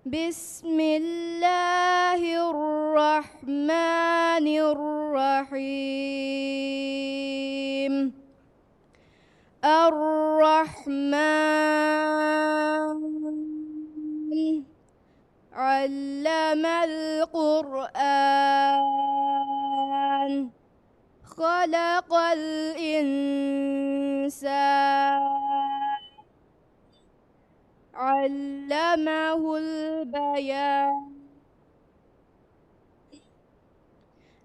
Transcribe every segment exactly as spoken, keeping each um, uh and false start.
بسم الله الرحمن الرحيم. الرحمن. علم القرآن. خلق الإنسان. علمه البيان.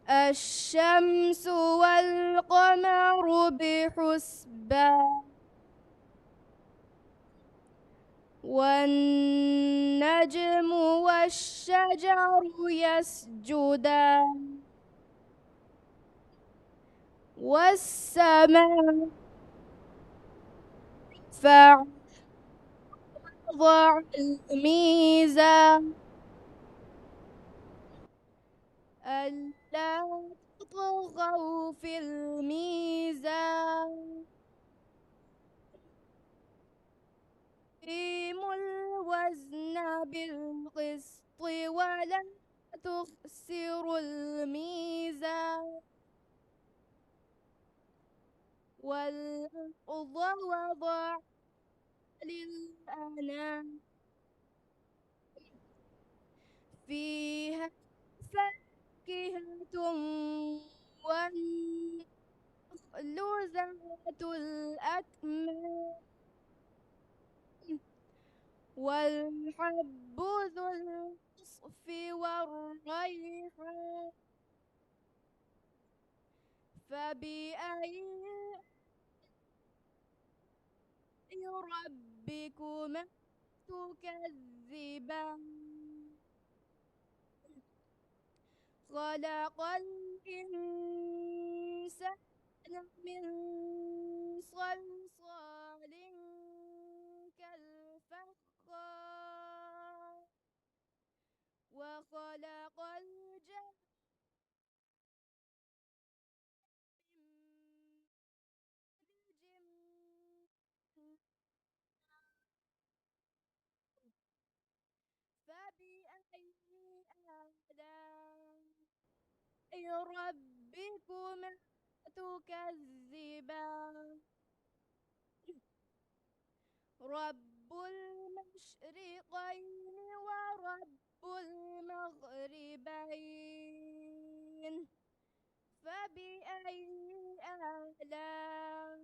الشمس والقمر بحسبان. والنجم والشجر يسجدان. والسماء رفعها ووضع الميزان. ألا تطغوا في الميزان. أقيموا الوزن بالقسط ولا تخسروا الميزان. والأرض وضعها للأنام. فيها فاكهة والنخل ذات الأكمام. والحب ذو العصف والريحان. فبأي آلاء ربكما تكذبان. خلق الإنسان من صلصال كالفخار. وخلق الجان من مارج من نار. فبأي آلاء ربكما تكذبان. رب المشرقين ورب المغربين. فبأي آلاء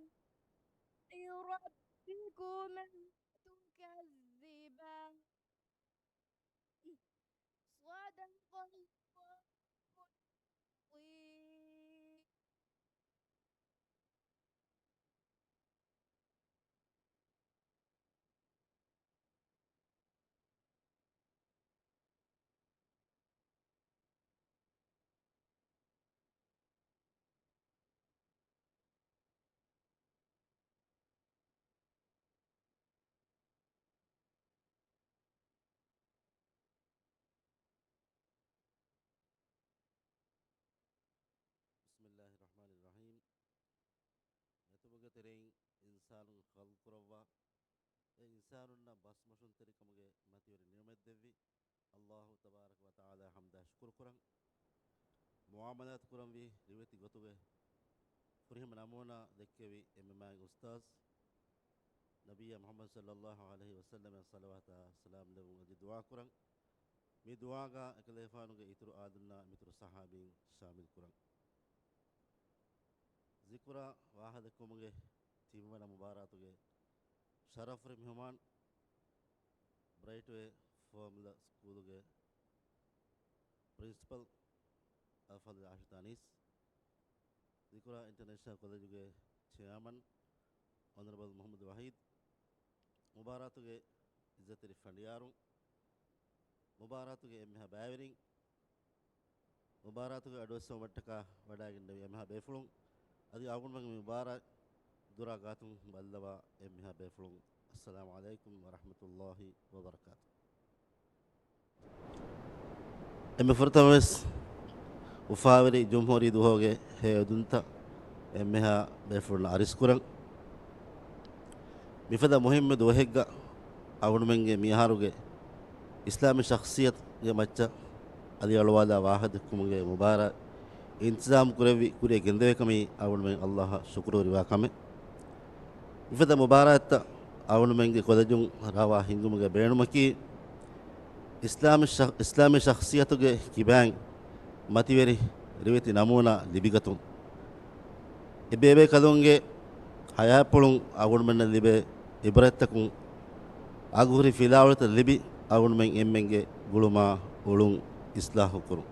ربكما تكذبان. صدق الله العظيم. بسم الله الرحمن الرحيم. އެތަނުގެ ތެރެއިން އިންސާނުން ޚަލްޤުކުރައްވާ، އެ އިންސާނުންނަށް ބަސްމޮށުންތެރިކަމުގެ މަތިވެރި ނިޢުމަތް ދެއްވި އައްލާހު ތަބާރަކަ ވަތަޢާލާ ޙަމްދާ ޝުކުރު ކުރަން. މުޢާމަލާތު ކުރަންވީ ރިވެތި ގޮތުގެ ފުރިހަމަ ނަމޫނާ ދެއްކެވި އެންމެ މާތް އުސްތާޛު ނަބިއްޔާ މުޙައްމަދު ޞައްލައްލާހު ޢަލައިހި ވަސައްލަމަށް ޞަލަވާތާ ސަލާމް ލެއްވުން އަދި ދުޢާ ކުރަން. މި ދުޢާގަ އެކަލޭފާނުގެ އިތުރު އާލުންނާ މިތުރު ޞަޙާބީން ޝާމިލް ކުރަން. ޒިކުރާ ވާހަކަދެއްކުމުގެ ތިންވަނަ މުބާރާތުގެ ޝަރަފުވެރި މެހުމާން، ބްރައިޓްވޭ ފޯމުލާ ސްކޫލުގެ ޕްރިންސިޕަލް އަލްފާޟިލް ރާޝިދު އަނީސް، ޒިކުރާ އިންޓަރނޭޝަނަލް ކޮލެޖުގެ ޗެއާމަން އޮނަރަބަލް މުޙައްމަދު ވަޙީދު، މުބާރާތުގެ އިއްޒަތްތެރި ފަނޑިޔާރުން، މުބާރާތުގެ އެންމެހާ ބައިވެރިން، މުބާރާތުގެ އަޑުއެއްސެވުމަށްޓަކާ ވަޑައިގެންނެވި އެންމެހާ ބޭފުޅުން، އަދި އަޅުގަނޑުމެންގެ މި މުބާރާތް ދުރާ ގާތުން ބައްލަވާ އެންމެހާ ބޭފުޅުން، އައްސަލާމު ޢަލައިކުމް ވަރަޙްމަތުﷲި ވަބަރަކާތު. އެންމެ ފުރަތަމަވެސް އުފާވެރި ޖުމްހޫރީ ދުވަހުގެ ހެޔޮއެދުންތައް އެންމެހާ ބޭފުޅުންނަށް އަރިސްކުރަން. މިފަދަ މުހިއްމު ދުވަހެއްގަ އަޅުގަނޑުމެންގެ މިއަހަރުގެ އިސްލާމީ ޝަޚްޞިއްޔަތުގެ މައްޗަށް އަލިއަޅުވާލާ ވާހަކަދެއްކުމުގެ މުބާރާތް އިންތިޒާމް ކުރެއްވި ކުރިއަށް ގެންދެވޭކަމީ އަޅުގަނޑުމެން އައްލާހަށް ޝުކުރުވެރިވާ ކަމެއް. މިފަދަ މުބާރާތްތައް އަޅުގަނޑުމެންގެ ކޮލެޖުން ރާވާ ހިންގުމުގެ ބޭނުމަކީ، އިސްލާމީ ޝަ-، އިސްލާމީ ޝަޚްޞިއްޔަތުގެ ކިބައިން މަތިވެރި ރިވެތި ނަމޫނާ ލިބިގަތުން. އެބޭބޭކަލުންގެ ހަޔާތްޕުޅުން އަޅުގަނޑުމެންނަށް ލިބޭ އިބްރަތްތަކުން، އަގުހުރި ފިލާވަޅުތައް ލިބި، އަޅުގަނޑުމެން އެންމެންގެ ގުޅުމާ އުޅުން އިސްލާހު ކުރުން.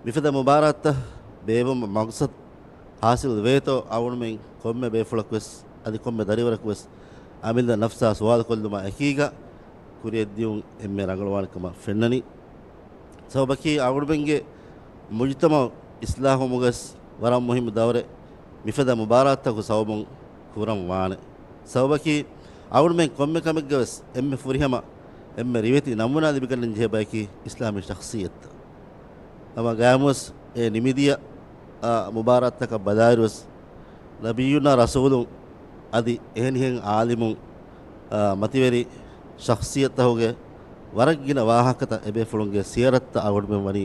މިފަދަ މުބާރާތްތައް ބޭއްވުމަށް މަގްސަދު ހާސިލް ވޭތޯ، އަޅުގަނޑުމެން ކޮންމެ ބޭފުޅަކުވެސް، އަދި ކޮންމެ ދަރިވަރަކުވެސް އަމިއްލަ ނަފްސާ ސުވާލުކޮށްލުމާ އެކީގަ ކުރިއަށްދިޔުން އެންމެ ރަނގަޅުވާނެ ކަމަށް ފެންނަނީ. ސަބަބަކީ އަޅުގަނޑުމެންގެ މުޖުތަމަޢު އިސްލާހުވުމުގަވެސް ވަރަށް މުހިއްމު ދައުރެއް މިފަދަ މުބާރާތްތަކުގެ ސަބަބުން ކުރަން ވާނެ. ސަބަބަކީ އަޅުގަނޑުމެން ކޮންމެ ކަމެއްގަވެސް އެންމެ ފުރިހަމަ، އެންމެ ރިވެތި ނަމޫނާ ލިބިގަންނަން ޖެހޭ ބަޔަކީ އިސްލާމީ ޝަޚްޞިއްޔަތުތައް. ހަމަ ގާމުސް އެ ނިމިދިޔަ، އާ، މުބާރާތްތަކަށް ބަލާއިރުވެސް، ނަބިއްޔުންނާ ރަސޫލުން އަދި އެހެނިހެން އާލިމުން، އާ، މަތިވެރި ޝަޚްޞިއްޔަތުތަކުގެ ވަރަށް ގިނަ ވާހަކަތައް އެބޭފުޅުންގެ ސިޔަރަތައް އަޅުގަނޑުމެން ވަނީ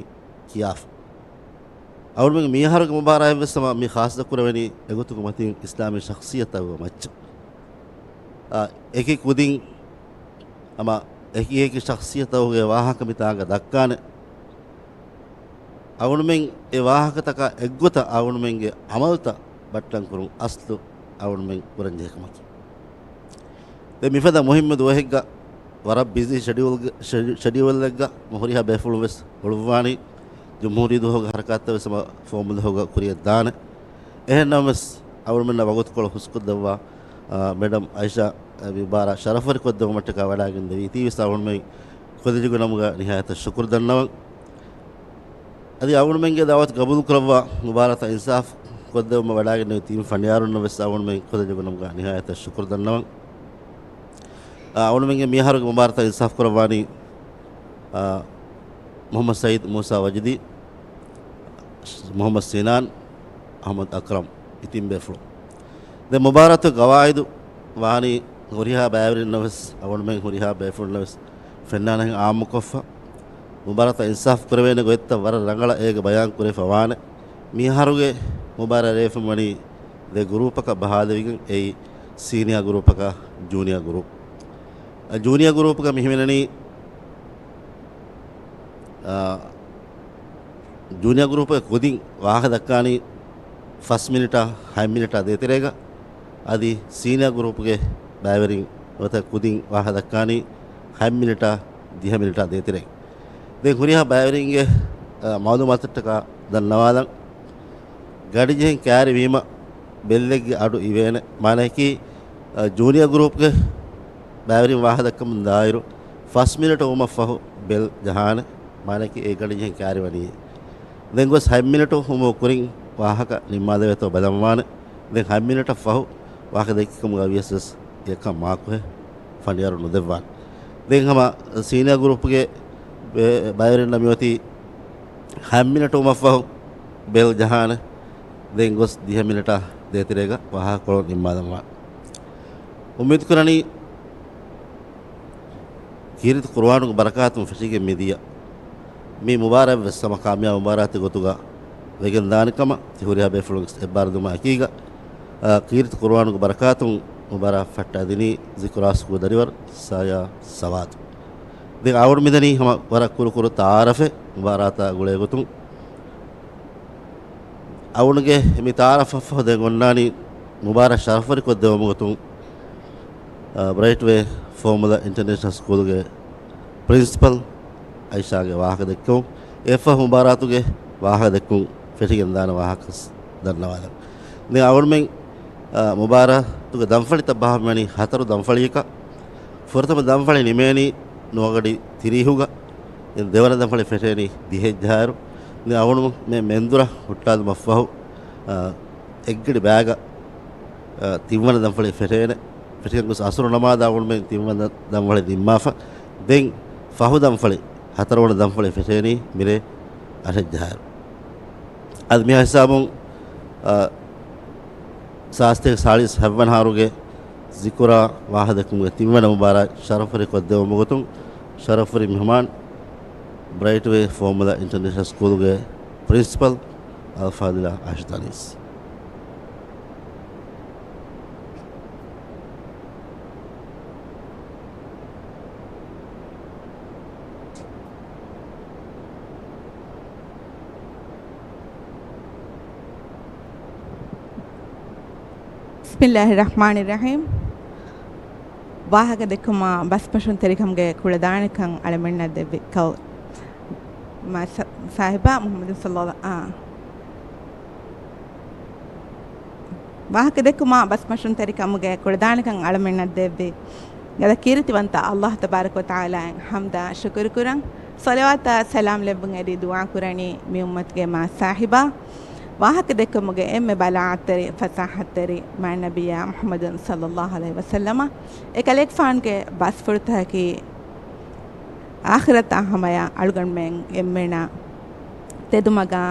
ކިޔާފަ. އަޅުގަނޑުމެން މިއަހަރުގެ މުބާރާތްވެސް ހަމަ މި ޚާއްޞަ ކުރެވެނީ އެގޮތުގެ މަތިން އިސްލާމީ ޝަޚްޞިއްޔަތުތަކުގެ މައްޗަށް. އާ، އެކި ކުދިން ހަމަ އެކި އެކި ޝަޚްޞިއްޔަތުތަކުގެ ވާހަކަ މިތާނގަ ދައްކާނެ. އަޅުގަނޑުމެން އެ ވާހަކަތަކާ އެއްގޮތަށް އަޅުގަނޑުމެންގެ އަމަލުތައް ބައްޓަން ކުރުން އަސްލު އަޅުގަނޑުމެން ކުރަންޖެހޭ ކަމަކީ. ދެން މިފަދަ މުހިއްމު ދުވަހެއްގަ ވަރަށް ބިޒީ ޝެޑިއުލްގެ-، ޝެޑި-، ޝެޑިއުލްއެއްގަ މި ހުރިހާ ބޭފުޅުން ވެސް ހުޅުއްވާނީ. ޖުމްހޫރީ ދުވަހުގެ ހަރަކާތްތައް ވެސް ހަމަ ފޯމުލަހުގަ ކުރިއަށް ދާނެ. އެހެން ނަމަވެސް އަޅުގަނޑުމެންނަށް ވަގުތުކޮޅު ހުސްކޮށްދެއްވާ، އާ، މެޑަމް އައިޝާ އެ މި މުބާރާތް ޝަރަފުވެރިކޮށްދެއްވުމަށްޓަކާ ވަޑައިގެންދެވީތީވެސް އަޅުގަނޑުމެން ކޮލެޖުގެ ނަމުގަ ނިހާޔަތަށް ޝުކުރު ދަންނަވަން. އަދި އަޅުގަނޑުމެންގެ ދަޢުވަތު ގަބޫލުކުރައްވާ މުބާރާތަށް އިންސާފު ކޮށްދެއްވުމަށް ވަޑައިގެންނެވި ތިން ފަނޑިޔާރުންނަށް ވެސް އަޅުގަނޑުމެން ކޮލެޖުގެ ނަމުގަ ނިހާޔަތަށް ޝުކުރު ދަންނަވަން. އާ، އަޅުގަނޑުމެންގެ މިއަހަރުގެ މުބާރާތަށް އިންސާފު ކުރައްވާނީ، އާ، މުޙައްމަދު ސަޢީދު މޫސާ ވަޖިދީ، މުޙައްމަދު ސިނާން، އަޙްމަދު އަކްރަމް، އި ތިން ބޭފުޅުން. ދެން މުބާރާތުގެ ގަވާއިދު ވާނީ ހުރިހާ ބައިވެރިންނަށް ވެސް، އަޅުގަނޑުމެން ހުރިހާ ބޭފުޅުންނަށް ވެސް ފެންނާނެހެން އާއްމުކޮށްފަ، މުބާރާތަށް އިންސާފު ކުރެވޭނެ ގޮތްތައް ވަރަށް ރަނގަޅަށް އޭގަ ބަޔާން ކުރެފަ ވާނެ. މިއަހަރުގެ މުބާރާތް ރޭވިފަ ވަނީ ދެ ގްރޫޕަކަށް ބަހާލެވިގެން، އެއީ ސީނިއާ ގްރޫޕަކާ ޖޫނިއާ ގްރޫޕް. އަ، ޖޫނިއާ ގްރޫޕްގަ މި ހިމެނެނީ، އާ، ޖޫނިއާ ގްރޫޕްގެ ކުދިން ވާހަކަ ދައްކާނީ ފަސް މިނިޓާ ހަތް މިނިޓާ ދޭތެރޭގަ، އަދި ސީނިއާ ގްރޫޕްގެ ބައިވެރިން ނުވަތަ ކުދިން ވާހަކަ ދައްކާނީ ހަތް މިނިޓާ ދިހަ މިނިޓާ ދޭތެރޭގަ. ދެން ހުރިހާ ބައިވެރިންގެ، އަ، މަޢުލޫމާތަށްޓަކާ ދަންނަވާލަން. ގަޑިޖެހެން ކައިރިވީމަ ބެއްލެއްގެ އަޑު އިވޭނެ. މާނައަކީ، އަ، ޖޫނިއާ ގްރޫޕްގެ ބައިވެރިން ވާހަކަ ދައްކަމުން ދާއިރު، ފަސް މިނިޓު ވުމަށްފަހު ބެލް ޖަހާނެ. މާނައަކީ އެ ގަޑިޖެހެން ކައިރިވަނީ. ދެން ގޮސް ހަތް މިނިޓު ވުމުގެ ކުރިން ވާހަކަ ނިންމާލެވޭތޯ ބަލަންވާނެ. ދެން ހަތް މިނިޓަށް ފަހު ވާހަކަ ދެއްކިކަމުގަ ވިޔަސް ވެސް އެކަން މާކުހެއް ފަނޑިޔާރު ނުދެއްވާނެ. ދެން ހަމަ ސީނިއާ ގްރޫޕްގެ ބެ-، ބައިވެރިންނަށް މިއޮތީ ހަތް މިނިޓު ވުމަށްފަހު ބެލް ޖަހާނެ. ދެން ގޮސް ދިހަ މިނިޓާ ދޭތެރޭގަ ވާހަކަކޮޅު ނިންމާލަންވާނެ. އުއްމީދުކުރަނީ، ކީރިތި ޤުރުއާނުގެ ބަރަކާތުން ފެށިގެން މިދިޔަ މި މުބާރާތްވެސް ހަމަ ކާމިޔާބު މުބާރާތެއް ގޮތުގަ ވެގެންދާނެ ކަމަށް ތި ހުރިހާ ބޭފުޅުން އެއްބާރުލުމާ އެކީގަ، އާ، ކީރިތި ޤުރުއާނުގެ ބަރަކާތުން މުބާރާތް ފައްޓައިދިނީ ޒިކުރާ ސްކޫލް ދަރިވަރު ސާޔާ ސަވާދު. ދެން އަޅުގަނޑު މިދަނީ ހަމަ ވަރަށް ކުރުކުރު ތަޢާރަފެއް މުބާރާތާ ގުޅޭގޮތުން. އަޅުގަނޑުގެ މި ތަޢާރަފަށްފަހު ދެން އޮންނާނީ މުބާރާތް ޝަރަފުވެރިކޮށްދެވުމުގެ ގޮތުން، އާ، ބްރައިޓް ވޭ ފޯމުލާ އިންޓަރނޭޝަނަލް ސްކޫލްގެ ޕްރިންސިޕަލް އައިޝާގެ ވާހަކަ ދެއްކެވުން. އެއަށްފަހު މުބާރާތުގެ ވާހަކަ ދެއްކުން ފެށިގެންދާނެ ވާހަކަ ދަންނަވާލަން. ދެން އަޅުގަނޑުމެން، އާ، މުބާރާތުގެ ދަންފަޅިތައް ބަހާ ހިމެނީ ހަތަރު ދަންފަޅިއަކަށް. ފުރަތަމަ ދަންފަޅި ނިމޭނީ ނުވަގަޑި ތިރީހުގަ. ދެން ދެވަނަ ދަންފަޅި ފެށޭނީ ދިހައެއްޖަހާއިރު. ދެން އަޅުގަނޑު މެ މެންދުރަށް ހުއްޓާލުމަށްފަހު، އާ، އެއްގަޑި ބައިގަ، އާ، ތިންވަނަ ދަންފަޅި ފެށޭނެ. ފެށިގެން ގޮސް އަސުރު ނަމާދާ އަޅުގަނޑުމެން ތިންވަނަ ދަންފަޅި ނިންމާފަ. ދެން ފަހު ދަންފަޅި، ހަތަރުވަނަ ދަންފަޅި ފެށޭނީ މިރޭ އަށެއްޖަހާއިރު. އަދި މިހާ ހިސާބުން، އާ، ސާސްތޭކަ ސާޅީސް ހަތްވަނަ އަހަރުގެ ޒިކުރާ ވާހަކަދެއްކުމުގެ ތިންވަނަ މުބާރާތް ޝަރަފުވެރިކޮށްދެވުމުގެ ގޮތުން، ޝަރަފުވެރި މެހުމާން، ބްރައިޓް ވޭ ފޯމުލާ އިންޓަރނޭޝަނަލް ސްކޫލްގެ ޕްރިންސިޕަލް އަލްފާޟިލާ އާޝިދާ އަނީސް. ބިސްމިއްލާހި ރަޙްމާނި ރަޙީމް. ވާހަކަ ދެއްކުމާ ބަސްމަށުންތެރިކަމުގެ ކުޅަދާނަކަން އަޅަމެންނަށް ދެއްވި ކައު މާ ސަ-، ސާހިބާ މުޙައްމަދު ޞައްލައްލާ-، އާ. ވާހަކަ ދެއްކުމާ ބަސްމަށުންތެރިކަމުގެ ކުޅަދާނަކަން އަޅަމެންނަށް ދެއްވި ގަދަ ކީރިތިވަންތަ އައްލާހު ތަބާރަކަ ވަތަޢާލާއަށް ޙަމްދާ ޝުކުރު ކުރަން. ޞަލަވާތާ ސަލާމް ލެއްވުން އެދި ދުޢާ ކުރަނީ މި އުއްމަތުގެ މާ ސާހިބާ، ވާހަކަ ދެއްކުމުގެ އެންމެ ބަލާޣަތްތެރި، ފަސާޙަތްތެރި މާތް ނަބިއްޔާ މުޙައްމަދު ޞައްލައްލާހު ޢަލައިހި ވަސައްލަމަ، އެކަލޭގެފާނުގެ ބަސްފުޅުތަކަކީ އާޚިރަތާ ހަމަޔަށް އަޅުގަނޑުމެން އެންމެނަށް ތެދުމަގާ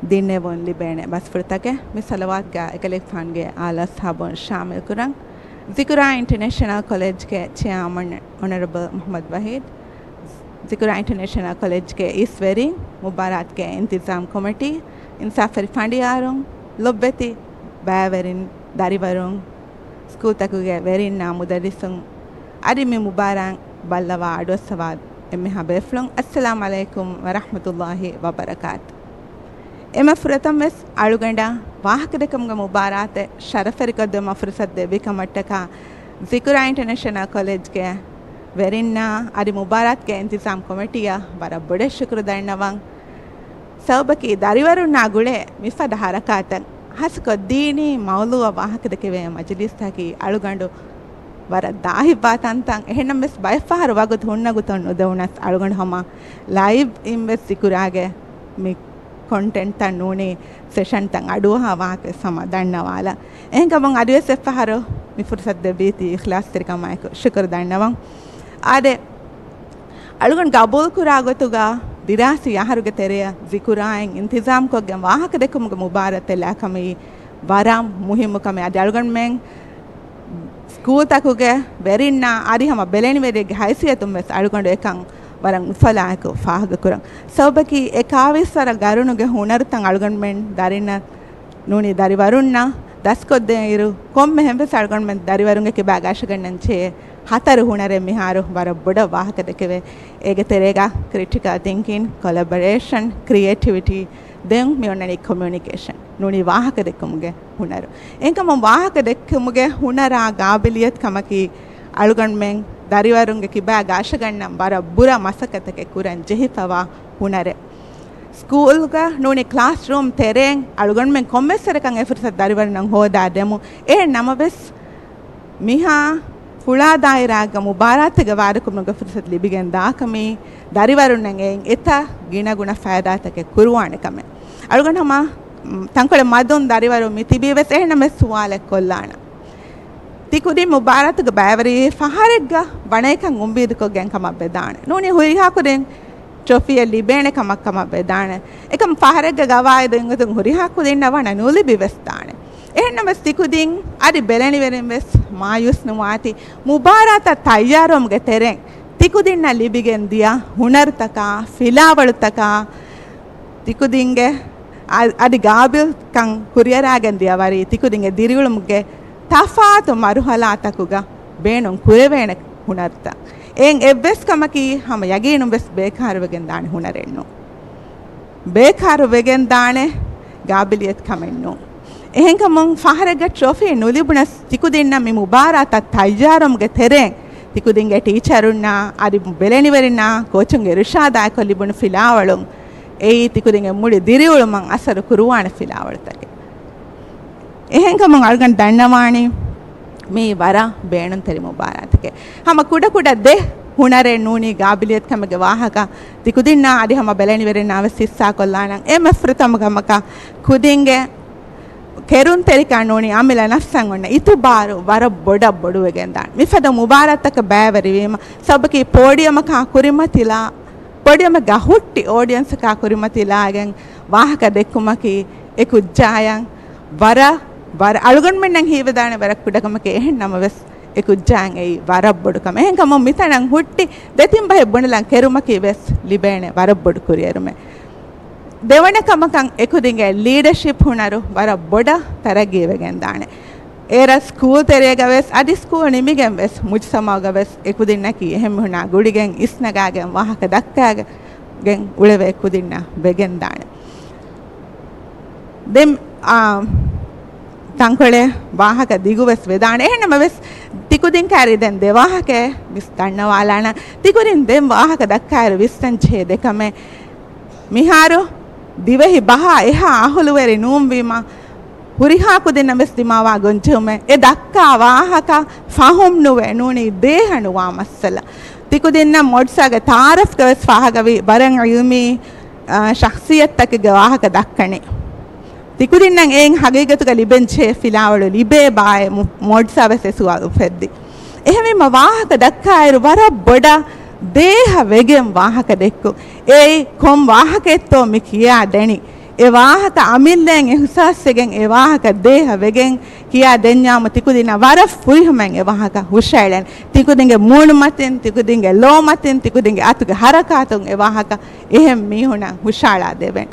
ދިންނެވުން ލިބޭނެ ބަސްފުޅުތަކެއް. މި ޞަލަވާތުގަ އެކަލޭގެފާނުގެ އާލު އަޞްޙާބުން ޝާމިލް ކުރަން. ޒިކުރާ އިންޓަރނޭޝަނަލް ކޮލެޖްގެ ޗެއާމަން އޮނަރަބަލް މުޙައްމަދު ވަޙީދު، ޒިކުރާ އިންޓަރނޭޝަނަލް ކޮލެޖްގެ އިސްވެރިން، މުބާރާތުގެ އިންތިޒާމް ކޮމިޓީ، އިންސާފުވެރި ފަނޑިޔާރުން، ލޮބުވެތި ބައިވެރިން، ދަރިވަރުން، ސްކޫލްތަކުގެ ވެރިންނާ މުދައްރިސުން، އަދި މި މުބާރާތް ބައްލަވާ އަޑުއައްސަވާ އެންމެހާ ބޭފުޅުން، އައްސަލާމް ޢަލައިކުމް ވަރަޙްމަތުﷲި ވަބަރަކާތު. އެންމެ ފުރަތަމަވެސް އަޅުގަނޑަށް ވާހަކަދެއްކުމުގެ މުބާރާތެއް ޝަރަފްވެރިކޮށްދެއްވުމަށް ފުރުޞަތު ދެއްވި ކަމަށްޓަކާ، ޒިކުރާ އިންޓަރނޭޝަނަލް ކޮލެޖްގެ ވެރިންނާ އަދި މުބާރާތުގެ އިންތިޒާމް ކޮމިޓީއަށް ވަރަށް ބޮޑަށް ޝުކުރު ދަންނަވަން. ސަބަބަކީ ދަރިވަރުންނާ ގުޅޭ މިފަދަ ޙަރަކާތަށް ހަސްކޮށްދީނީ މައުޟޫޢަށް ވާހަކަދެކެވޭ މަޖިލީސްތަކަކީ އަޅުގަނޑު ވަރަށް ދާހިތްވާ ތަންތަން. އެހެންނަމަވެސް ބައެއްފަހަރު ވަގުތު ހުންނަ ގޮތުން ނުދެވުނަސް އަޅުގަނޑު ހަމަ ލައިވް އިންވެސް ޒިކުރާގެ މި ކޮންޓެންޓްތައް ނޫނީ ސެޝަންތައް އަޑުއަހާ ވާހަކަ ހަމަ ދަންނަވާލަ. އެހެންކަމުން އަދިވެސް އެއްފަހަރު މި ފުރުޞަތު ދެއްވީތީ އިޚްލާޞްތެރިކަމާއެކު ޝުކުރު ދަންނަވަން. އާދެ، އަޅުގަނޑު ގަބޫލުކުރާ ގޮތުގަ ދިރާސީ އަހަރުގެ ތެރެއަށް ޒިކުރާއިން އިންތިޒާމްކޮށްގެން ވާހަކަދެއްކުމުގެ މުބާރާތް އެލާކަމީ ވަރަށް މުހިއްމު ކަމެއް. އަދި އަޅުގަނޑުމެން ސްކޫލްތަކުގެ ވެރިންނާ އަދި ހަމަ ބެލެނިވެރިއެއްގެ ހައިސިއްޔަތުން ވެސް އަޅުގަނޑު އެކަން ވަރަށް އުފަލާއެކު ފާހަގަކުރަން. ސަބަބަކީ އެ ކާވީސް ވަރަށް ގަރުނުގެ ހުނަރުތައް އަޅުގަނޑުމެން ދަރިންނަށް ނޫނީ ދަރިވަރުންނަށް ދަސްކޮށްދޭއިރު، ކޮންމެހެން ވެސް އަޅުގަނޑުމެން ދަރިވަރުންގެ ކިބާ ގަށަގަންނަން ޖެހޭ ހަތަރު ހުނަރެއް މިހާރު ވަރަށް ބޮޑަށް ވާހަކަ ދެކެވޭ. އޭގެ ތެރޭގަ ކްރިޓިކަލް ތިންކިން، ކޮލަބަރޭޝަން، ކްރިއޭޓިވިޓީ، ދެން މި އޮންނަނީ ކޮމިއުނިކޭޝަން، ނޫނީ ވާހަކަ ދެއްކުމުގެ ހުނަރު. އެހެންކަމުން ވާހަކަ ދެއްކުމުގެ ހުނަރާ ގާބިލިއްޔަތު ކަމަކީ އަޅުގަނޑުމެން ދަރިވަރުންގެ ކިބާ ގަށަގަންނަން ވަރަށް ބުރަ މަސައްކަތެއް ކުރަން ޖެހިފަވާ ހުނަރެއް. ސްކޫލްގަ ނޫނީ ކްލާސްރޫމް ތެރޭން އަޅުގަނޑުމެން ކޮންމެސް ވަރަކަށް އެ ފުރުސަތު ދަރިވަރުންނަށް ހޯދާ ދެމު. އެހެން ނަމަވެސް، މިހާ ފުޅާ ދާއިރާގަ މުބާރާތެއްގަ ވާދަކުރުމުގެ ފުރުސަތު ލިބިގެން ދާކަމީ، ދަރިވަރުންނަށް އެއިން އެތައް ގިނަގުނަ ފައިދާތަކެއް ކުރުވާނެ ކަމެއް. އަޅުގަނޑު ހަމަ، މް، ތަންކޮޅެއް މަދުން ދަރިވަރު މި ތިބީ ވެސް އެހެންނަމެސް ސުވާލެއް ކޮށްލާނަން. ތިކުދިން މުބާރާތުގަ ބައިވެރިވީ ފަހަރެއްގަ ވަނައިކަން އުއްމީދުކޮށްގެން ކަމަށް ވެދާނެ. ނޫނީ ހުރިހާ ކުދިން ޓްރޮފީއެއް ލިބޭނެ ކަމަށް ކަމަށް ވެދާނެ. އެކަމް ފަހަރެއްގަ ގަވާއިދު އިނގިތުން ހުރިހާ ކުދިންނަށް ވަނަ ނުލިބި ވެސް ދާނެ. އެހެންނަމަވެސް ތިކުދިން އަދި ބެލެނިވެރިން ވެސް މާޔޫސް ނުވާތީ، މުބާރާތަށް ތައްޔާރުވުމުގެ ތެރެއިން ތިކުދިންނަށް ލިބިގެން ދިޔަ ހުނަރުތަކާ، ފިލާވަޅުތަކާ، ތިކުދިންގެ އަ-، އަދި ގާބިލްކަން ކުރިއަރާގެން ދިޔަ ވަރީ ތިކުދިންގެ ދިރިއުޅުމުގެ ތަފާތު މަރުހަލާތަކުގަ ބޭނުން ކުރެވޭނެ ހުނަރުތައް. އެއިން އެއްވެސް ކަމަކީ ހަމަ ޔަގީނުން ވެސް ބޭކާރުވެގެން ދާނެ ހުނަރެއް ނޫން. ބޭކާރު ވެގެން ދާނެ ގާބިލިއްޔަތު ކަމެއް ނޫން. އެހެންކަމުން ފަހަރެއްގަ ޓްރޮފީ ނުލިބުނަސް ތިކުދިންނަށް މި މުބާރާތަށް ތައްޔާރުވުމުގެ ތެރެއިން ތިކުދިންގެ ޓީޗަރުންނާ އަދި ބެލެނިވެރިންނާ ކޯޗުންގެ އިރުޝާދާއެކު ލިބުނު ފިލާވަޅުން އެއީ ތިކުދިންގެ މުޅި ދިރިއުޅުމަށް އަސަރު ކުރުވާނެ ފިލާވަޅުތަކެއް. އެހެންކަމުން އަޅުގަނޑު ދަންނަވާނީ މީ ވަރަށް ބޭނުންތެރި މުބާރާތެކޭ. ހަމަ ކުޑަކުޑަ ދެ ހުނަރެއް ނޫނީ ގާބިލިއްޔަތު ކަމެއްގެ ވާހަކަ ތިކުދިންނާ އަދި ހަމަ ބެލެނިވެރިންނާ ވެސް ހިއްސާކޮށްލާނަން. އެންމެ ފުރަތަމަ ކަމަކަށް ކުދިންގެ ކެރުންތެރިކާ ނޫނީ އަމިއްލަ ނަފްސަށް އޮންނަ އިތުބާރު ވަރަށް ބޮޑަށް ބޮޑުވެގެން ދާނެ. މިފަދަ މުބާރާތްތަކަށް ބައިވެރިވީމަ ސަބަބަކީ ޕޯޑިއަމަކާ ކުރިމަތިލާ، ޕޯޑިއަމެއްގަ ހުއްޓި އޯޑިއަންސަކާ ކުރިމަތިލާގެން ވާހަކަ ދެއްކުމަކީ އެ ކުއްޖާޔަށް ވަރަށް، ވަރަށް އަޅުގަނޑުމެންނަށް ހީވެދާނެ ވަރަށް ކުޑަކަމެކޭ. އެހެން ނަމަވެސް، އެ ކުއްޖާއަށް އެއީ ވަރަށް ބޮޑު ކަމެއް. އެހެންކަމުން މިތަނަށް ހުއްޓި ދެތިން ބަހެއް ބުނެލަން ކެރުމަކީ ވެސް ލިބޭނެ ވަރަށް ބޮޑު ކުރިއެރުމެއް. ދެވަނަ ކަމަކަށް އެކުދިންގެ ލީޑަޝިޕް ހުނަރު ވަރަށް ބޮޑަށް ތަރައްގީވެގެން ދާނެ. އޭރަށް ސްކޫލް ތެރޭގަ ވެސް އަދި ސްކޫލް ނިމިގެން ވެސް މުޖުތަމަޢުގަ ވެސް އެކުދިންނަކީ އެހެން މީހުނާ ގުޅިގެން އިސްނަގާގެން ވާހަކަ ދައްކާގެން އުޅެވޭ ކުދިންނަށް ވެގެން ދާނެ. ދެން، އާ، ތަންކޮޅެއް ވާހަކަ ދިގު ވެސް ވެދާނެ. އެހެންނަމަވެސް، ތިކުދިން ކައިރި ދެން ދެ ވާހަކައެއް މިސް ދަންނަވާލާނަން. ތިކުދިން ދެން ވާހަކަ ދައްކާއިރު ވިސްނަން ޖެހޭ ދެ ކަމެއް. މިހާރު ދިވެހި ބަހާ އެހާ އަހުލުވެރި ނޫންވީމަ، ހުރިހާ ކުދިންނަށް ވެސް ދިމާވާ ގޮންޖެހުމެއް. އެ ދައްކާ ވާހަކަ ފަހުމް ނުވެ، ނޫނީ ދޭހަ ނުވާ މައްސަލަ. ތިކުދިންނަށް މޯޑްސާގެ ތާރަފްގަ ވެސް ފާހަގަވި ވަރަށް ޢިލްމީ، އާ، ޝަޚްޞިއްޔަތުތަކެއްގެ ވާހަކަ ދައްކަނީ. ތިކުދިންނަށް އެއިން ހަގީގަތުގަ ލިބެން ޖެހޭ ފިލާވަޅު ލިބޭ ބާއޭ؟ މު-، މޯޑްސާ ވެސް އެ ސުވާލު އުފެއްދި. އެހެންވީމަ ވާހަކަ ދައްކާއިރު ވަރަށް ބޮޑަށް ދޭހަ ވެގެން ވާހަކަ ދެއްކު. އެއީ ކޮން ވާހަކައެއްތޯ މި ކިޔާ ދެނީ؟ އެ ވާހަކަ އަމިއްލައިން އިހުސާސްވެގެން އެ ވާހަކަ ދޭހަ ވެގެން ކިޔާ ދެންޏާމު ތިކުދިންނަށް ވަރަށް ފުރިހަމައިން އެ ވާހަކަ ހުށައެޅެން. ތިކުދިންގެ މޫނުމަތިން، ތިކުދިންގެ ލޯމަތިން، ތިކުދިންގެ އަތުގެ ހަރަކާތުން އެ ވާހަކަ އެހެން މީހުނަށް ހުށައަޅާ ދެވެން.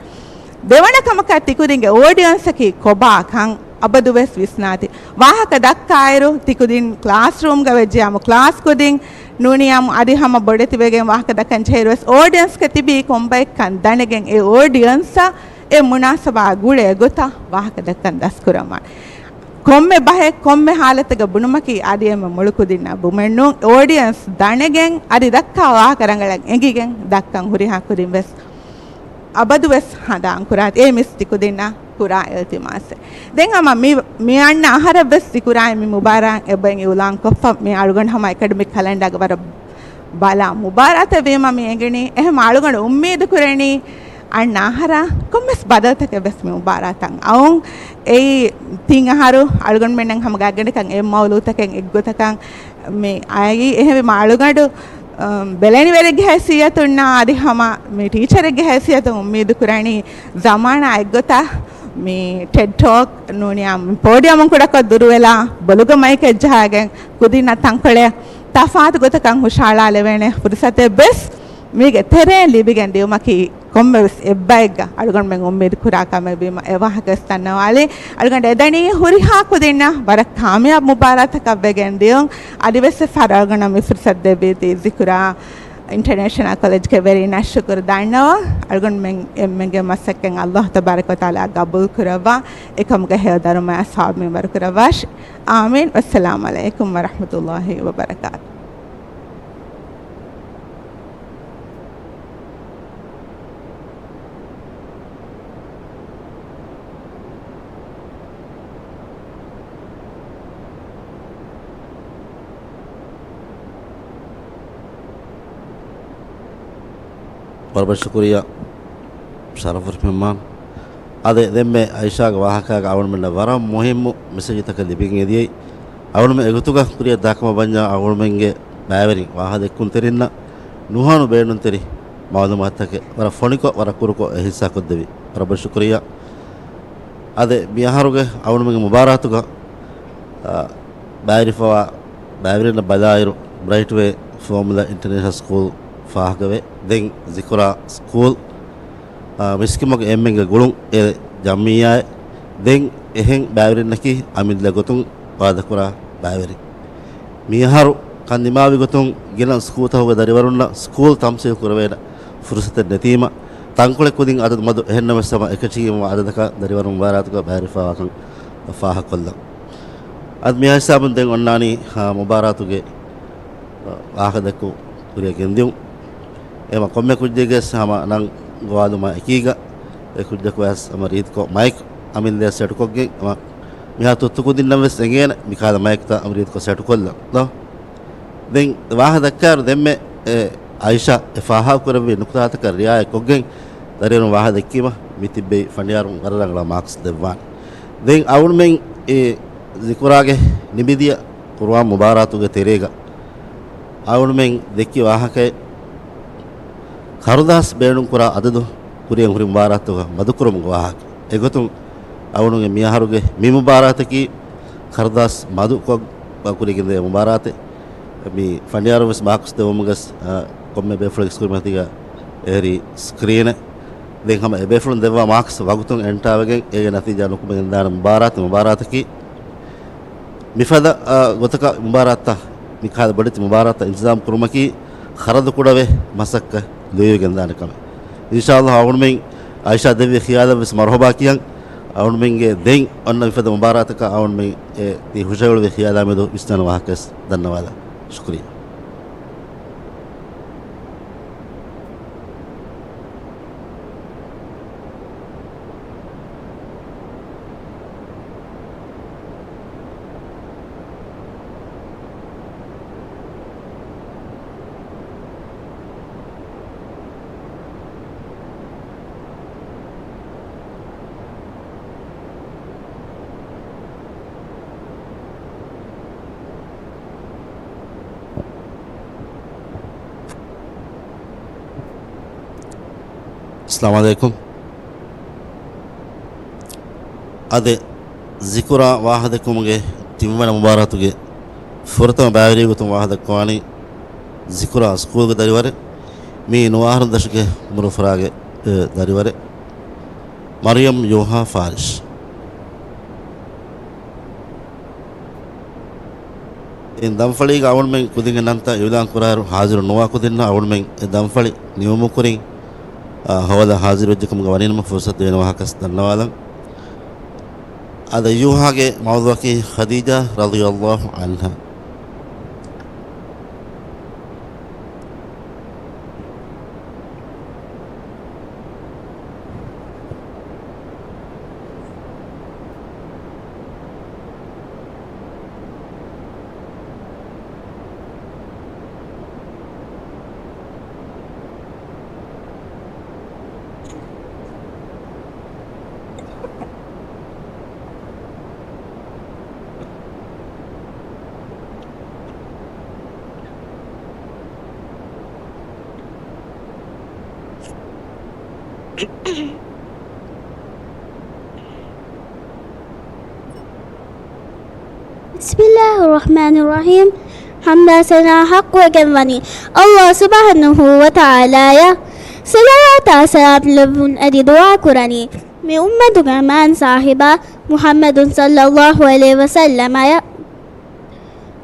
ދެވަނަ ކަމަކަށް ތިކުދިންގެ އޯޑިއަންސަކީ ކޮބާ ކަން އަބަދުވެސް ވިސްނާތި. ވާހަކަ ދައްކާއިރު ތިކުދިން ކްލާސްރޫމްގަ ވެއްޖެޔާމު ކްލާސް ކުދިން ނޫނިޔާމު އަދި ހަމަ ބޮޑެތިވެގެން ވާހަކަ ދައްކަން ޖެހިއިރުވެސް އޯޑިއަންސްގަ ތިބީ ކޮންބައެއްކަން ދަނެގެން އެ އޯޑިއަންސަށް އެ މުނާސަބާ ގުޅޭ ގޮތަށް ވާހަކަ ދައްކަން ދަސްކުރަންވާނެ. ކޮންމެ ބަހެއް ކޮންމެ ހާލަތެއްގަ ބުނުމަކީ އަދި އެންމެ މޮޅު ކުދިންނާ ބުމެއް ނޫން. އޯޑިއަންސް ދަނެގެން އަދި ދައްކާ ވާހަކަ ރަނގަޅަށް އެނގިގެން ދައްކަން ހުރިހާ ކުދިން ވެސް އަބަދުވެސް ހަނދާން ކުރާތި. އެ މިސް ތިކުދިންނަށް ކުރާ އިލްތިމާސެއް. ދެން ހަމަ މި، މި އަންނަ އަހަރަށްވެސް ތިކުރާއި މި މުބާރާތް އެބައިން އިއުލާން ކޮށްފަ މި އަޅުގަނޑު ހަމަ އެކަޑަމިކް ކަލަންޑާގެ ވަރަށް ބަލާ މުބާރާތެއް ވީމަ މި އެނގެނީ. އެހެން އަޅުގަނޑު އުއްމީދު ކުރެނީ އަންނަ އަހަރަށް ކޮންމެސް ބަދަލުތަކެއް ވެސް މި މުބާރާތަށް އައުން. އެއީ ތިން އަހަރު އަޅުގަނޑުމެންނަށް ހަމަ ގާތްގަނޑަކަށް އެއް މައުލޫތަކެއް އެއްގޮތަކަށް މި އައީ. އެހެންވީމަ އަޅުގަނޑު، އަ، ބެލެނިވެރިއެއްގެ ހައިސިއްޔަތުންނާ އަދި ހަމަ މި ޓީޗަރެއްގެ ހައިސިއްޔަތުން އުއްމީދު ކުރަނީ ޒަމާނާ އެއްގޮތަށް މި ޓެޑް ޓޯކް ނޫނިޔާ ޕޯޑިއަމުން ކުޑަކޮށް ދުރުވެލާ ބޮލުގަ މައިކެއް ޖަހާގެން ކުދިންނަށް ތަންކޮޅެއް ތަފާތު ގޮތަކަށް ހުށަހަޅާލެވޭނެ ފުރުސަތެއް ވެސް މީގެ ތެރެއިން ލިބިގެން ދިއުމަކީ ކޮންމެވެސް އެއްބައެއްގަ އަޅުގަނޑުމެން އުއްމީދު ކުރާ ކަމެއް ވީމަ، އެ ވާހަކަވެސް ދަންނަވާލި. އަޅުގަނޑު އެދަނީ ހުރިހާ ކުދިންނަށް ވަރަށް ކާމިޔާބު މުބާރާތަކަށް ވެގެން ދިޔުން. އަދިވެސް އެ ފަރާގުނަ މި ފުރުސަތު ދެއްވީތީ ޒިކުރާ އިންޓަރނޭޝަނަލް ކޮލެޖްގެ ވެރިންނަށް ޝުކުރު ދަންނަވަން. އަޅުގަނޑުމެން އެންމެންގެ މަސައްކަތް ﷲ ތަބާރަކަ ވަތަޢާލާ ޤަބޫލު ކުރައްވާ، އެކަމުގެ ހެޔޮ ދަރުމަޔާ ސަވާބު މިންވަރު ކުރައްވާށި. އާމީން. ވައްސަލާމް ޢަލައިކުމް ވަރަޙްމަތުﷲ ވަބަރަކާތު. ވަރަށް ޝުކުރިއްޔާ ޝަރަފުވެރި މެހްމާން. އާދެ، ދެންމެ އައިޝާގެ ވާހަކާގަ އަޅުގަނޑުމެންނަށް ވަރަށް މުހިއްމު މެސެޖްތަކެއް ލިބިގެން އެދިޔައީ. އަޅުގަނޑުމެން އެގޮތުގަ ކުރިއަށް ދާކަމަށް ވަންޏާ އަޅުގަނޑުމެންގެ ބައިވެރިން ވާހަކަދެއްކުންތެރިންނަށް ނުހަނު ބޭނުންތެރި މައުލޫމާތުތަކެއް ވަރަށް ފޮނިކޮށް، ވަރަށް ކުރުކޮށް އެ ހިއްސާކޮށްދެއްވި. ވަރަށް ބޮޑަށް ޝުކުރިއްޔާ. އާދެ، މި އަހަރުގެ އަޅުގަނޑުމެންގެ މުބާރާތުގަ، އާ، ބައިވެރިފަވާ ބައިވެރިންނަށް ބަލާއިރު، ބްރައިޓްވޭ ފޯމުލާ އިންޓަރނޭޝަނަލް ސްކޫލް ފާހަގަވޭ. ދެން ޒިކުރާ ސްކޫލް، އާ، މިސްކިތްމަގު އެންމެންގެ ގުޅުން އެ ޖަމްޢިއްޔާއެއް. ދެން އެހެން ބައިވެރިންނަކީ އަމިއްލަ ގޮތުން ވާދަކުރާ ބައިވެރިން. މިއަހަރު ކަން ދިމާވި ގޮތުން ގިނަ ސްކޫލްތަކުގެ ދަރިވަރުންނަށް ސްކޫލް ތަމްސީލް ކުރެވޭނެ ފުރުސަތެއް ނެތީމަ، ތަންކޮޅެއް ކުދިން އަދަދު މަދު އެހެންނަމަވެސް ހަމަ އެކަށީގެންވާ އަދަދަކަށް ދަރިވަރުން މުބާރާތުގަ ބައިވެރިފަވާކަން ފާހަގަކޮށްލަން. އަދި މި ހިސާބުން ދެން އޮންނާނީ، އާ، މުބާރާތުގެ، އާ، ވާހަކަދެއްކުން ކުރިއަށް ގެންދިއުން. އެމަ ކޮންމެ ކުއްޖެއްގެ ހަމަ ނަން ގޮވާލުމާ އެކީގަ، އެ ކުއްޖަކު ވެސް ހަމަ ރީތިކޮށް މައިކް އަމިއްލަ ސެޓުކޮށްގެން ހަމަ މިހާ ތުއްތު ކުދިންނަށް ވެސް އެނގޭނެ މިކާލަ މައިކްތައް ހަމަ ރީތިކޮށް ސެޓުކޮށްލަން ދޯ. ދެން ވާހަކަ ދައްކާއިރު ދެންމެ އެ އައިޝާ އެ ފާހަގަކުރެއްވި ނުކުތާތަކަށް ރިއާޔަތްކޮށްގެން ދަރިވަރުން ވާހަކަ ދެއްކީމަ މި ތިއްބެވި ފަނޑިޔާރުން ވަރަށް ރަނގަޅަށް މާކްސް ދެއްވާނެ. ދެން އަޅުގަނޑުމެން އެ ޒިކުރާގެ ނިމިދިޔަ ޤުރުއާން މުބާރާތުގެ ތެރޭގަ އަޅުގަނޑުމެން ދެއްކި ވާހަކައެއް ކަރުދާސް ބޭނުންކުރާ އަދަދު ކުރިއަށް ހުރި މުބާރާތުގަ މަދުކުރުމުގެ ވާހަކަ. އެގޮތުން އަޅުގަނޑުގެ މިއަހަރުގެ މި މުބާރާތަކީ ކަރުދާސް މަދުކޮށް، ކުރިގެންދޭ މުބާރާތެއް. މި ފަނޑިޔާރު ވެސް މާކްސް ދެވުމުގަސް، އާ، ކޮންމެ ބޭފުޅެއްގެ ސްކްރީން މަތީގަ އެހެރީ ސްކްރީނެއް. ދެން ހަމަ އެ ބޭފުޅުން ދެއްވާ މާކްސް ވަގުތުން އެންޓާވެގެން އޭގެ ނަތީޖާ ނުކުމެގެންދާނެ މުބާރާތެއް، މުބާރާތަކީ. މިފަދަ، އާ، ގޮތަކަށް މުބާރާތަށް، މިކަހަލަ ބޮޑެތި މުބާރާތަށް އިންތިޒާމް ކުރުމަކީ ޚަރަދު ކުޑަވޭ މަސައްކަތް ލުއިވެގެންދާނެ ކަމެއް. އިންޝާﷲ އަޅުގަނޑުމެން އައިޝާ ދެއްވި ޚިޔާލަށް ވެސް މަރުޙަބާ ކިޔަން. އަޅުގަނޑުމެންގެ ދެން އޮންނަ މިފަދަ މުބާރާތަކަށް އަޅުގަނޑުމެން އެ ތި ހުށަހެޅުވި ޚިޔާލާ މެދު ވިސްނާނެ ވާހަކަ ވެސް ދަންނަވާލަން. ޝުކުރިއްޔާ. އައްސަލާމު ޢަލައިކުމް. އަދި ޒިކުރާ ވާހަކަދެއްކުމުގެ ތިންވަނަ މުބާރާތުގެ ފުރަތަމަ ބައިވެރި ގޮތުން ވާހަކަދައްކަވާނީ ޒިކުރާ ސްކޫލްގެ ދަރިވަރެއް. މީ ނުވަ އަހަރު ދަށުގެ އުމުރު ފުރާގެ، އެ، ދަރިވަރެއް. މަރިޔަމް ޔޫހާ ފާރިޝް. އިން ދަންފަޅީގަ އަޅުގަނޑުމެން ކުދިންގެ ނަންތައް އިޢުލާން ކުރާއިރު، ޙާޟިރު ނުވާ ކުދިންނަށް އަޅުގަނޑުމެން އެ ދަންފަޅި ނިމުމުގެ ކުރިން، އާ، ހަވަލަށް ޙާޟިރުވެއްޖެ ކަމުގަ ވަނީނަމަ ފުރުޞަތު ދޭނެ ވާހަކަ ދަންނަވާލަން. އަދި ޔޫހާގެ މައުޟޫޢަކީ ޚަދީޖާ ރަޟިޔަﷲ ޢަންހާ. بسم الله الرحمن الرحيم. ޙަމްދާ ސަނާ ޙައްޤުވެގެންވަނީ ﷲ ސުބްޙާނަހޫ ވަތަޢާލާއަށް. ޞަލަވާތާ ސަލާމް ލެއްވުން އެދި ދުޢާ ކުރަނީ މި އުއްމަތުގެ މާން ސާހިބާ މުޙައްމަދު ޞައްލައްލާހު ޢަލައިހި ވަސައްލަމައަށް.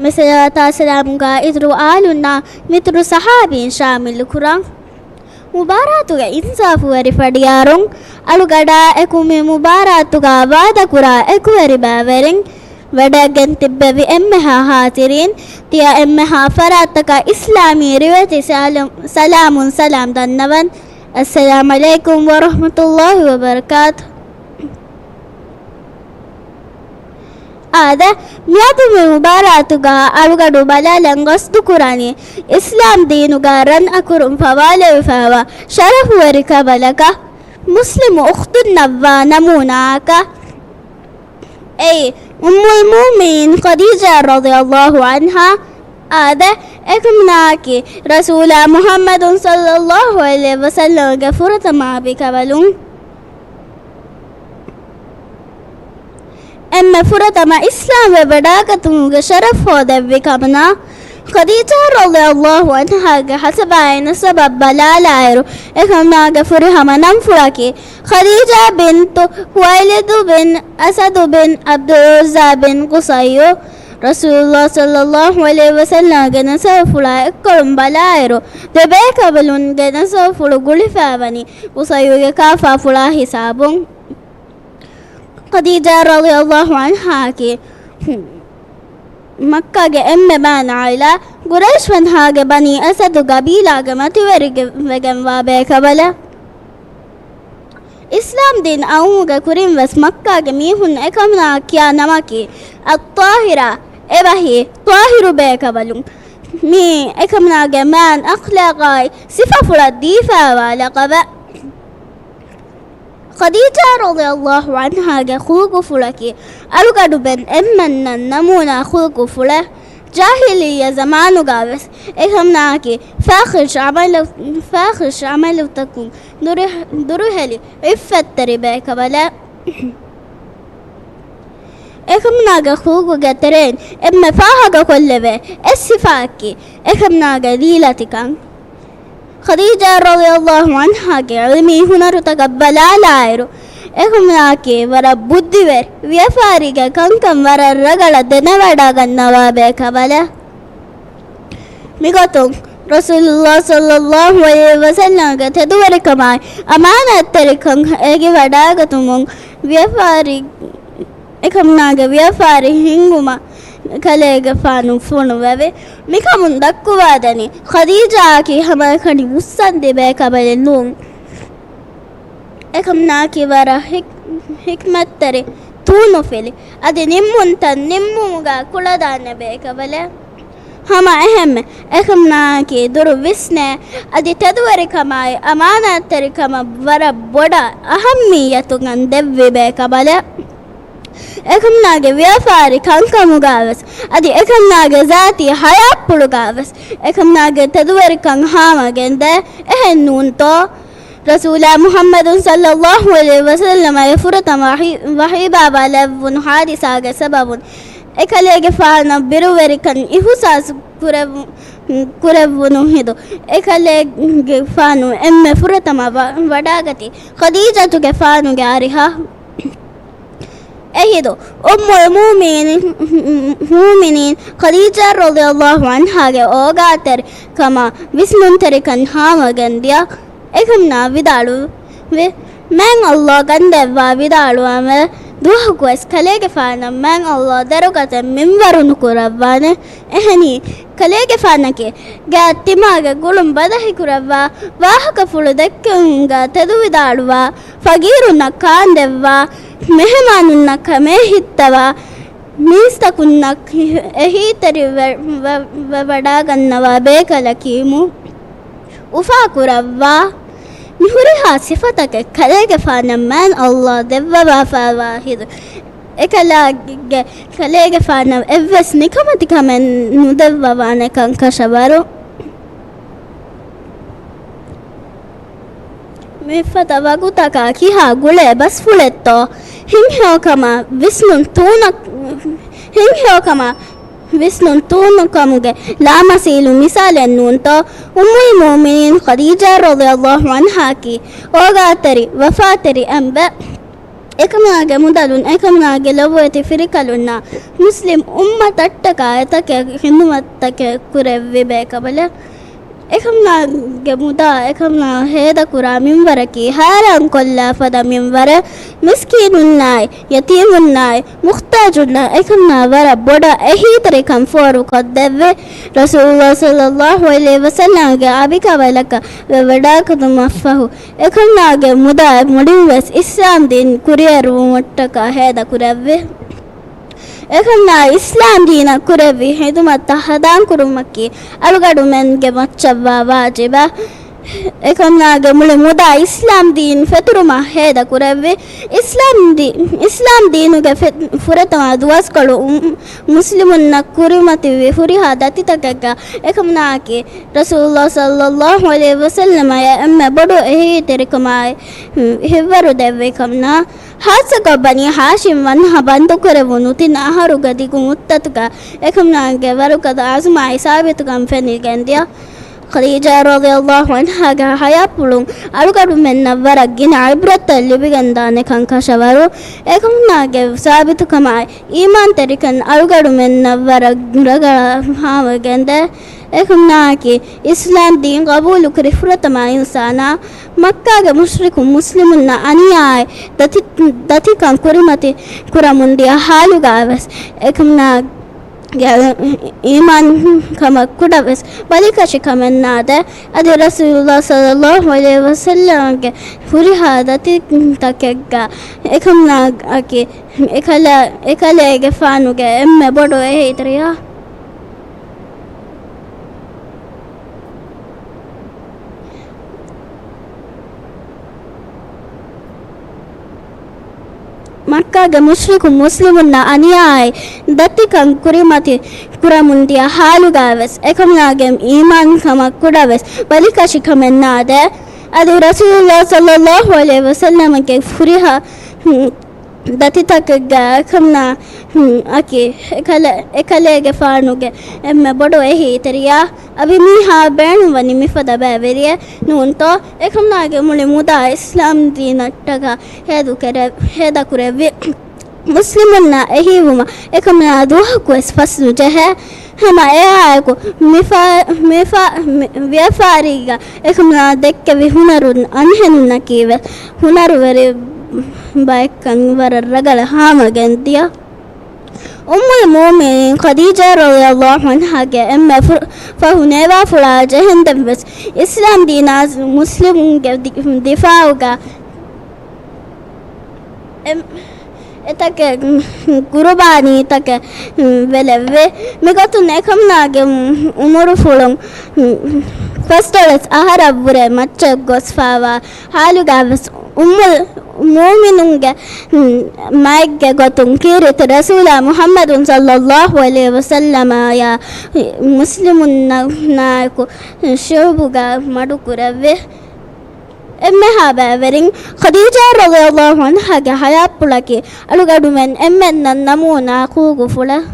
މި ޞަލަވާތާ ސަލާމުގަ އިތުރު އާލުންނާ މިތުރު ޞަޙާބީން ޝާމިލު ކުރަން. މުބާރާތުގެ އިންސާފުވެރި ފަޑިޔާރުން، އަޅުގަޑާ އެކު މި މުބާރާތުގަ ވާދަކުރާ އެކުވެރި ބައިވެރިން، ވަޑައިގެން ތިއްބެވި އެންމެހާ ޙާޟިރީން، ތިޔަ އެންމެހާ ފަރާތްތަކަށް އިސްލާމީ ރިވެތި ސަލާމް، ސަލާމުން ސަލާމް ދަންނަވަން. އައްސަލާމް ޢަލައިކުމް ވަރަޙްމަތުﷲ ވަބަރަކާތު. އާދެ، މިއަދު މި މުބާރާތުގަ އަޅުގަޑު ބަލާލަން ގަސްދުކުރަނީ، އިސްލާމް ދީނުގަ ރަން އަކުރުން ފަވާލެވިފައިވާ ޝަރަފުވެރި ކަބަލަކަށް، މުސްލިމު އުޚްތުންނަށްވާ ނަމޫނާއަކަށް. އެއީ، އުއްމުލް މުއުމިނީން ޚަދީޖާ ރަޟިޔަﷲ ޢަންހާ. އާދެ، އެކަމުނާއަކީ، ރަސޫލާ މުޙައްމަދު ޞައްލައްލާހު ޢަލައިހި ވަސައްލަމަގެ ފުރަތަމަ ބިކަވަލުން. އެންމެ ފުރަތަމަ އިސްލާމްވެ ވަޑައިގަތުމުގެ ޝަރަފް ހޯދެއްވި ކަމުނާ، ޚަދީޖާ ރަޟިޔަﷲ ޢަންހާގެ ހަސަބާއި ނަސަބަށް ބަލާލާއިރު، އެކަމުނާގެ ފުރިހަމަ ނަންފުޅަކީ ޚަދީޖާ ބިންތު ޚުވައިލިދު ބިން އަސަދު ބިން ޢަބްދުލް ޢުއްޒާ ބިން ޤުޞައްޔު. ރަސޫލުﷲ ޞައްލައްލާހު ޢަލައިހި ވަސައްލަމަގެ ނަސަބުފުޅާ އެއްކޮޅުން ބަލާއިރު، ދެބޭކަލުންގެ ނަސަބުފުޅު ގުޅިފައިވަނީ ޤުޞައްޔުގެ ކާފާފުޅާ ހިސާބުން. ޚަދީޖާ ރަޟިޔަﷲ ޢަންހާއަކީ މައްކާގެ އެންމެ މާން ޢާއިލާ، ޤުރައިޝް ވަންހާގެ ބަނީ އަސަދު ޤަބީލާގެ މަތިވެރި ވެގެންވާ ބޭކަލެއް. އިސްލާމް ދީން އައުމުގެ ކުރިން ވެސް މައްކާގެ މީހުން އެކަމުނާ ކިޔާ ނަމަކީ އައްޠާހިރާ، އެބަހީ ޠާހިރު ބޭކަލުން. މީ އެކަމުނާގެ މާން އަޚްލާޤާއި ސިފަފުޅަށް ދީފައިވާ ލަޤަބެއް. ޚަދީޖާ ރަޟިޔަﷲ ޢަންހާގެ ޚުލްޤުފުޅަކީ އަޅުގަޑުމެން އެންމެންނަށް ނަމޫނާ ޚުލްޤުފުޅެއް. ޖާހިލިއްޔަ ޒަމާނުގަ ވެސް އެކަމުނާއަކީ ފާޙިޝް ޢަމަލު، ފާޙިޝް ޢަމަލުތަކުން ދުރު، ދުރުހެލި ޢިއްފަތްތެރި ބޭކަލެއް. އެކަމުނާގެ ޚުލުޤުގެ ތެރެއިން އެންމެ ފާހަގަކޮށްލެވޭ އެއް ސިފައަކީ އެކަމުނާގެ ލީލަތިކަން. ޚަދީޖާ ރަޟިޔަﷲ ޢަންހާގެ ޢިލްމީ ހުނަރުތަކަށް ބަލާލާއިރު، އެކަމުނާއަކީ ވަރަށް ބުއްދިވެރި، ވިޔަފާރީގެ ކަންކަން ވަރަށް ރަގަޅަށް ދެނެވަޑައިގަންނަވާ ބޭކަނބަލެއް. މިގޮތުން ރަސޫލުﷲ ޞައްލަﷲ ޢަލައިހި ވަސައްލަމްގެ ތެދުވެރިކަމާއި އަމާނާތްތެރިކަން އެނގިވަޑައިގަތުމުން ވިޔަފާރި، އެކަމުނާގެ ވިޔަފާރި ހިންގުމަށް ކަލޭގެފާނު ފޮނުވެވި. މިކަމުން ދައްކުވާދެނީ، ޚަދީޖާއަކީ ހަމައެކަނި މުއްސަނދި ބޭކަނބަލެއް ނޫން. އެކަމުނާއަކީ ވަރަށް ހިކް-، ހިކްމަތްތެރި، ތޫނުފިލި، އަދި ނިންމުންތައް ނިންމުމުގަ ކުޅަދާނެ ބޭކަނބަލެއް. ހަމަ އެހެންމެ، އެކަމުނާއަކީ ދުރު ވިސްނޭ، އަދި ތެދުވެރިކަމާއި އަމާނާތްތެރިކަމަށް ވަރަށް ބޮޑަށް އަހައްމިއްޔަތުކަން ދެއްވި ބޭކަނބަލެއް. އެކަމުނާގެ ވިޔަފާރި ކަންކަމުގަވެސް، އަދި އެކަމުނާގެ ޒާތީ ހަޔާތްޕުޅުގަވެސް، އެކަމުނާގެ ތެދުވެރިކަން ހާމަގެންދޭ. އެހެން ނޫންތޯ؟ ރަސޫލާ މުޙައްމަދު ޞައްލަﷲ ޢަލައިހި ވަސައްލަމަށް އެ ފުރަތަމަ ވަޙީ، ވަޙީ ބާވާލެއްވުނު ޙާދިސާގެ ސަބަބުން، އެކަލޭގެފާނަށް ބިރުވެރިކަން އިޙުސާސް ކުރެއްވު-، ކުރެއްވުނު ހިނދު، އެކަލޭގެފާނު އެންމެ ފުރަތަމަ ވަ-، ވަޑާގަތީ ޚަދީޖަތުގެފާނުގެ އަރިހަށް. އެހިނދު، އުއްމުލް މުއުމިނީން، މުއުމިނީން ޚަދީޖާ ރަޟިޔަﷲ ޢަންހާގެ އޯގާތެރިކަމާ ވިސްނުންތެރިކަން ހާމަގެންދިޔަ އެކަމުނާ ވިދާޅުވި، މާތް ﷲ ކަންދެއްވާ ވިދާޅުވާމެ، ދުވަހަކުވެސް ކަލޭގެފާނަށް މާތް ﷲ ދަރުގަތެއް މިންވަރު ނުކުރައްވާނެ. އެހެނީ، ކަލޭގެފާނަކީ ގާތް ތިމާގެ ގުޅުން ބަދަހިކުރައްވާ، ވާހަކަފުޅު ދެއްކެވުމުގަ ތެދުވިދާޅުވާ، ފަގީރުންނަށް ކާންދެއްވާ، މެހެމާނުންނަށް ކަމޭ ހިއްތަވާ، މީސްތަކުންނަށް އެހީތެރިވެ-، ވެ-، ވެވަޑައިގަންނަވާ ބޭކަލަކީމު އުފާކުރައްވާ، މި ހުރިހާ ސިފަތަކެއް ކަލޭގެފާނަށް މާތް ﷲ ދެއްވަވާފައިވާ ހިނދު، އެކަލާގެ ކަލޭގެފާނަށް އެއްވެސް ނިކަމެތިކަމެއް ނުދެއްވަވާނެކަން ކަށަވަރު. މިފަދަ ވަގުތަކާ ކިހާ ގުޅޭ ބަސްފުޅެއްތޯ؟ ހިތްހެޔޮކަމާ ވިސްނުން ތޫނަ-، ހިތްހެޔޮކަމާ ވިސްނުން ތޫނުކަމުގެ ލާމަސީލު މިސާލެއް ނޫންތޯ؟ އުއްމުލް މުއުމިނީން ޚަދީޖާ ރަޟިޔަﷲ ޢަންހާއަކީ އޯގާތެރި، ވަފާތެރި އަނބެއް. އެކަމާގެ މުދަލުން އެކަމާގެ ލޮބުވެތި ފިރިކަލުންނާ މުސްލިމް އުއްމަތަށްޓަކާ އެތަކެއް ޚިދުމަތްތަކެއް ކުރެއްވި ބޭކަނބަލެއް. އެކަމާގެ މުދާ އެކަމާ ހޭދަކުރާ މިންވަރަކީ ހައިރާންކޮށްލާ ފަދަ މިންވަރެއް. މިސްކީނުންނާއި، ޔަތީމުންނާއި، މުޙްތާޖުންނަށް އެކަމާ ވަރަށް ބޮޑަށް އެހީތެރިކަން ފޯރުކޮށްދެއްވި. ރަސޫލުﷲ ޞައްލަﷲ ޢަލައިހި ވަސައްލަމްގެ އަނބިކަނބަލަކަށް ވެވަޑައިގަތުމަށްފަހު، އެކަންނާގެ މުދާ މުޅިންވެސް އިސްލާމްދީން ކުރިއެރުވުމަށްޓަކާ ހޭދަކުރެއްވި. އެކަންނާ އިސްލާމްދީނަށް ކުރެއްވި ޚިދުމަތްތައް ހަނދާންކުރުމަކީ، އަޅުގަނޑުމެންގެ މައްޗަށްވާ ވާޖިބެއް. އެކަންނާގެ މުޅި މުދާ އިސްލާމްދީން ފެތުރުމަށް ހޭދަކުރެއްވި. އިސްލާމްދީ-، އިސްލާމްދީނުގެ ފެ-، ފުރަތަމަ ދުވަސްކޮޅު މު-، މުސްލިމުންނަށް ކުރިމަތިވި ހުރިހާ ދަތިތަކެއްގަ އެކަމަނާއަކީ، ރަސޫލުﷲ ޞައްލަﷲ ޢަލައިހި ވަސައްލަމަށް އެންމެ ބޮޑު އެހީތެރިކަމާއި ހިއްވަރު ދެއްވި ކަމަނާ، ޚާއްޞަކޮށް ބަނީ ހާޝިމް ވަންހަ ބަންދުކުރެވުނު ތިން އަހަރުގެ ދިގު މުއްދަތުގަ އެކަމަނާގެ ވަރުގަދަ އަޒުމާއި ސާބިތުކަން ފެނިގެންދިޔަ. ޚަދީޖާ ރަޟިޔަﷲ ޢަންހާގެ ޙަޔާތްޕުޅުން އަޅުގަނޑުމެންނަށް ވަރަށް ގިނަ ޢިބްރަތްތައް ލިބިގެންދާނެކަން ކަށަވަރު. އެކަމަނާގެ ސާބިތުކަމާއި އީމާންތެރިކަން އަޅުގަނޑުމެންނަށް ވަރަށް ރަގަޅަށް ހާމަގެންދޭ. އެކަމަނާއަކީ އިސްލާމް ދީން ޤަބޫލުކުރި ފުރަތަމަ އިންސާނާ. މައްކާގެ މުޝްރިކު މުސްލިމުންނަށް އަނިޔާއެއް ދަތި-، ދަތިކަން ކުރިމަތި ކުރަމުން ދިޔަ ޙާލުގަވެސް އެކަމަނާގެ އީމާން ކަމަށް ކުޑަވެސް ބަލިކަށި ކަމެއް ނާދޭ. އަދި ރަސޫލުﷲ ޞައްލަﷲ ޢަލައިހި ވަސައްލަމަގެ ހުރިހާ ދަތިތަކެއްގަ އެކަމަނާއަކީ އެކަލަ-، އެކަލޭގެފާނުގެ އެންމެ ބޮޑު އެހީތެރިޔާ. މައްކާގެ މުޝްރިކު މުސްލިމުންނަށް އަނިޔާއެއް ދަތިކަން ކުރިމަތި ކުރަމުން ދިޔަ ޙާލުގަވެސް އެކަމަނާގެ އީމާން ކަމަށް ކުޑަވެސް ބަލިކަށި ކަމެއް ނާދޭ. އަދި ރަސޫލުﷲ ޞައްލަﷲ ޢަލައިހި ވަސައްލަމަގެ ހުރިހާ ދަތިތަކެއްގަ އެކަމަނާ، ހުން، އަކީ އެކަލޭ، އެކަލޭގެފާނުގެ އެންމެ ބޮޑު އެހީތެރިޔާ. އަދި މީހާ ބޭނުންވަނީ މިފަދަ ބައިވެރިއެއް ނޫންތޯ؟ އެކަމަނާގެ މުޅި މުދާ އިސްލާމް ދީނަށްޓަކާ ހޭދަކުރެ-، ހޭދަކުރެއްވި. މުސްލިމުންނަށް އެހީވުމަށް އެކަމަނާ ދުވަހަކުވެސް ފަސް ނުޖެހޭ. ހަމަ އެއާއެކު މިފާ-، މިފާ-، މި-، ވިޔަފާރީގަ އެކަމަނާ ދެއްކެވި ހުނަރުން އަންހެނުންނަކީވެސް ހުނަރުވެރި ބައެއްކަން ވަރަށް ރަގަޅަށް ހާމަގެން ދިޔަ. އުއްމުލް މުއުމިނީން ޚަދީޖާ ރަޟިޔަﷲ ޢަންހާގެ އެންމެ ފު-، ފަހު ނޭވާފުޅާ ޖެހެންދެންވެސް އިސްލާމް ދީނާ މުސްލިމުންގެ ދި-، ދިފާޢުގަ އެ-، އެތަކެއް ޤުރުބާނީތަކެއް ވެލެއްވި. މިގޮތުން އެކަމަނާގެ އުމުރުފުޅުން ފަސްދޮޅަސް އަހަރަށްވުރެ މައްޗަށް ގޮސްފާވާ ޙާލުގަވެސް އުއްމުލް މުއުމިނުންގެ މައެއްގެ ގޮތުން ކީރިތި ރަސޫލާ މުޙައްމަދު ޞައްލައްލާހު ޢަލައިހި ވަސައްލަމާއާ މުސްލިމުންނާއެކު ޝުޢުބުގަ މަޑުކުރެއްވި. އެންމެހާ ބައިވެރިން ޚަދީޖާ ރަޟިޔަﷲ ޢަންހާގެ ޙަޔާތްޕުޅަކީ އަޅުގަނޑުމެން އެންމެންނަށް ނަމޫނާ ކޫގުފުޅެއް.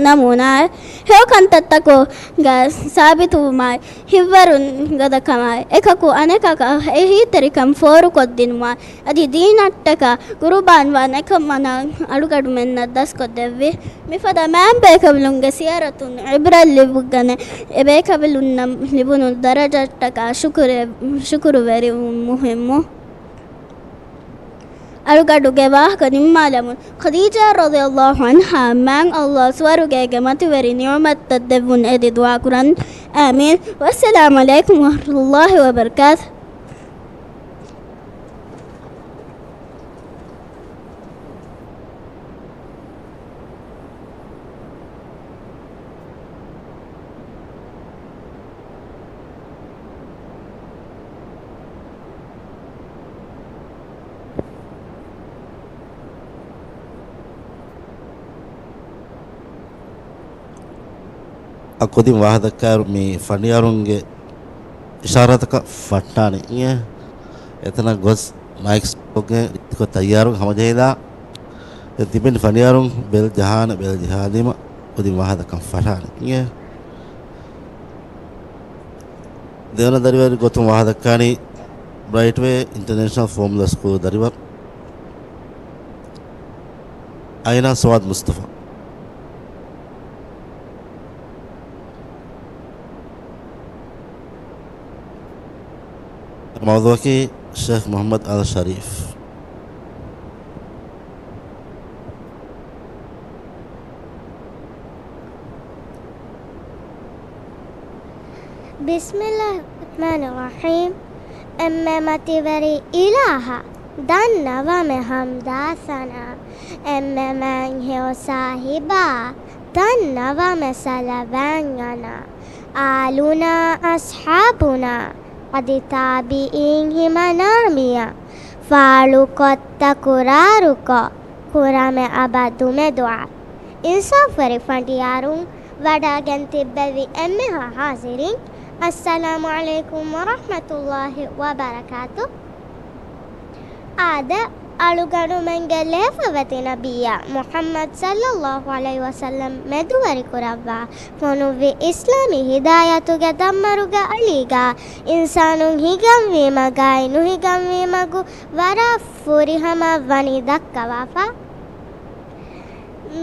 ނަމޫނާއެއް. ހެޔޮ ކަންތައްތަކުގަ ސާބިތުވުމާއި، ހިތްވަރުން ގަދަކަމާއި، އެކަކު އަނެކަކަށް އެހީތެރިކަން ފޯރުކޮށްދިނުމާއި، އަދި ދީނަށްޓަކާ ޤުރުބާންވާން އެކަމަނާ އަޅުގަނޑުމެންނަށް ދަސްކޮށްދެއްވި. މިފަދަ މާތް ބޭކަލުންގެ ސިޔަރަތުން ޢިބްރަތް ލިބިގަނެ، އެބޭކަލުންނަށް ލިބުނު ދަރަޖައަށްޓަކާ ޝުކުރެ-، ޝުކުރުވެރިވުން މުހިއްމު. އަޅުގަނޑުގެ ވާހަކަ ނިންމާލަމުން، ޚަދީޖާ ރަޟިޔަﷲ ޢަންހާ މާތް ﷲ ސުވަރުގޭގެ މަތިވެރި ނިޢުމަތްތައް ދެއްވުން އެދި ދުޢާކުރަން. އާމީން. ވައްސަލާމު ޢަލައިކުމް ވަރަޙްމަތުﷲ ވަބަރަކާތުހު. އަ، ކުދިން ވާހަކަދައްކާއިރު މި ފަނޑިޔާރުންގެ އިޝާރާތަކަށް ފައްޓާނެ އިނގޭ. އެތަނަށް ގޮސް މައިކް ސެޓްކޮށްގެން ރީތިކޮށް ތައްޔާރުން ހަމަޖެހިލާ، އެ ތިބެން ފަނޑިޔާރުން ބެލް ޖަހާނެ، ބެލް ޖަހާލީމަ ކުދިން ވާހަކަދައްކަން ފަށާނެ އިނގޭ. ދެވަނަ ދަރިވަރު ގޮތުން ވާހަކަދައްކާނީ ބްރައިޓްވޭ އިންޓަރނޭޝަނަލް ފޯމުލާ ސްކޫލް ދަރިވަރު އައިނާ ސުވާދު މުސްތަފާ. މައުޟޫޢަކީ ޝޭޚް މުޙައްމަދު އަލް ޝަރީފް. ބިސްމިއްލާހި ރަޙްމާނި ރަޙީމް. އެންމެ މަތިވެރި އިލާހަށް ދަންނަވަމެ ޙަމްދާ ސަނާ. އެންމެ މާތް ހެޔޮ ސާހިބާ ދަންނަވަމެ ޞަލަވާތް އަނާ. އާލުނާ އަޞްޙާބުނާ އަދި ތާބިޢީން ހިމަނާ މިޔާ. ފާޅުކޮށް ތަކުރާރުކޮށް ކުރަމެ އަބަދުމެ ދުޢާ. އިންސާފުވެރި ފަނޑިޔާރުން ވަޑައިގެން ތިއްބެވި އެންމެހާ ޙާޟިރީން، އައްސަލާމު ޢަލައިކުމް ވަރަޙްމަތުﷲި ވަބަރަކާތުހު. އާދެ، އަޅުގަނޑުމެންގެ ލޭފަވެތި ނަބިއްޔާ މުޙައްމަދު ޞައްލައްލާހު ޢަލައިހި ވަސައްލަމް މެދުވެރިކުރައްވާ ފޮނުއްވި އިސްލާމީ ހިދާޔަތުގެ ދަންމަރުގެ އަލީގަ އިންސާނުން ހިގަންވީމަގާއި ނުހިގަންވީމަގު ވަރަށް ފުރިހަމަ ވަނީ ދައްކަވާފަ.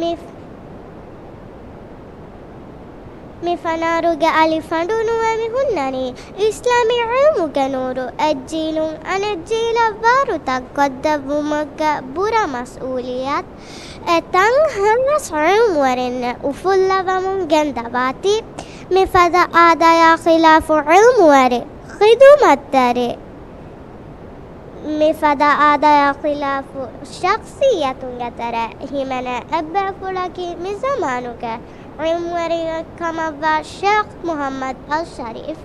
މި، މި ފަނާރުގެ އަލި ފަނޑު ނުވެ މި ހުންނަނީ، އިސްލާމީ ޢިލްމުގެ ނޫރު އެއްޖީލުން އަނެއްޖީލަށް ވާރުތައް ކޮށްދެއްވުމުގެ ބުރަ މަސްއޫލިއްޔަތު. އެ ތަން ހަމަސް ޢިލްމުވެރިންނެއް އުފުއްލަވަމުން ގެންދަވާތީ، މިފަދަ އާދަޔާ ޚިލާފު ޢިލްމުވެރި، ޚިދުމަތްތެރި، މިފަދަ އާދަޔާ ޚިލާފު ޝަޚްޞިއްޔަތުންގެ ތެރޭ ހިމެނޭ އެއްބޭފުޅަކީ މި ޒަމާނުގެ ޢިލްމުވެރިއެއް ކަމަށްވާ ޝޭޚް މުޙައްމަދު އަލް ޝަރީފް.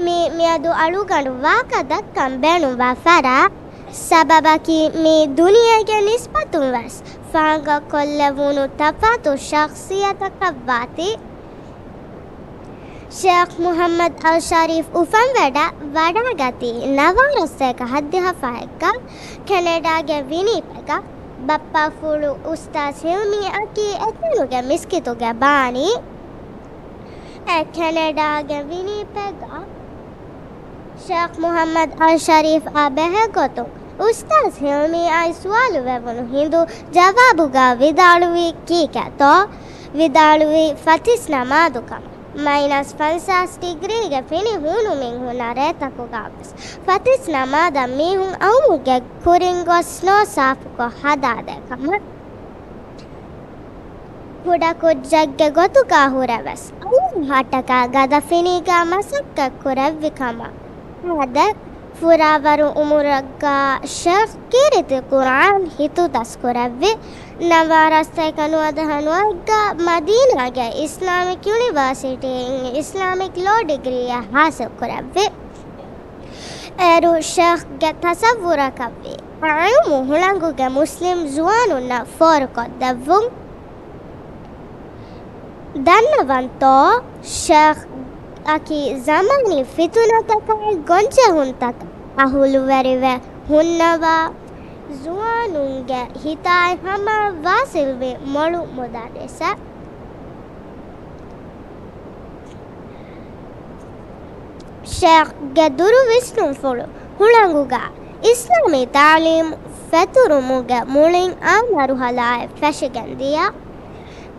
މި، މިއަދު އަޅުގަނޑު ވާހަކަ ދައްކަން ބޭނުންވާ ފަރާތް ސަބަބަކީ މި ދުނިޔޭގެ ނިސްބަތުން ވެސް ފާނގަކޮށްލެވުނު ތަފާތު ޝަޚްޞިއްޔަތަކަށްވާތީ. ޝޭޚް މުޙައްމަދު އަލްޝަރީފް އުފަންވެޑަށް ވަޑައިގަތީ ނަވާރަ ސަތޭކަ ހަތްދިހަ ފަހެއްގަ ކެނެޑާގެ ވިނީޕެގަށް. ބައްޕާފުޅު އުސްތާޛު ހިލްމީއަކީ އެތަނުގެ މިސްކިތުގެ ބާނީ. އެ ކެނެޑާގެ ވިނީޕެގަށް ޝޭޚް މުޙައްމަދު އަލްޝަރީފްއާ ބެހޭގޮތުން އުސްތާޛު ހިލްމީއާއި ސުވާލު ވެވުނު ހިނދު ޖަވާބުގަ ވިދާޅުވީ ކީކޭތޯ؟ ވިދާޅުވީ ފަތިސް ނަމާދު ކަމަށް. މައިނަސް ފަންސާސް ޑިގްރީގެ ފިނި ހޫނު މިންހުންނަށް ރޭތަކުގަ ވެސް ފަތިސް ނަމާދަށް މީހުން އައުމުގެ ކުރިން ގޮސް ނޯ ސާފުކޮށް ހަދާދޭ ކަމަށް. ކުޑަކުއްޖެއްގެ ގޮތުގަ ހުރެވެސް އައުމު ހައްޓަކާ ގަދަފިނީގަ މަސައްކަތް ކުރެއްވި ކަމަށް. އާދެ، ފުރާވަރު އުމުރަށްގަ ޝޭޚް ކީރިތި ޤުރްއާން ހިތުދަސްކުރެއްވި. ނަވާރަ ސަތޭކަ ނުވަދިހަ ނުވައެއްގަ މަދީނާގެ އިސްލާމިކް ޔުނިވާސިޓީއިން އިސްލާމިކް ލޯ ޑިގްރީއެއް ހާސިލްކުރެއްވި. އޭރު ޝޭޚްގެ ތަޞައްވުރަކަށްވީ އިލްމު ހުޅަނގުގެ މުސްލިމް ޒުވާނުންނަށް ފޯރުކޮށްދެއްވުން. ދަންނަވަންތޯ، ޝޭޚް އަކީ ޒަމާނީ ފިތުނަތަކާއި ގޮންޖެހުންތަކަށް އަހުލުވެރިވެ ހުންނަވާ ޒުވާނުންގެ ހިތާއި ހަމައަށް ވާސިލްވި މޮޅު މުދައްރިސެއް. ޝޭޚްގެ ދުރު ވިސްނުންފުޅު ހުޅަނގުގަ އިސްލާމީ ތަޢުލީމް ފެތުރުމުގެ މުޅިން އާ މަރުހަލާއެއް ފެށިގެން ދިޔަ.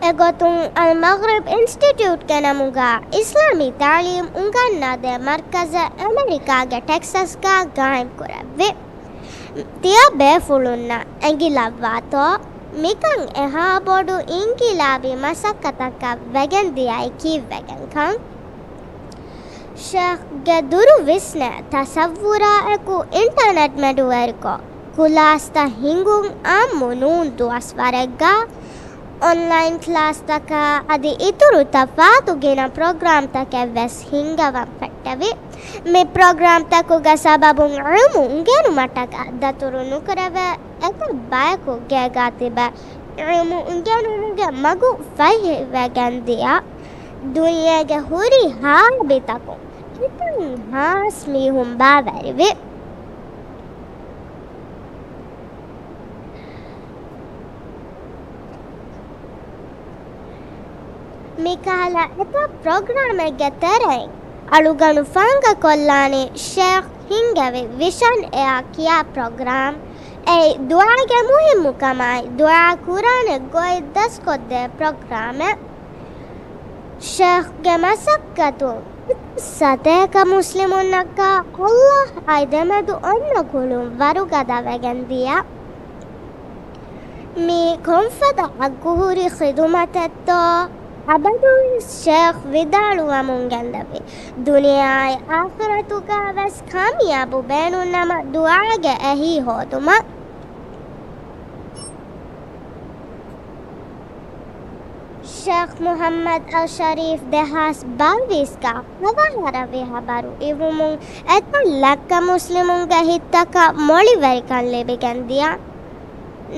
އެގޮތުން އަލް މަޣްރިބް އިންސްޓިޓިއުޓްގެ ނަމުގަ އިސްލާމީ ތަޢުލީމް އުނގަންނާދޭ މަރްކަޒެއް އެމެރިކާގެ ޓެކްސަސްގަ ގާއިމްކުރެއްވި. ތިޔަބޭފުޅުންނަށް އެނގިލައްވާތޯ، މިކަން އެހާ ބޮޑު އިންޤިލާބީ މަސައްކަތަކަށް ވެގެން ދިޔައީ ކީއްވެގެންކަން؟ ޝޭޚްގެ ދުރު ވިސްނޭ ތަޞައްވުރާއެކު އިންޓަރނެޓް މެދުވެރިކޮށް، ކުލާސްތައް ހިނގުން އާއްމު ނޫން ދުވަސްވަރެއްގަ. އޮންލައިން ކްލާސްތަކާ އަދި އިތުރު ތަފާތު ގިނަ ޕްރޮގްރާމްތަކެއް ވެސް ހިންގަވަން ފެއްޓެވި. މި ޕްރޮގްރާމްތަކުގެ ސަބަބުން އިލްމު އުނގެނުމަށްޓަކާ ދަތުރު ނުކުރެވޭ އެތައް ބަޔަކު ގޭގާ ތިބެ އިލްމު އުނގެނުމުގެ މަގު ފަހިވެގެން ދިޔަ. ދުނިޔޭގެ ހުރިހާ ބިތަކުން އެތައް ހާސް މީހުން ބާވައިވި. މިކަހަލަ އެތައް ޕްރޮގްރާމެއްގެ ތެރެއިން އަޅުގަނޑު ފާނގަކޮށްލާނީ ޝޭޚް ހިންގެވި ވިޝަން އެއާ ކިޔާ ޕްރޮގްރާމް. އެއީ ދުޢާގެ މުހިއްމުކަމާއި ދުޢާ ކުރާނެ ގޮތް ދަސްކޮށްދޭ ޕްރޮގްރާމެއް. ޝޭޚްގެ މަސައްކަތުން ސަތޭކަ މުސްލިމުންނަކާ ﷲ އާއި ދެމެދު އޮންނަ ގުޅުން ވަރުގަދަވެގެން ދިޔަ. މީ ކޮންފަދަ އަގުހުރި ޚިދުމަތެއްތޯ؟ އަބަދުވެސް ޝޭޚް ވިދާޅުވަމުން ގެންދެވި، ދުނިޔެއާއި އާޚިރަތުގަ ވެސް ކާމިޔާބު ބޭނުންނަމަ، ދުޢާގެ އެހީ ހޯދުމަށް. ޝޭޚް މުޙައްމަދު އަލްޝަރީފް ދެހާސް ބާވީސްގަ ހަވާހަރަވި ހަބަރު އިވުމުން އެތައް ލައްކަ މުސްލިމުންގެ ހިތްތަކަށް މޮޅިވެރިކަން ލިބިގެން ދިޔަ.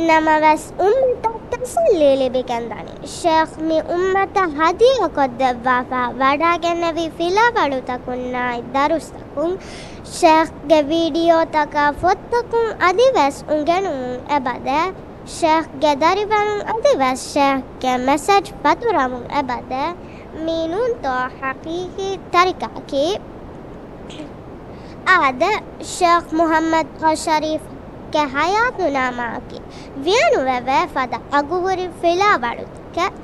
ނަމަވެސް، އުއްމަތަށް ތަސައްލީ ލިބިގެންދަނީ، ޝޭޚް މި އުއްމަތަށް ހަދިޔާކޮށްދެއްވާފަ ވަޑައިގެންނެވި ފިލާވަޅުތަކުންނާއި ދަރުސްތަކުން، ޝޭޚްގެ ވީޑިއޯތަކާ ފޮތްތަކުން އަދިވެސް އުނގެނުމުން އެބަދޭ. ޝޭޚްގެ ދަރިވަރުން އަދިވެސް ޝޭޚްގެ މެސެޖް ފަތުރަމުން އެބަދޭ. މީ ނޫންތޯ ޙަޤީޤީ ތަރިކައަކީ؟ އާދެ، ޝޭޚް މުޙައްމަދު އަލްޝަރީފްގެ ޙަޔާތުނާމާއަކީ ވިޔަނުވެވޭ ފަދަ އަގުހުރި ފިލާވަޅުތަކެއް.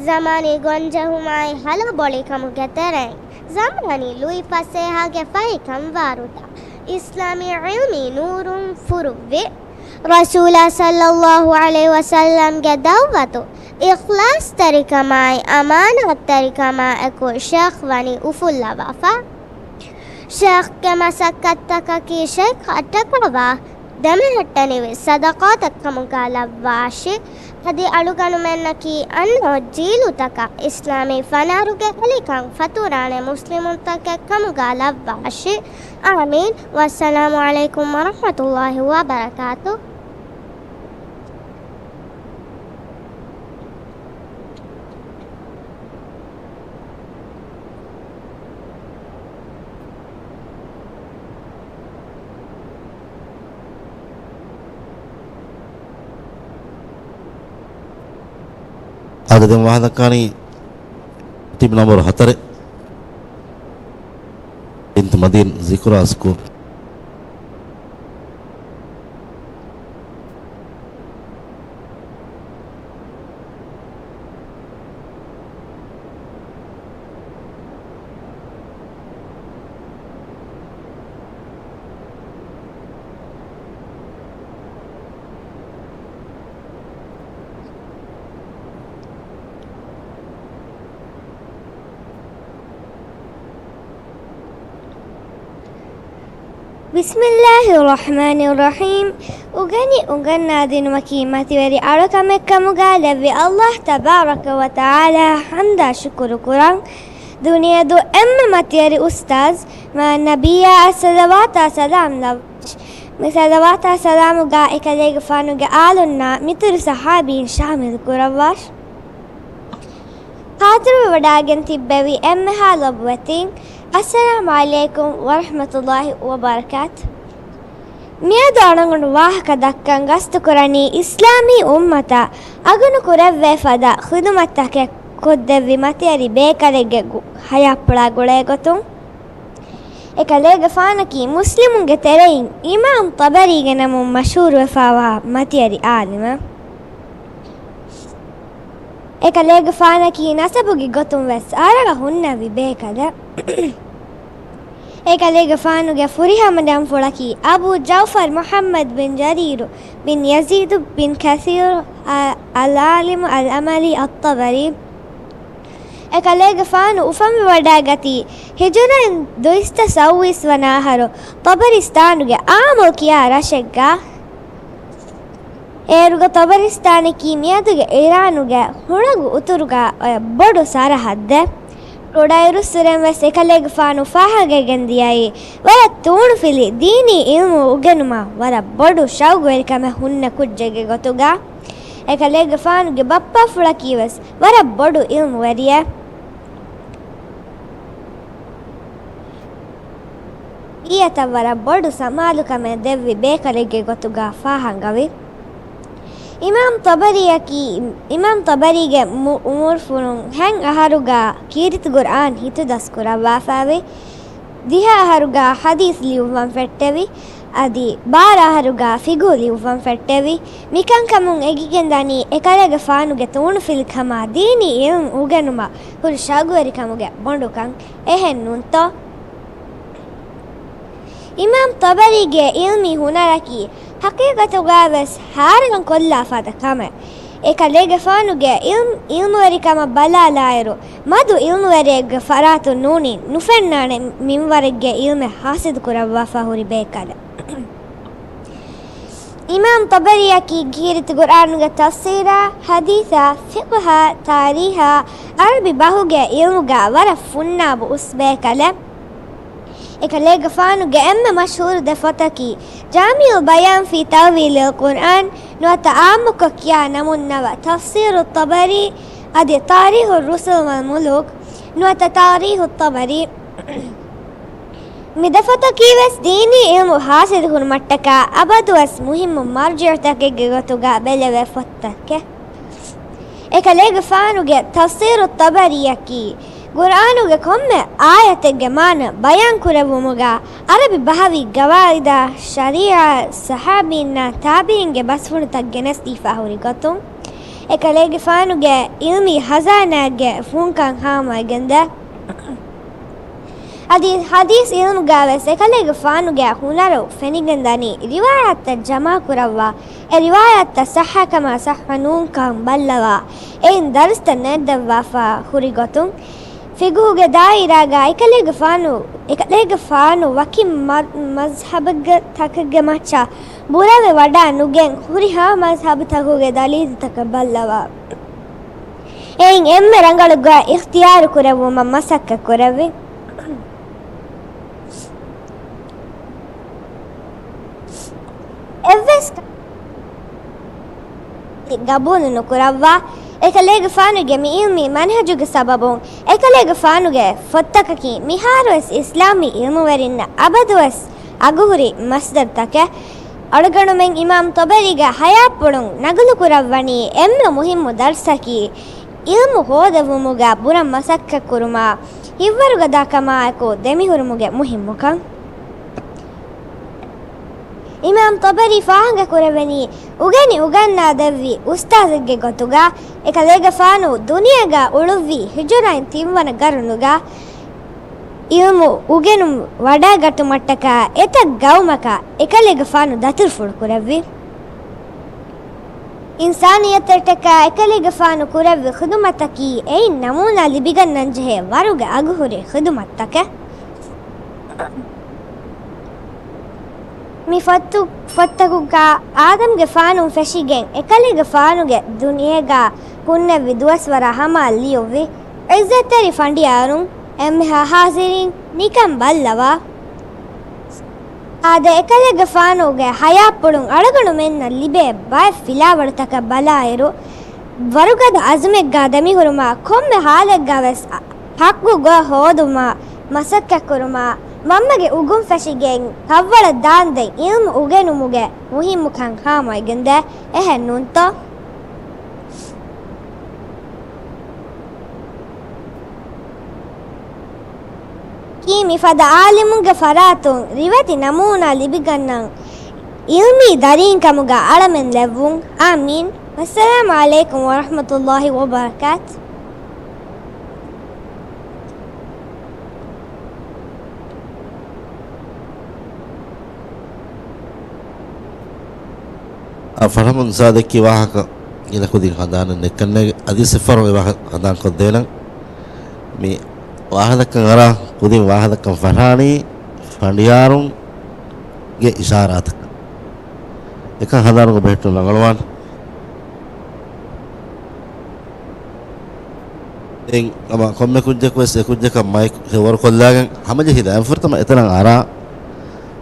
ޒަމާނީ ގޮންޖެހުމާއި ހަލަބޮޅިކަމުގެ ތެރެއިން، ޒަމާނީ ލުއިފަސޭހާގެ ފަހިކަން ވާރުތަ، އިސްލާމީ ޢިލްމީ ނޫރުން ފުރުއްވި. ރަސޫލާ ޞައްލައްލާހު ޢަލައިހި ވަސައްލަމްގެ ދަޢުވަތު، އިޚްލާޞްތެރިކަމާއި އަމާނާތްތެރިކަމާ އެކު ޝޭޚް ވަނީ އުފުއްލަވާފަ. ޝޭޚްގެ މަސައްކަތްތަކަކީ ޝޭޚަށްޓަކާވާ ދެމެހެއްޓެނިވި ޞަދަޤާތެއް ކަމުގަ ލައްވާށި. އަދި އަޅުގަނޑުމެންނަކީ އަންނަ ޖީލުތަކަށް އިސްލާމީ ފަނާރުގެ އެލިކަން ފަތުރާނެ މުސްލިމުންތަކެއް ކަމުގަ ލައްވާށި. އާމީން. ވައްސަލާމު ޢަލައިކުމް ވަރަޙްމަތުﷲި ވަބަރަކާތުހު. އަދި ދެން ވާހަކަ ދައްކާނީ ތިބި ނަންބަރު ހަތަރެއް، ބިންތު މަދީން ޒިކުރާ ސްކޫލް. بسم الله الرحمن الرحيم. އުގެނި އުނގަންނާދިނުމަކީ މަތިވެރި އަޅުކަމެއްކަމުގަ ލެއްވި އައްލާހު ތަބާރަކަ ވަ ތަޢާލާ ޙަމްދާ ޝުކުރު ކުރަން. ދުނިޔެދު އެންމެ މަތިވެރި އުސްތާޛް މާ ނަބިއްޔާއަށް ޞަލަވާތާ ސަލާމް ލައްވާށި. މި ޞަލަވާތާ ސަލާމުގަ އެކަލޭގެފާނުގެ އާލުންނާ މިތުރު ޞަޙާބީން ޝާމިލް ކުރައްވާށި. ޚާތިރުވެވަޑައިގެން ތިއްބެވި އެންމެހާ ލޮބުވެތިން، އައްސަލާމު ޢަލައިކުމް ވަރަޙްމަތުﷲި ވަބަރަކާތު. މިއަދު އަޅުގަނޑު ވާހަކަ ދައްކަން ގަސްތުކުރަނީ އިސްލާމީ އުއްމަތަށް އަގުނު ކުރެއްވޭ ފަދަ ޚިދުމަތްތަކެއް ކޮށްދެއްވި މަތިވެރި ބޭކަލެއްގެ ގު-، ޙަޔާތްޕުޅާ ގުޅޭ ގޮތުން. އެކަލޭގެފާނަކީ މުސްލިމުންގެ ތެރެއިން އިމާމް ޠަބަރީގެ ނަމުން މަޝްހޫރުވެފައިވާ މަތިވެރި ޢާލިމެއް. އެކަލޭގެފާނަކީ ނަސަބުގެ ގޮތުން ވެސް އަރަގަ ހުންނެވި ބޭކަލެއް. އެކަލޭގެފާނުގެ ފުރިހަމަ ނަންފުޅަކީ އަބޫ ޖަޢުފަރު މުޙައްމަދު ބިން ޖަރީރު ބިން ޔަޒީދު ބިން ކަސީރު އަ-، އަލްޢާލިމު އަލްޢަމަލީ އައްޠަބަރީ. އެކަލޭގެފާނު އުފަންވެވަޑައިގަތީ ހިޖުރައިން ދުއިސައްތަ ސައްވީސް ވަނަ އަހަރު ޠަބަރިސްތާނުގެ އާމުލް ކިޔާ ރަށެއްގަ. އޭރުގެ ޠަބަރިސްތާނަކީ މިއަދުގެ އީރާނުގެ ހުޅަގު އުތުރުގަ އޮތް ބޮޑު ސަރަޙައްދެއް. ކުޑައިރުއްސުރެން ވެސް އެކަލޭގެފާނު ފާހަގަވެގެން ދިޔައީ ވަރަށް ތޫނުފިލި ދީނީ ޢިލްމު އުގެނުމަށް ވަރަށް ބޮޑު ޝައުގުވެރިކަމެއް ހުންނަ ކުއްޖެއްގެ ގޮތުގަ. އެކަލޭގެފާނުގެ ބައްޕާފުޅަކީ ވެސް ވަރަށް ބޮޑު ޢިލްމުވެރިއެއް. އިއްޔަތަށް ވަރަށް ބޮޑު ސަމާލުކަމެއް ދެއްވި ބޭކަލެއްގެ ގޮތުގަ ފާހަގަވި. އިމާމް ޠަބަރީއަކީ، އިމާމް ޠަބަރީގެ މު-، އުމުރުފުޅުން ހަތް އަހަރުގަ ކީރިތި ޤުރްއާން ހިތުދަސް ކުރައްވާފައިވި. ދިހަ އަހަރުގަ ޙަދީޘް ލިޔުއްވަން ފެއްޓެވި. އަދި ބާރަ އަހަރުގަ ފިޤުހު ލިޔުއްވަން ފެއްޓެވި. މިކަންކަމުން އެނގިގެންދަނީ އެކަލޭގެފާނުގެ ތޫނުފިލިކަމާ ދީނީ ޢިލްމު އުގެނުމަށް ހުރި ޝައުގުވެރިކަމުގެ ބޮނޑުކަން. އެހެން ނޫންތޯ؟ އިމާމް ޠަބަރީގެ ޢިލްމީ ހުނަރަކީ ޙަޤީޤަތުގަ ވެސް ހައިރާންކޮށްލާ ފަދަ ކަމެއް. އެކަލޭގެފާނުގެ ޢިލްމު، ޢިލްމުވެރިކަމަށް ބަލާލާއިރު، މަދު ޢިލްމުވެރިއެއްގެ ފަރާތުން ނޫނީ ނުފެންނާނެ މިންވަރެއްގެ ޢިލްމެއް ޙާޞިލު ކުރައްވާފަ ހުރި ބޭކަލެއް. އިމާމް ޠަބަރީއަކީ ކީރިތި ޤުރްއާނުގެ ތަފްސީރާ، ޙަދީޘާ، ފިޤުހާ، ތާރީޚާ، ޢަރަބި ބަހުގެ ޢިލްމުގަ ވަރަށް ފުންނާބު އުސް ބޭކަލެއް. އެކަލޭގެފާނުގެ އެންމެ މަޝްހޫރު ދެ ފޮތަކީ، ޖާމިޢުލް ބަޔާން ފީ ތައުވީލިލް ޤުރްއާން، ނުވަތަ ޢާއްމުކޮށް ކިޔާ ނަމުން ނަވަ ތަފްސީރު ޠަބަރީ، އަދި ތާރީޚު ރުސުލް ވަލް މުލޫކް، ނުވަތަ ތާރީޚު ޠަބަރީ. މި ދެ ފޮތަކީ ވެސް ދީނީ ޢިލްމު ޙާޞިލު ކުރުމަށްޓަކާ އަބަދުވެސް މުހިއްމު މަރްޖިޢުތަކެއްގެ ގޮތުގަ ބެލެވޭ ފޮތްތަކެއް. އެކަލޭގެފާނުގެ ތަފްސީރު ޠަބަރީއަކީ، ޤުރްއާނުގެ ކޮންމެ އާޔަތެއްގެ މާނަ ބަޔާން ކުރެއްވުމުގަ ޢަރަބި ބަހަވީ ގަވާއިދާ، ޝަރީޢާ، ޞަޙާބީންނާ ތާބިޢީންގެ ބަސްފުޅުތައް ގެނެސްދީފަ ހުރި ގޮތުން، އެކަލޭގެފާނުގެ ޢިލްމީ ޚަޒާނާގެ ފުންކަން ހާމަވެގެންދޭ. އަދި ޙަދީޘް ޢިލްމުގަ ވެސް އެކަލޭގެފާނުގެ ހުނަރު ފެނިގެންދަނީ، ރިވާޔަތްތައް ޖަމާކުރައްވާ، އެ ރިވާޔަތްތައް ޞައްޙަކަމާ ޞައްޙަ ނޫންކަން ބައްލަވާ، އެއިން ދަރުސްތައް ނެތްދެއްވާފަ ހުރި ގޮތުން، ފިޤުހުގެ ދާއިރާގަ އެކަލޭގެފާނު، އެކަލޭގެފާނު ވަކި މަ-، މަޒްހަބެއްގެ ތަކެއްގެ މައްޗަށް ބުރަވެ ވަޑައި ނުގެން، ހުރިހާ މަޒްހަބުތަކުގެ ދަލީލުތަކެއް ބައްލަވާ، އެއިން އެންމެ ރަނގަޅުގޮތް އިޚްތިޔާރު ކުރެއްވުމަށް މަސައްކަތް ކުރެއްވި. އެއްވެސް ގަބޫލު ނުކުރައްވާ، އެކަލޭގެފާނުގެ މި ޢިލްމީ މަންހަޖުގެ ސަބަބުން އެކަލޭގެފާނުގެ ފޮތްތަކަކީ މިހާރުވެސް އިސްލާމީ ޢިލްމުވެރިންނަށް އަބަދުވެސް އަގުހުރި މަޞްދަރުތަކެއް. އަޅުގަނޑުމެން އިމާމް ޠަބަރީގެ ޙަޔާތްޕުޅުން ނަގުލު ކުރައްވަނީ އެންމެ މުހިއްމު ދަރުސަކީ، ޢިލްމު ހޯދެވުމުގަ ބުރަ މަސައްކަތްކުރުމާ، ހިތްވަރުގަދާކަމާއެކު ދެމިހުރުމުގެ މުހިއްމުކަން. އިމާމް ޠަބަރީ ފާހަގަކުރެވެނީ، އުގެނި އުގަންނާދެއްވި އުސްތާޛެއްގެ ގޮތުގަ، އެކަލޭގެފާނު ދުނިޔޭގަ އުޅުއްވީ ހިޖުރައިން ތިންވަނަ ގަރުނުގަ، ޢިލްމު އުގެނުން ވަޑައިގަތުމަށްޓަކާ އެތައް ގައުމަކަށް އެކަލޭގެފާނު ދަތުރުފުޅު ކުރެއްވި. އިންސާނިއްޔަތަށްޓަކާ އެކަލޭގެފާނު ކުރެއްވި ޚިދުމަތަކީ އެއިން ނަމޫނާ ލިބިގަންނަންޖެހޭ ވަރުގެ އަގުހުރި ޚިދުމަތްތަކެއް. މި ފޮތު-، ފޮތްތަކުގަ އާދަމްގެފާނުން ފެށިގެން އެކަލޭގެފާނުގެ ދުނިޔޭގަ ހުންނެވި ދުވަސްވަރާ ހަމައަށް ލިޔުއްވި ޢިއްޒަތްތެރި ފަނޑިޔާރުން، އެންމެހާ ޙާޟިރީން، ނިކަން ބައްލަވާ. އާދެ، އެކަލޭގެފާނުގެ ޙަޔާތްޕުޅުން އަޅުގަނޑުމެންނަށް ލިބޭ ބައެއް ފިލާވަޅުތަކަށް ބަލާއިރު، ވަރުގަދަ ޢަޒުމެއްގާ ދެމިހުރުމާ، ކޮންމެ ޙާލެއްގާވެސް ޙައްޤު ގޮތް ހޯދުމާ، މަސައްކަތްކުރުމާ، މަންމަގެ އުގުން ފެށިގެން ކަށްވަޅަށް ދާންދެން ޢިލްމު އުގެނުމުގެ މުހިއްމުކަން ހާމަވެގެންދޭ، އެހެން ނޫންތޯ؟ ކީ މިފަދަ ޢާލިމުންގެ ފަރާތުން ރިވެތި ނަމޫނާ ލިބިގަންނަން ޢިލްމީ ދަރީންކަމުގަ އަޅަމެން ލެއްވުން. އާމީން. ވައްސަލާމް ޢަލައިކުމް ވަރަޙްމަތުﷲި ވަބަރަކާތު. އާ، ފަރަމުން ސާދެއްކި ވާހަކަ ގިނަ ކުދިން ހަނދާނެއް ނެއްކަންނޭގެ އަދި ސިފަރު އެ ވާހަކަ ހަނދާންކޮށްދޭނަން. މި ވާހަކަދައްކަން އަރާ ކުދިން ވާހަކަދައްކަން ފަށާނީ ފަނޑިޔާރުންގެ އިޝާރާތަކަށް. އެކަން ހަނދާނުގަ ބެހެއްޓުން ރަނގަޅުވާނެ. ދެން ހަމަ ކޮންމެ ކުއްޖަކުވެސް އެ ކުއްޖަކަށް މައިކް ހެޔޮވަރުކޮށްލާގެން ހަމަޖެހިލާ. އެންފުރަތަމަ އެތަނަށް އަރާ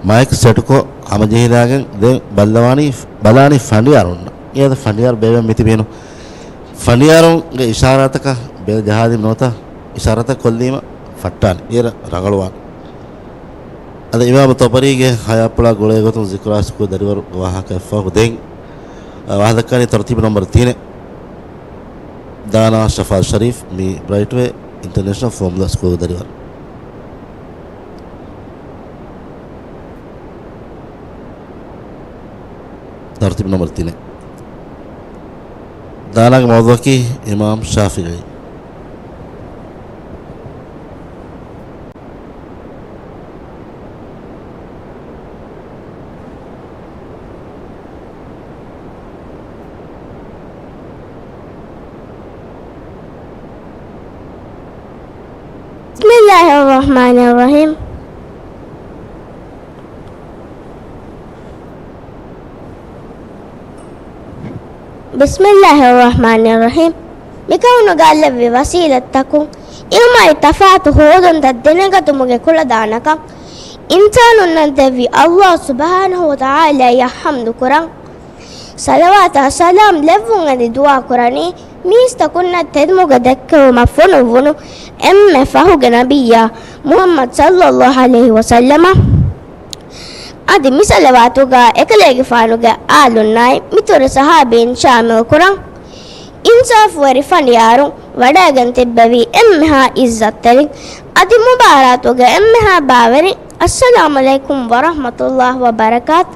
މައިކް ސެޓުކޮށް ހަމަޖެހިލާގެން ދެން ބައްލަވާނީ، ބަލާނީ ފަނޑިޔާރުންނަށް. އޭދަ ފަނޑިޔާރު ބޭބެ މިތިބީނު. ފަނޑިޔާރުންގެ އިޝާރާތަކަށް ބެލެ ޖަހާލީމަ ނުވަތަ އިޝާރާތައް ކޮށްލީމަ ފައްޓާނެ. އޭރަ ރަނގަޅުވާނެ. އަދި އިމާމު ޠަބަރީގެ ޙަޔާތްޕުޅާ ގުޅޭގޮތުން ޒިކުރާ ސްކޫލް ދަރިވަރު ވާހަކައެއްފަހު ދެން، އަ، ވާހަކަދައްކާނީ ތަރުތީބު ނަމްބަރު ތިނެއް. ދާނާ ޝަފާ ޝަރީފް، މި ބްރައިޓްވޭ އިންޓަރނޭޝަނަލް ފޯމުލާ ސްކޫލް ދަރިވަރު. ތަރުތީބު ނަމްބަރު ތިނެއް. ދާނާގެ މައުޟޫޢަކީ އިމާމް ޝާފިޢީ. بسم الله الرحمن الرحيم. بسم الله الرحمن الرحيم. މިކައުނުގަ ލެއްވި ވަސީލަތްތަކުން އިލްމާއި ތަފާތު ހޯދުންތައް ދެނެގަތުމުގެ ކުޅަދާނަކަން އިންސާނުންނަށް ދެއްވި ﷲ ސުބްޙާނަހޫ ވަތަޢާލާއަށް ޙަމްދު ކުރަން. ޞަލަވާތާ ސަލާމް ލެއްވުން އެދި ދުޢާ ކުރަނީ، މީސްތަކުންނަށް ތެދުމުގަ ދެއްކެވުމަށް ފޮނުއްވުނު އެންމެ ފަހުގެ ނަބިއްޔާ މުޙައްމަދު ޞައްލައްލާހު ޢަލައިހި ވަސައްލަމަށް. އަދި މި ޞަލަވާތުގަ އެކަލޭގެފާނުގެ އާލުންނާއި މިތުރު ޞަޙާބީން ޝާމިލް ކުރަން. އިންސާފުވެރި ފަނޑިޔާރުން ވަޑައިގެން ތިއްބެވި އެންމެހާ ޢިއްޒަތްތެރިން، އަދި މުބާރާތުގެ އެންމެހާ ބާވެރިން، އައްސަލާމު ޢަލައިކުމް ވަރަޙްމަތުﷲި ވަބަރަކާތު.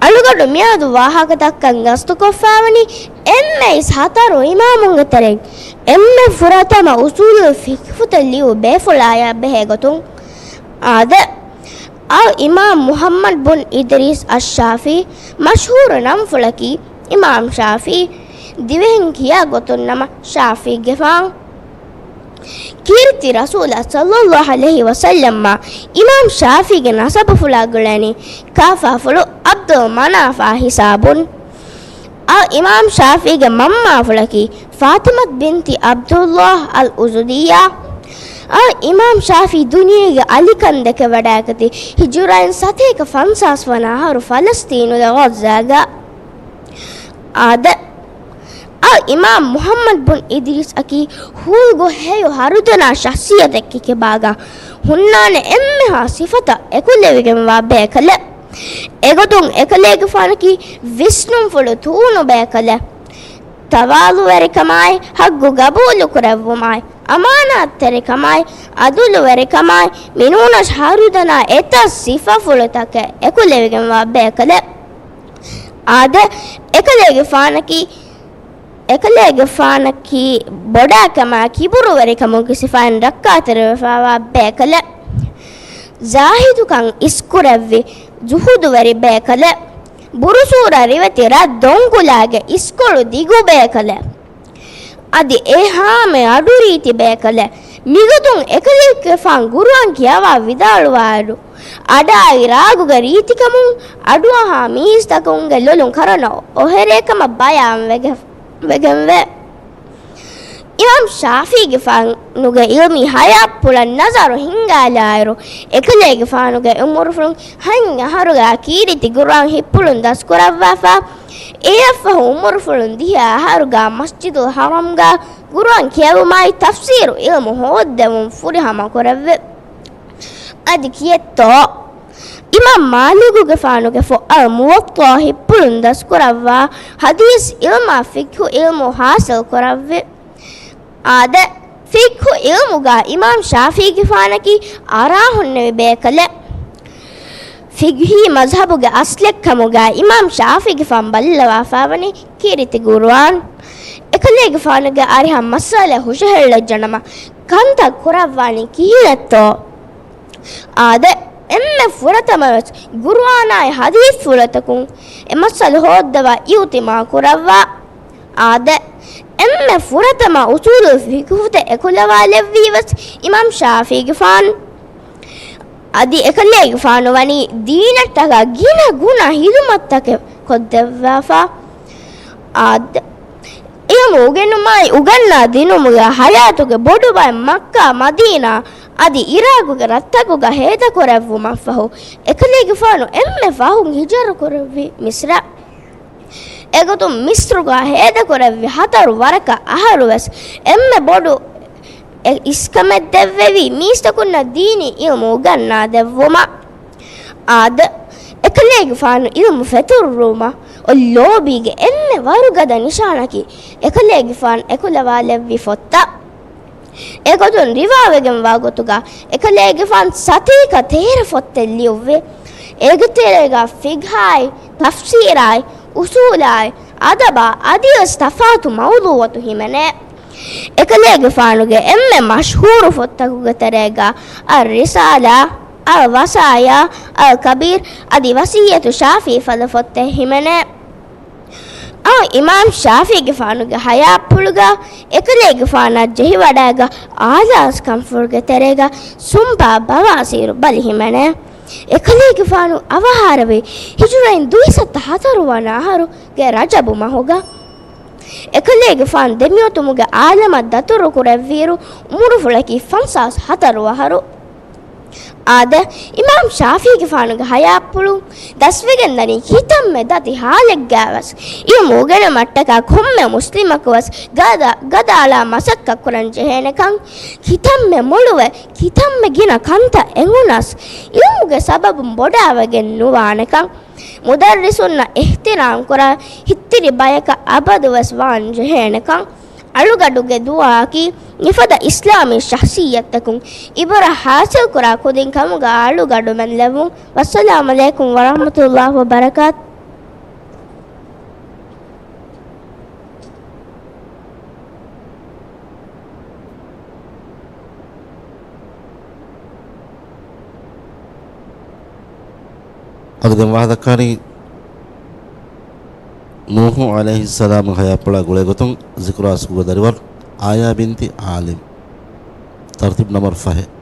އަޅުގަނޑު މިއަދު ވާހަކަދައްކަން ގަސްތުކޮށްފާވަނީ އެންމެ އިސް ހަތަރު އިމާމުންގެ ތެރެއިން އެންމެ ފުރަތަމަ އުޞޫލުލް ފިޤްހުތައް ލިޔު ބޭފުޅާޔާ ބެހޭގޮތުން. އާދެ، އަލް އިމާމް މުޙައްމަދު ބުން އިދްރީސް އައްޝާފީ، މަޝްހޫރު ނަންފުޅަކީ އިމާމް ޝާފީ، ދިވެހިން ކިޔާ ގޮތުން ނަމަ ޝާފީގެފާން. ކީރިތި ރަސޫލާ ޞައްލައްލާހު ޢަލައިހި ވަސައްލަމްއާ އިމާމް ޝާފީގެ ނަސަބުފުޅާ ގުޅޭނީ ކާފާފުޅު ޢަބްދުލް މަނާފާ ހިސާބުން. އަލް އިމާމް ޝާފީގެ މަންމާފުޅަކީ ފާތިމަތު ބިންތި ޢަބްދުއްލާހް އަލް އުޒުދިއްޔާ. އަލް އިމާމް ޝާފީ ދުނިޔޭގެ އަލިކަން ދެކެ ވަޑައިގަތީ ހިޖުރައިން ސަތޭކަ ފަންސާސް ވަނަ އަހަރު ފަލަސްތީނުގެ ޣައްޒާގަ. އާދެ، އަލް އިމާމް މުޙައްމަދު ބުން އިދްރީސްއަކީ ހޫލުގަ ހެޔޮ ހަރުދަނާ ޝަޚްޞިއްޔަތެއްގެ ކިބާގަ ހުންނާނެ އެންމެހާ ސިފަތައް އެކުލެވިގެންވާ ބޭކަލެއް. އެގޮތުން އެކަލޭގެފާނަކީ ވިސްނުންފުޅު ތޫނު ބޭކަލެއް. ތަވާޟުވެރިކަމާއި، ޙައްޤު ގަބޫލުކުރެއްވުމާއި، އަމާނާތްތެރިކަމާއި، ޢަދުލުވެރިކަމާއި، މިނޫނަސް ހަރުދަނާ އެތައް ސިފަފުޅުތަކެއް އެކުލެވިގެންވާ ބޭކަލެއް. އާދެ، އެކަލޭގެފާނަކީ، އެކަލޭގެފާނަކީ ބޮޑާކަމާ ކިބުރުވެރިކަމުގެ ސިފައިން ރައްކާތެރިވެފައިވާ ބޭކަލެއް. ޒާހިދުކަން އިސްކުރެއްވި ޒުހުދުވެރި ބޭކަލެއް. ބުރުސޫރަ ރިވެތި ރަށް ދޮންކުލާގެ އިސްކޮޅު ދިގު ބޭކަލެއް. އަދި އެހާމެ އަޑުރީތި ބޭކަލެއް. މިގޮތުން އެކަލޭގެފާން ޤުރުއާން ކިޔަވާ ވިދާޅުވާއިރު، އަޑާއި ރާގުގެ ރީތިކަމުން އަޑުއަހާ މީސްތަކުންގެ ލޮލުން ކަރަނަ އޮހެރޭކަމަށް ބަޔާން ވެގެ-، ވެގެންވޭ. އިމާމް ޝާފީގެފާނުގެ ޢިލްމީ ޙަޔާތްޕުޅަށް ނަޒަރު ހިންގާލާއިރު، އެކަލޭގެފާނުގެ ޢުމުރުފުޅުން ހަތް އަހަރުގަ ކީރިތި ޤުރުއާން ހިތްޕުޅުން ދަސްކުރައްވާފަ، އެއަށްފަހު ޢުމުރުފުޅުން ދިހަ އަހަރުގަ މަސްޖިދުލް ޙަރަމްގަ ޤުރުއާން ކިޔެވުމާއި ތަފްސީރު ޢިލްމު ހޯއްދެވުން ފުރިހަމަ ކުރެއްވި. އަދި ކިއެއްތޯ؟ އިމާމް މާލިކުގެފާނުގެ ފުއްއަލް މުވައްޠާ ހިތްޕުޅުން ދަސްކުރައްވާ ޙަދީޘް ޢިލްމާ ފިޤްހު ޢިލްމު ޙާޞިލް ކުރައްވި. އާދެ، ފިޤްހު ޢިލްމުގަ އިމާމް ޝާފީގެފާނަކީ އަރާ ހުންނެވި ބޭކަލެއް. ފިޤްހީ މަޒްހަބުގެ އަސްލެއްކަމުގަ އިމާމް ޝާފީގެފާން ބައްލަވާފައިވަނީ ކީރިތި ޤުރުއާން. އެކަލޭގެފާނުގެ އަރިހަށް މައްސަލަ ހުށަހެޅިއްޖެނަމަ، ކަންތައް ކުރައްވާނީ ކިހިނެއްތޯ؟ އާދެ، އެންމެ ފުރަތަމަވެސް ޤުރުއާނާއި ޙަދީޘްފުޅުތަކުން އެ މައްސަލަ ހޯއްދަވާ އިޢުތިމާ ކުރައްވާ. އާދެ، އެންމެ ފުރަތަމަ އުޞޫލުލް ފިޤްހުތައް އެކުލަވާލެއްވީވެސް އިމާމް ޝާފީގެފާނު. އަދި އެކަލޭގެފާނު ވަނީ ދީނަށްޓަކާ ގިނަ ގުނަ ޚިދުމަތްތަކެއް ކޮށްދެއްވާފަ. އާދެ، ޢިލްމު އުގެނުމާއި އުގަންނާ ދިނުމުގެ ޙަޔާތުގެ ބޮޑު ބައެއް މައްކާ، މަދީނާ އަދި ޢިރާޤުގެ ރަށްތަކުގަ ހޭދަކުރެއްވުމަށްފަހު، އެކަލޭގެފާނު އެންމެ ފަހުން ހިޖުރަ ކުރެއްވީ މިޞްރަށް. އެގޮތުން މިޞްރުގަ ހޭދަކުރެއްވި ހަތަރު ވަރަކަށް އަހަރުވެސް އެންމެ ބޮޑު އެ އިސްކަމެއް ދެއްވެވީ މީސްތަކުންނަށް ދީނީ ޢިލްމު އުގަންނާ ދެއްވުމަށް. އާދެ، އެކަލޭގެފާނު ޢިލްމު ފެތުރުވުމަށް އޮތް ލޯބީގެ އެންމެ ވަރުގަދަ ނިޝާނަކީ އެކަލޭގެފާނު އެކުލަވާލެއްވި ފޮތްތައް. އެގޮތުން ރިވާވެގެންވާ ގޮތުގަ އެކަލޭގެފާނު ސަތޭކަ ތޭރަ ފޮތެއް ލިޔުއްވި. އޭގެ ތެރޭގަ ފިޤްހާއި، ތަފްސީރާއި، އުޞޫލާއި، އަދަބާ އަދިވެސް ތަފާތު މައުޟޫޢަތު ހިމެނޭ. އެކަލޭގެފާނުގެ އެންމެ މަޝްހޫރު ފޮތްތަކުގެ ތެރޭގަ އައްރިސާލާ، އަލްވަސާޔާ، އަލްކަބީރު އަދި ވަޞިއްޔަތު ޝާފިޢީ ފަދަ ފޮތެއް ހިމެނޭ. އައު އިމާމް ޝާފިޢީގެފާނުގެ ޙަޔާތްޕުޅުގަ އެކަލޭގެފާނާ ޖެހިވަޑައިގަ އާލާސް ކަންފުޅުގެ ތެރޭގަ ސުންބާ ބަވާސީރު ބަލި ހިމެނޭ. އެކަލޭގެފާނު އަވަހާރަވީ ހިޖުރައިން ދުއިސައްތަ ހަތަރު ވަނަ އަހަރުގެ ރަޖަބު މަހުގަ. އެކަލޭގެފާނު ދެމިއޮތުމުގެ އާލަމަށް ދަތުރުކުރެއްވިއިރު އުމުރުފުޅަކީ ފަންސާސް ހަތަރު އަހަރު. އާދެ، އިމާމް ޝާފީގެފާނުގެ ޙަޔާތްޕުޅުން ދަސްވެގެންދަނީ ކިތަންމެ ދަތި ޙާލެއްގައިވެސް ޢިލްމު އުގެނުމަށްޓަކާ ކޮންމެ މުސްލިމަކުވެސް ގަދަ-، ގަދައަޅާ މަސައްކަތްކުރަން ޖެހޭނެކަން، ކިތަންމެ މޮޅުވެ، ކިތަންމެ ގިނަ ކަންތައް އެނގުނަސް، ޢިލްމުގެ ސަބަބުން ބޮޑާވެގެން ނުވާނެކަން، މުދައްރިސުންނަށް އިޙްތިރާމްކުރާ ހިތްތިރި ބަޔަކަށް އަބަދުވެސް ވާން ޖެހޭނެކަން، އަޅުގަޑުގެ ދުޢާއަކީ، މިފަދަ އިސްލާމީ ޝަޚްޞިއްޔަތްތަކުން ޢިބްރަތް ޙާޞިލްކުރާ ކުދިން ކަމުގަ އަޅުގަޑުމެން ލެއްވުން. ވައްސަލާމް ޢަލައިކުމް ވަރަޙްމަތުﷲ ވަބަރަކާތު. އަދި ދެން ވާހަކަ ދައްކާނީ ނޫޙު ޢަލައިހިއްސަލާމްގެ ޙަޔާތްޕުޅާ ގުޅޭ ގޮތުން ޒިކުރު އަސްލުގެ ދަރިވަރު އާޔާ ބިންތި ޢާލިމް. ތަރުތީބު ނަމަރު ފަހެއް.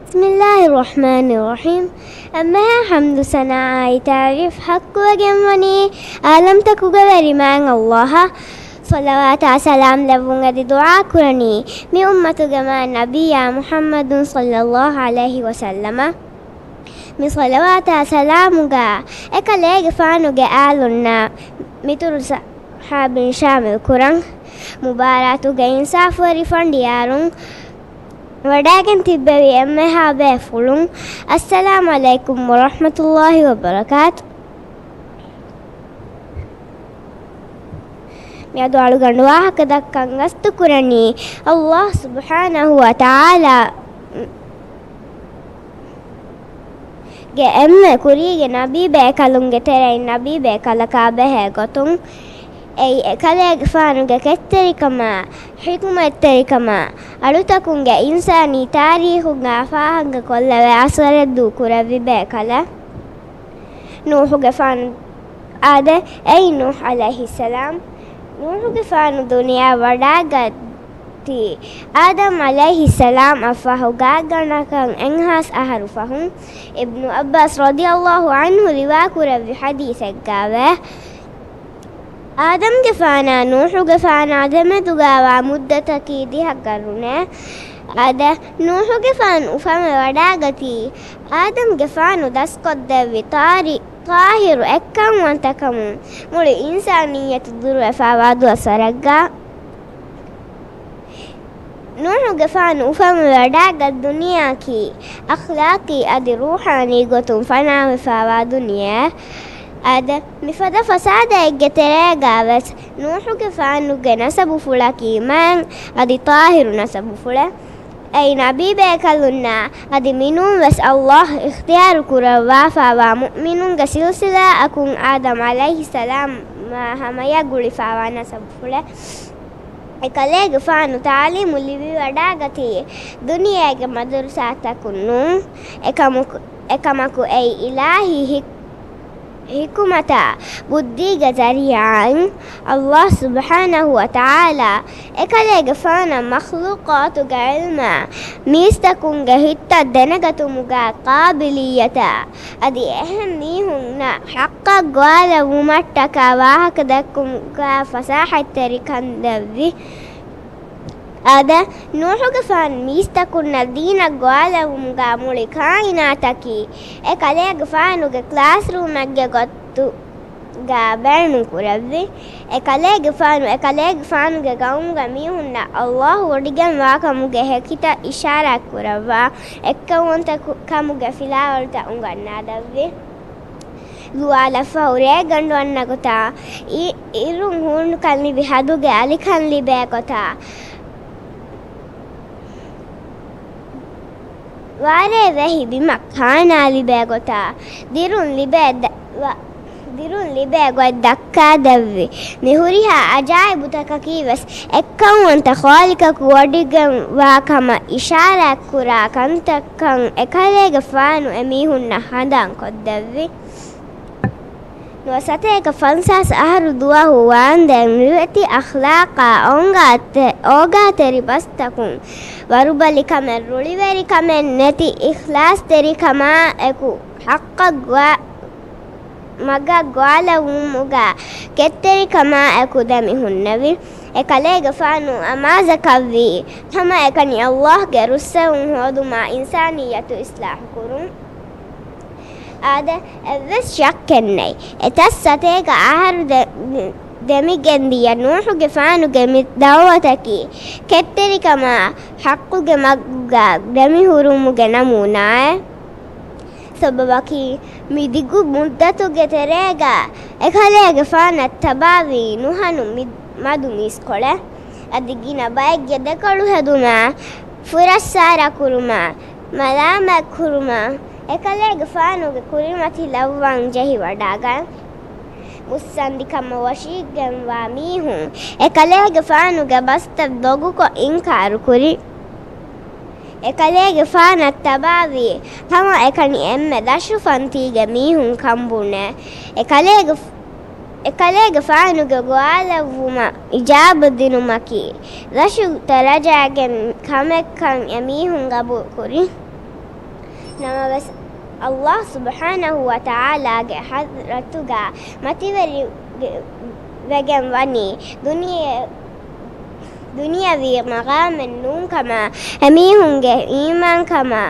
ބިސްމިއްލާހި ރަޙްމާނި ރަޙީމް. އެންމެހާ ޙަމްދު ސަނާއާއި ތަޢުރީފް ޙައްޤުވެގެންވަނީ ޢާލަމްތަކުގެ ވެރި މާތް ﷲ އަށް. ޞަލަވާތާ ސަލާމް ލެއްވުން އެދި ދުޢާ ކުރަނީ މި އުއްމަތުގެ މާތް ނަބިއްޔާ މުޙައްމަދު ޞައްލައްލާހު ޢަލައިހި ވަސައްލަމަށް. މި ޞަލަވާތާ ސަލާމުގަ އެކަލޭގެފާނުގެ އާލުންނާ މިތުރު ޞަޙާބީން ޝާމިލް ކުރަން. މުބާރާތުގެ އިންސާފުވެރި ފަނޑިޔާރުން ވަޑައިގެން ތިއްބެވި އެންމެހާ ބޭފުޅުން، އައްސަލާމް ޢަލައިކުމް ވަރަޙްމަތުﷲ ވަބަރަކާތު. މިއަދު އަޅުގަނޑު ވާހަކަ ދައްކަން ގަސްތު ކުރަނީ، ﷲ ސުބްޙާނަހު ވަ ތަޢާލާ ގެ އެންމެ ކުރީގެ ނަބީ ބޭކަލުންގެ ތެރެއިން ނަބީ ބޭކަލަކާ ބެހޭ ގޮތުން، އެއީ އެކަލޭގެފާނުގެ ކެތްތެރިކަމާ، ޙިކުމަތްތެރިކަމާ، އަޅުތަކުންގެ އިންސާނީ ތާރީޚުގަ ފާހަގަކޮށްލެވޭ އަސަރެއް ދޫކުރެއްވި ބޭކަލެއް. ނޫޙުގެފާނު އާދެ، އެއީ ނޫޙް ޢަލައިހިއްސަލާމް. ނޫޙުގެފާނު ދުނިޔެއަށް ވަޑައިގަތީ އާދަމް ޢަލައިހިއްސަލާމް އަށްފަހު ގާތްގަނޑަކަށް އެއްހާސް އަހަރު ފަހުން. އިބްނު ޢައްބާސް ރަޟިޔަﷲ ޢަންހު ރިވާކުރެއްވި ޙަދީޘެއްގައިވޭ، އާދަމްގެފާނާ ނޫޙުގެފާނާ ދެމެދުގައިވާ މުއްދަތަކީ ދިހަ ގަރުނޭ. އާދެ، ނޫޙުގެފާނު އުފަންވެ ވަޑައިގަތީ، އާދަމްގެފާނު ދަސްކޮށްދެއްވި ތާރި-، ޠާހިރު އެއްކައުވަންތަކަމުން މުޅި އިންސާނިއްޔަތު ދުރުވެފައިވާ ދުވަސްވަރެއްގަ. ނޫޙުގެފާނު އުފަންވެ ވަޑައިގަތް ދުނިޔެއަކީ، އަޚްލާޤީ އަދި ރޫޙާނީ ގޮތުން ފަނާވެފައިވާ ދުނިޔެއެއް. އާދެ، މިފަދަ ފަސާދައެއްގެ ތެރޭގައިވެސް ނޫޙުގެފާނުގެ ނަސަބުފުޅަކީ މާތް އަދި ޠާހިރު ނަސަބުފުޅެއް. އެއީ ނަބީ ބޭކަލުންނާ އަދި މިނޫންވެސް ﷲ އިޚްތިޔާރު ކުރައްވާފައިވާ މުއުމިނުންގެ ސިލްސިލާއަކުން އާދަމް ޢަލައިހިއްސަލާމާ ހަމަޔަށް ގުޅިފައިވާ ނަސަބުފުޅެއް. އެކަލޭގެފާނު ތަޢުލީމު ލިބިވަޑައިގަތީ ދުނިޔޭގެ މަދުރުސާތަކުން ނޫން. އެކަމަކު، އެކަމަކު އެއީ އިލާހީ ހި-، ޙިކުމަތާ ބުއްދީގެ ޒަރީޢާއިން. ﷲ ސުބްޙާނަހު ވަ ތަޢާލާ އެކަލޭގެފާނަށް މަޚްލޫޤާތުގެ ޢިލްމާ މީސްތަކުންގެ ހިތްތައް ދެނެގަތުމުގެ ޤާބިލިއްޔަތާ އަދި އެހެން މީހުންނަށް ޙައްޤަށް ގޮވާލެއްވުމަށްޓަކާ ވާހަކަ ދެއްކުމުގެ ފަސާޙަތްތެރިކަން ދެއްވި. އާދެ، ނޫޙުގެފާނު މީސްތަކުންނަށް ދީނަށް ގޮވާލެއްވުމުގަ މުޅި ކާއިނާތަކީ އެކަލޭގެފާނުގެ ކްލާސްރޫމެއްގެ ގޮތުގަ ބޭނުންކުރެއްވި. އެކަލޭގެފާނު އެކަލޭގެފާނުގެ ގައުމުގެ މީހުންނަށް ﷲ ވޮޑިގެންވާކަމުގެ ހެކިތައް އިޝާރާތްކުރައްވާ އެއްކައުވަންތަ ކު-، ކަމުގެ ފިލާވަޅުތައް އުނގަންނާދެއްވި. ޒުވާލަށްފަހު ރޭގަނޑު އަންނަ ގޮތާ، އި-، އިރުން ހޫނުކަން ލިބި ހަދުގެ އަލިކަން ލިބޭ ގޮތާ، ވާރޭ ވެހި ބިމަށް ކާނާ ލިބޭ ގޮތާ، ދިރުން ލިބޭ ދަ-، ވަ-، ދިރުން ލިބޭ ގޮތް ދައްކާދެއްވި. މި ހުރިހާ އަޖާއިބުތަކަކީ ވެސް އެއްކައުވަންތަ ޚާލިޤަކު ވޮޑިގެން ވާ ކަމަށް އިޝާރާތްކުރާ ކަންތައްކަން އެކަލޭގެފާނު އެމީހުންނަށް ހަނދާންކޮށްދެއްވި. ނުވަސަތޭކަ ފަންސާސް އަހަރު ދުވަހު ވާންދެން ރިވެތި އަޚްލާޤާ އޯނގާތެ-، އޯގާތެރި ބަސްތަކުން ވަރުބަލިކަމެއް، ރުޅިވެރިކަމެއް ނެތި އިޚްލާޞްތެރިކަމާއެކު، ޙައްޤަށް ގޮވާ-، މަގަށް ގޮވާލެއްވުމުގަ ކެތްތެރިކަމާއެކު ދެމިހުންނެވި. އެކަލޭގެފާނު އަމާޒަކަށްވީ، ހަމައެކަނި ﷲގެ ރުއްސެވުން ހޯދުމާ އިންސާނިއްޔަތު އިޞްލާޙުކުރުން. އާދެ، އެއްވެސް ޝައްކެއްނެތް. އެތައް ސަތޭކަ އަހަރު ދެ-، ދެމިގެންދިޔަ ނޫޙުގެފާނުގެ މި ދަޢުވަތަކީ ކެތްތެރިކަމާ ޙައްޤުގެ މަގުގަ ދެމިހުރުމުގެ ނަމޫނާއެއް. ސަބަބަކީ، މި ދިގު މުއްދަތުގެ ތެރޭގަ އެކަލޭގެފާނަށް ތަބާވީ ނުހަނު މި-، މަދު މީސްކޮޅެއް. އަދި ގިނަ ބައެއްގެ ދެކޮޅު ހެދުމާ، ފުރައްސާރަ ކުރުމާ، މަލާމާތް ކުރުމާ، އެކަލޭގެފާނުގެ ކުރިމަތި ލައްވަން ޖެހިވަޑައިގަން. މުއްސަނދިކަމަށް ވަށީގެންވާ މީހުން އެކަލޭގެފާނުގެ ބަސްތައް ދޮގުކޮށް އިންކާރުކުރި. އެކަލޭގެފާނަށް ތަބާވީ ހަމައެކަނި އެންމެ ދަށު ފަންތީގެ މީހުން ކަންބުނޭ. އެކަލޭގެ-، އެކަލޭގެފާނުގެ ގޮވާލެއްވުމަށް އިޖާބަ ދިނުމަކީ ދަށު ދަރަޖާގެ ކަމެއްކަން އެމީހުން ގަބޫލުކުރި. ނަމަވެސް، ﷲ ސުބްޙާނަހޫ ވަތަޢާލާގެ ޙަޟްރަތުގަ މަތިވެރި ވެގެން ވަނީ ދުނިޔެ-، ދުނިޔަވީ މަގާމެއް ނޫންކަމާ، އެމީހުންގެ އީމާންކަމާ،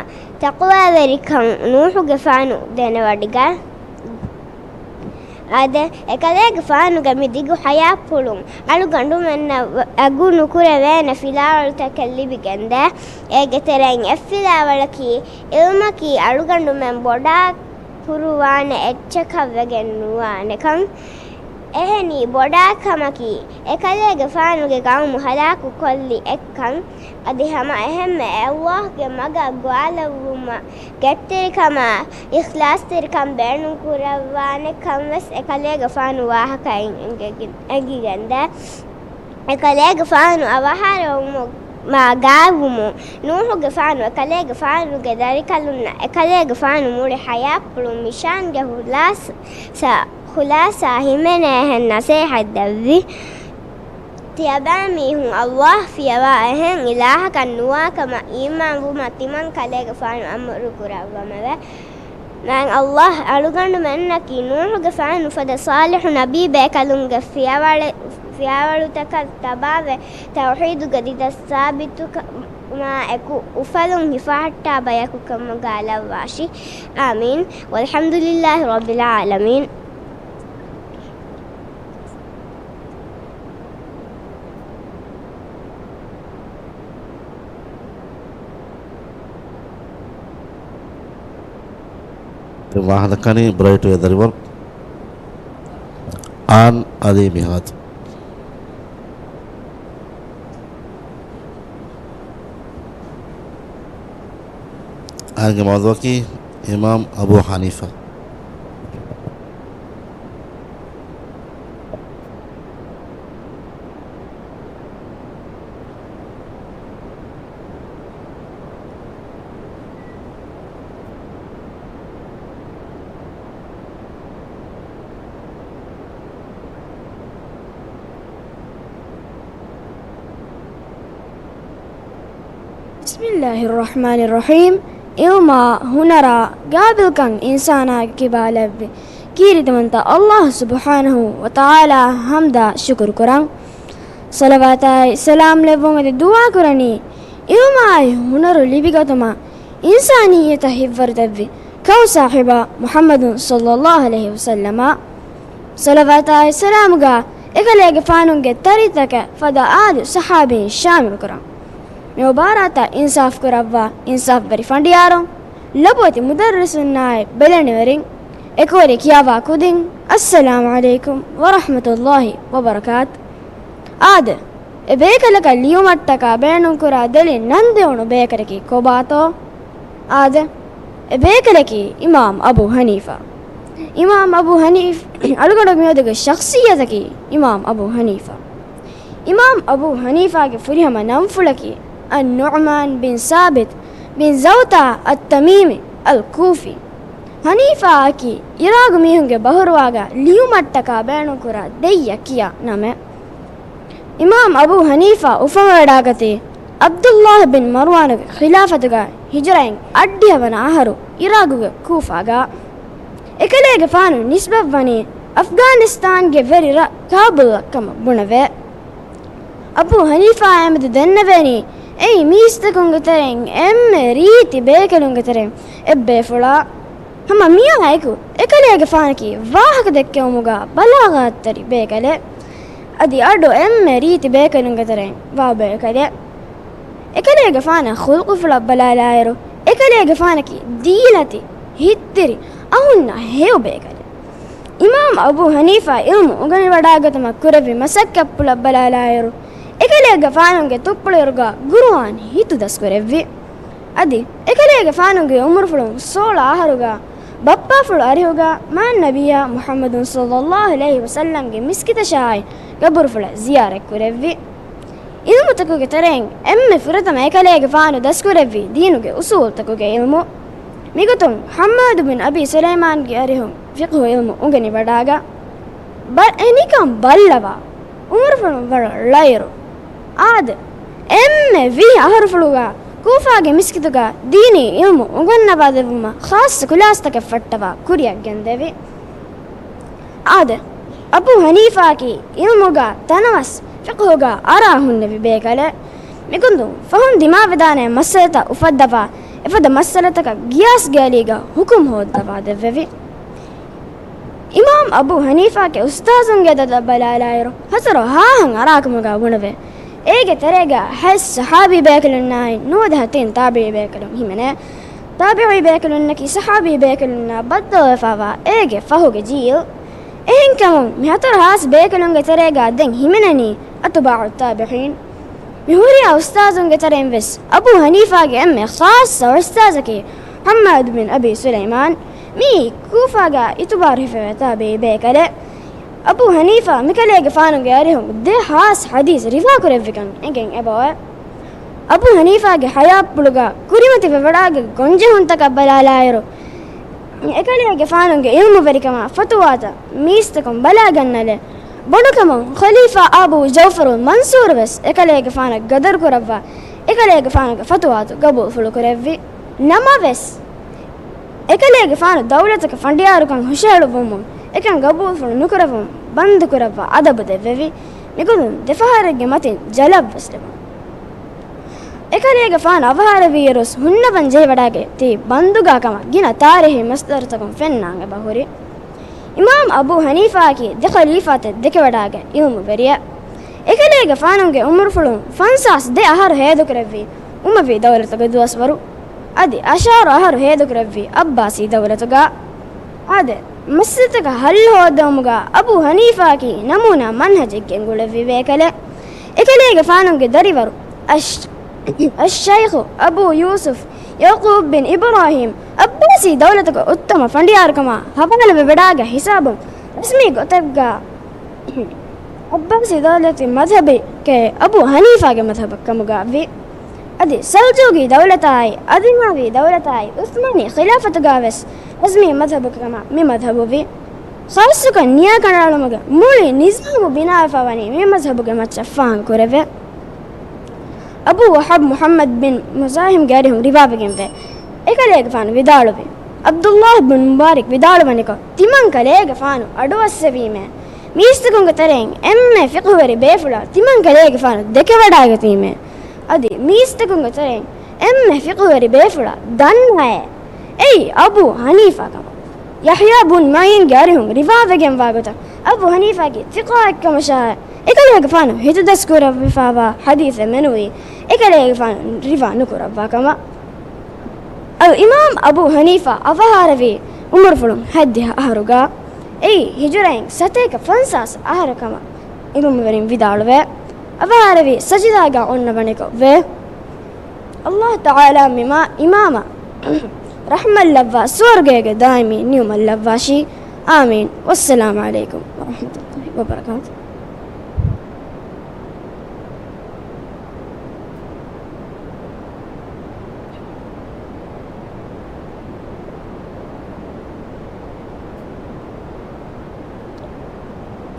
ތަޤްވާވެރިކަން ނޫޙުގެފާނު ދެނެވޮޑިގަ. އާދެ، އެކަލޭގެފާނުގެ މި ދިގު ޙަޔާތްޕުޅުން އަޅުގަނޑުމެންނަށް ވަ-، އަގު ނުކުރެވޭނެ ފިލާވަޅުތަކެއް ލިބިގެންދޭ. އޭގެ ތެރެއިން އެއްފިލާވަޅަކީ، ޢިލްމަކީ އަޅުގަނޑުމެން ބޮޑާ ކުރުވާނެ އެއްޗަކަށް ވެގެން ނުވާނެކަން. އެހެނީ، ބޮޑާ ކަމަކީ، އެކަލޭގެފާނުގެ ޤައުމު ހަލާކު ކޮށްލި އެއްކަން. އަދި ހަމަ އެހެންމެ ﷲ ގެ މަގަށް ގޮވާލެއްވުމަށް ގެއްތެރިކަމާ، އިޚްލާޞްތެރިކަން ބޭނުން ކުރައްވާނެ ކަން ވެސް އެކަލޭގެފާނު ވާހަކައިން އެނގިގެން-، އެނގިގެންދޭ. އެކަލޭގެފާނު އަވަހާރަވުމުގަ ގާތްވުމުން، ނޫޙުގެފާނު އެކަލޭގެފާނުގެ ދަރިކަލުންނަށް އެކަލޭގެފާނު މުޅި ޙަޔާތްޕުޅުން ނިޝާންގެ ޚުލާޞަ-، ޚުލާޞާ ހިމެނޭހެން ނަޞޭޙަތް ދެއްވި. ތިޔަބައިމީހުން ﷲ ފިޔަވާ އެހެން އިލާހަކަށް ނުވާކަމަށް އީމާންވުމަށް ތިމަން ކަލޭގެފާނު އަމުރު ކުރައްވަމެވެ. މާތް ﷲ އަޅުގަނޑުމެންނަކީ ނޫޙުގެފާނު ފަދަ ޞާލިޙު ނަބީ ބޭކަލުންގެ ފިޔަވަޅެ-، ފިޔަވަޅުތަކަށް ތަބާވެ، ތައުޙީދުގެ ދިދަ ސާބިތުކަމާއެކު އުފަލުން ހިފަހައްޓާ ބަޔަކު ކަމުގަ ލައްވާށި. އާމީން. ވަލްޙަމްދުލިއްލާހި ރައްބިލް ޢާލަމީން. ވާހަނދަކަނީ ބްރައިޓް ވެދަރ ރިޕޯޓް. އާން އަލީ މިހާދު. އާންގެ މައުޟޫޢަކީ އިމާމް އަބޫ ޙަނީފާ. ބިސްމިއްލާހިއްރަޙްމާނިއްރަޙީމް. ޢިލްމާ ހުނަރާ ގާބިލްކަން އިންސާނާގެ ކިބާ ލެއްވި ކީރިތިވަންތަ ﷲ ސުބްޙާނަހޫ ވަތަޢާލާ ޙަމްދާ ޝުކުރު ކުރަން. ޞަލަވާތާއި ސަލާމް ލެއްވުން އެދި ދުޢާ ކުރަނީ، ޢިލްމާއި ހުނަރު ލިބިގަތުމަށް އިންސާނިއްޔަތަށް ހިތްވަރު ދެއްވި ކައު ޞާޙިބާ މުޙައްމަދު ޞައްލައްލާހު ޢަލައިހި ވަސައްލަމަށް. ޞަލަވާތާއި ސަލާމުގަ އެކަލޭގެފާނުގެ ތަރިތަކެއް ފަދަ އާދި ޞަޙާބީން ޝާމިލު ކުރަން. މި މުބާރާތަށް އިންސާފް ކުރައްވާ އިންސާފްވެރި ފަނޑިޔާރުން، ލޮބުވެތި މުދައްރިސުންނާއި ބެލެނިވެރިން، އެކުވެރި ކިޔާވާ ކުދިން، އައްސަލާމު ޢަލައިކުމް ވަރަޙްމަތުﷲި ވަބަރަކާތު. އާދެ، އެ ބޭކަލަކަށް ލިޔުމަށްޓަކާ ބޭނުންކުރާ ދެލި ނަން ދެވުނު ބޭކަލަކީ ކޮބާތޯ؟ އާދެ، އެ ބޭކަލަކީ އިމާމް އަބޫ ޙަނީފާ. އިމާމް އަބޫ ޙަނީފް އަޅުގަނޑު މިއަދުގެ ޝަޚްޞިއްޔަތަކީ އިމާމް އަބޫ ޙަނީފާ. އިމާމް އަބޫ ޙަނީފާގެ ފުރިހަމަ ނަންފުޅަކީ އައްނުޢުމާން ބިން ސާބިތް ބިން ޒައުތާ އައްތަމީމީ އަލް ކޫފީ. ޙަނީފާއަކީ އިރާގު މީހުންގެ ބަހުރުވާގަ ލިޔުމަށްޓަކާ ބޭނުންކުރާ ދެއްޔަ ކިޔާ ނަމެއް. އިމާމް އަބޫ ޙަނީފާ އުފަންވެވަޑާގަތީ ޢަބްދުﷲ ބިން މަރުވާނުގެ ޚިލާފަތުގަ ހިޖުރައިން އަށްޑިހަ ވަނަ އަހަރު އިރާގުގެ ކޫފާގަ. އެކަލޭގެފާނު ނިސްބަތްވަނީ އަފްޣާނިސްތާންގެ ވެރި ރަށް ކާބުލަށް ކަމަށް ބުނެވޭ. އަބޫ ޙަނީފާ އެމެދު ދެންނެވޭނީ އެއީ މީސްތަކުންގެ ތެރެއިން އެންމެ ރީތި ބޭކަލުންގެ ތެރެއިން އެއްބޭފުޅާ. ހަމަ މިއާއެކު އެކަލޭގެފާނަކީ ވާހަކަ ދެއްކެވުމުގަ ބަލާޣާތްތެރި ބޭކަލެއް. އަދި އަޑު އެންމެ ރީތި ބޭކަލުންގެ ތެރެއިން ވާ ބޭކަލެއް. އެކަލޭގެފާނަށް ޚުލްޤުފުޅަށް ބަލާލާއިރު، އެކަލޭގެފާނަކީ ދީލަތި، ހިތްދިރި، އަހުންނަށް ހެޔޮ ބޭކަލެއް. އިމާމް އަބޫ ޙަނީފާ ޢިލްމު އުނގެނިވަޑާގަތުމަށް ކުރެއްވި މަސައްކަތްޕުޅަށް ބަލާލާއިރު، އެކަލޭގެފާނުގެ ތުއްޕުޅުއިރުގަ ޤުރުއާން ހިތުދަސްކުރެއްވި. އަދި އެކަލޭގެފާނުގެ އުމުރުފުޅުން ސޯޅަ އަހަރުގަ ބައްޕާފުޅު އަރިހުގަ މާތް ނަބިއްޔާ މުޙައްމަދު ޞައްލައްލާހު ޢަލައިހި ވަސައްލަމްގެ މިސްކިތަށާއި ގަބުރުފުޅަށް ޒިޔާރަތްކުރެއްވި. ޢިލްމުތަކުގެ ތެރެއިން އެންމެ ފުރަތަމަ އެކަލޭގެފާނު ދަސްކުރެއްވީ ދީނުގެ އުޞޫލުތަކުގެ ޢިލްމު. މިގޮތުން ޙައްމާދު ބިން އަބީ ސުލައިމާންގެ އަރިހުން ފިޤްހު ޢިލްމު އުނގެނިވަޑާގަ، ބަ-، އެ ނިކަން ބައްލަވާ، އުމުރުފުޅުން ވަރަށް ޅައިރު. އާދެ، އެންމެ ވިހި އަހަރުފުޅުގަ ކޫފާގެ މިސްކިތުގަ ދީނީ ޢިލްމު އުނގަންނަވާދެއްވުމަށް ޚާއްޞަ ކުލާސްތަކެއް ފައްޓަވާ ކުރިއަށް ގެންދެވި. އާދެ، އަބޫ ޙަނީފާއަކީ ޢިލްމުގަ ތަނަވަސް ފިޤުހުގަ އަރާ ހުންނެވި ބޭކަލެއް. މިގޮނޑުން ފަހުން ދިމާވެދާނެ މައްސަލަތައް އުފައްދަވާ، އެފަދަ މައްސަލަތަކަށް ގިޔާސްގެ އަލީގަ ޙުކުމް ހޯއްދަވާދެއްވެވި. އިމާމް އަބޫ ޙަނީފާގެ އުސްތާޒުންގެ ދަތަށް ބަލާލާއިރު، ހަތަރު ހާހަށް އަރާކަމުގަ ބުނެވޭ. އޭގެ ތެރޭގަ ހަތް ޞަޙާބީ ބޭކަލުންނާއި ނުވަދިހަ ތިން ތާބިޢީ ބޭކަލުން ހިމެނޭ. ތާބިޢީ ބޭކަލުންނަކީ ޞަޙާބީ ބޭކަލުންނާ ބައްދަލުވެފަވާ އޭގެ ފަހުގެ ޖީލް. އެހެންކަމުން، މި ހަތަރު ހާސް ބޭކަލުންގެ ތެރޭގަ ދެން ހިމެނެނީ އަތުބާޢު ތާބިޢީން. މި ހުރިހާ އުސްތާޒުންގެ ތެރެއިން ވެސް އަބޫ ޙަނީފާގެ އެންމެ ޚާއްޞަ އުސްތާޒަކީ ޙައްމާދު ބިން އަބީ ސުލައިމާން. މީ ކޫފާގަ އިތުބާރު ހިފެވޭ ތާބިޢީ ބޭކަލެއް. އަބޫ ޙަނީފާ މިކަލޭގެފާނުގެ އަރިހުން ދެ ހާސް ޙަދީޘް ރިވާކުރެއްވިކަން އެނގެން އެބައޮތް. އަބޫ ޙަނީފާގެ ޙަޔާތްޕުޅުގަ ކުރިމަތިވެވަޑާގަތް ގޮންޖެހުންތަކަށް ބަލާލާއިރު، އެކަލޭގެފާނުގެ ޢިލްމުވެރިކަމާ ފަތުވާތައް މީސްތަކުން ބަލާގަންނަލެއް. ބޮޑުކަމުން ޚަލީފާ އަބޫ ޖަޢުފަރުލް މަންޞޫރު ވެސް އެކަލޭގެފާނަށް ގަދަރުކުރައްވާ، އެކަލޭގެފާނުގެ ފަތުވާތައް ގަބޫލުފުޅު ކުރެއްވި. ނަމަވެސް، އެކަލޭގެފާނު ދައުލަތަކަށް ފަނޑިޔާރުކަން ހުށަހެޅުއްވަމުން އެކަން ގަބޫލުފުޅު ނުކުރައްވަމުން ބަންދުކުރައްވާ އަދަބު ދެއްވެވި. މިގޮތުން ދެފަހަރެއްގެ މަތިން ޖަލަށް ވެސް ލިބުނު. އެކަލޭގެފާނު އަވަހާރަވިއިރުސް ހުންނަވަން ޖެހިވަޑާގަތް ތި ބަންދުގާ ކަމަށް ގިނަ ތާރީހީ މަސްދަރުތަކުން ފެންނާން އެބަ ހުރި. އިމާމް އަބޫ ޙަނީފާއަކީ ދެ ޚަލީފާތައް ދެކެވަޑާގަތް ޢިލްމުވެރިއެއް. އެކަލޭގެފާނުގެ ޢުމުރުފުޅުން ފަންސާސް ދެ އަހަރު ހޭދަކުރެއްވީ އުމަވީ ދައުލަތުގެ ދުވަސްވަރު. އަދި އަށާރަ އަހަރު ހޭދަކުރެއްވީ ޢައްބާސީ ދައުލަތުގަ. އާދެ، މައްސަލަތަކަށް ޙައްލު ހޯއްދެވުމުގަ އަބޫ ޙަނީފާއަކީ ނަމޫނާ މަންހަޖެއް ގެންގުޅެއްވި ބޭކަލެއް. އެކަލޭގެފާނުގެ ދަރިވަރު އަޝް-، އައްޝައިޚު އަބޫ ޔޫސުފް ޔަޢުޤޫބް ބިން އިބްރާހީމް ޢައްބާސީ ދައުލަތުގެ އުއްތަމަ ފަނޑިޔާރުކަމާ ޙަވާލުވެވަޑާގަތް ޙިސާބުން ރަސްމީ ގޮތެއްގަ ޢައްބާސީ ދައުލަތުގެ މަޛްހަބެކޭ އަބޫ ޙަނީފާގެ މަޛްހަބަށް ކަމުގައިވި. އަދި ސަލްޖޫގީ ދައުލަތާއި، އަދިމާވީ ދައުލަތާއި، ޢުޘްމާނީ ޚިލާފަތުގަ ވެސް ރަސްމީ މަޛްހަބުގެ ކަމަށް މި މަޛްހަބު ވި. ޚާއްޞަކޮށް ނިޔާ ކަނޑައަޅުމުގެ މުޅި ނިޒާމު ބިނާވެފަ ވަނީ މި މަޛްހަބުގެ މައްޗަށް ފާހަގަ ކުރެވޭ. އަބޫ ވަހަބް މުޙައްމަދް ބިން މުޒާޙިމްގެ އަރިހުން ރިވާވެގެންވޭ. އެކަލޭގެފާނު ވިދާޅުވި، ޢަބްދުﷲ ބިން މުބާރަކް ވިދާޅުވަނިކޮށް، ތިމަން ކަލޭގެފާނު އަޑުއައްސެވީމޭ، މީސްތަކުންގެ ތެރެއިން އެންމެ ފިޤުހުވެރި ބޭފުޅާ ތިމަން ކަލޭގެފާނު ދެކެވަޑާގަތީމޭ. އަދި މީސްތަކުންގެ ތެރެއިން އެންމެ ފިޤުހުވެރި ބޭފުޅާ ދަންނައޭ، އެއީ އަބޫ ޙަނީފާ ކަމަށް. ޔަޙްޔާ ބުން މަޢީންގެ އަރިހުން ރިވާވެގެންވާ ގޮތަށް، އަބޫ ޙަނީފާގެ ޘިޤާއެއްކަމަށާއި، އެކަލޭގެފާނު ހިތުދަސްކުރެވިފައިވާ ޙަދީޘެއް މެނުވީ، އެކަލޭގެފާނު ރިވާ ނުކުރައްވާ ކަމަށް. އަލްއިމާމް އަބޫ ޙަނީފާ އަވަހާރަވީ ޢުމުރުފުޅުން ހަތްދިހަ އަހަރުގަ، އެއީ ހިޖުރައިން ސަތޭކަ ފަންސާސް އަހަރު ކަމަށް ޢިލްމުވެރިން ވިދާޅުވޭ. އަވަހާރަވީ ސަޖިދާގަ އޮންނަވަނިކޮށް ވޭ. އަލްލާހު ތަޢާލާ މި މާ-، އިމާމަށް ރަޙްމަތްލައްވާ ސުވަރުގޭގެ ދާއިމީ ނިޢުމަތް ލައްވާށި. އާމީން. ވައްސަލާމް ޢަލައިކުމް ވަރަޙްމަތުﷲ ވަބަރަކާތުހު.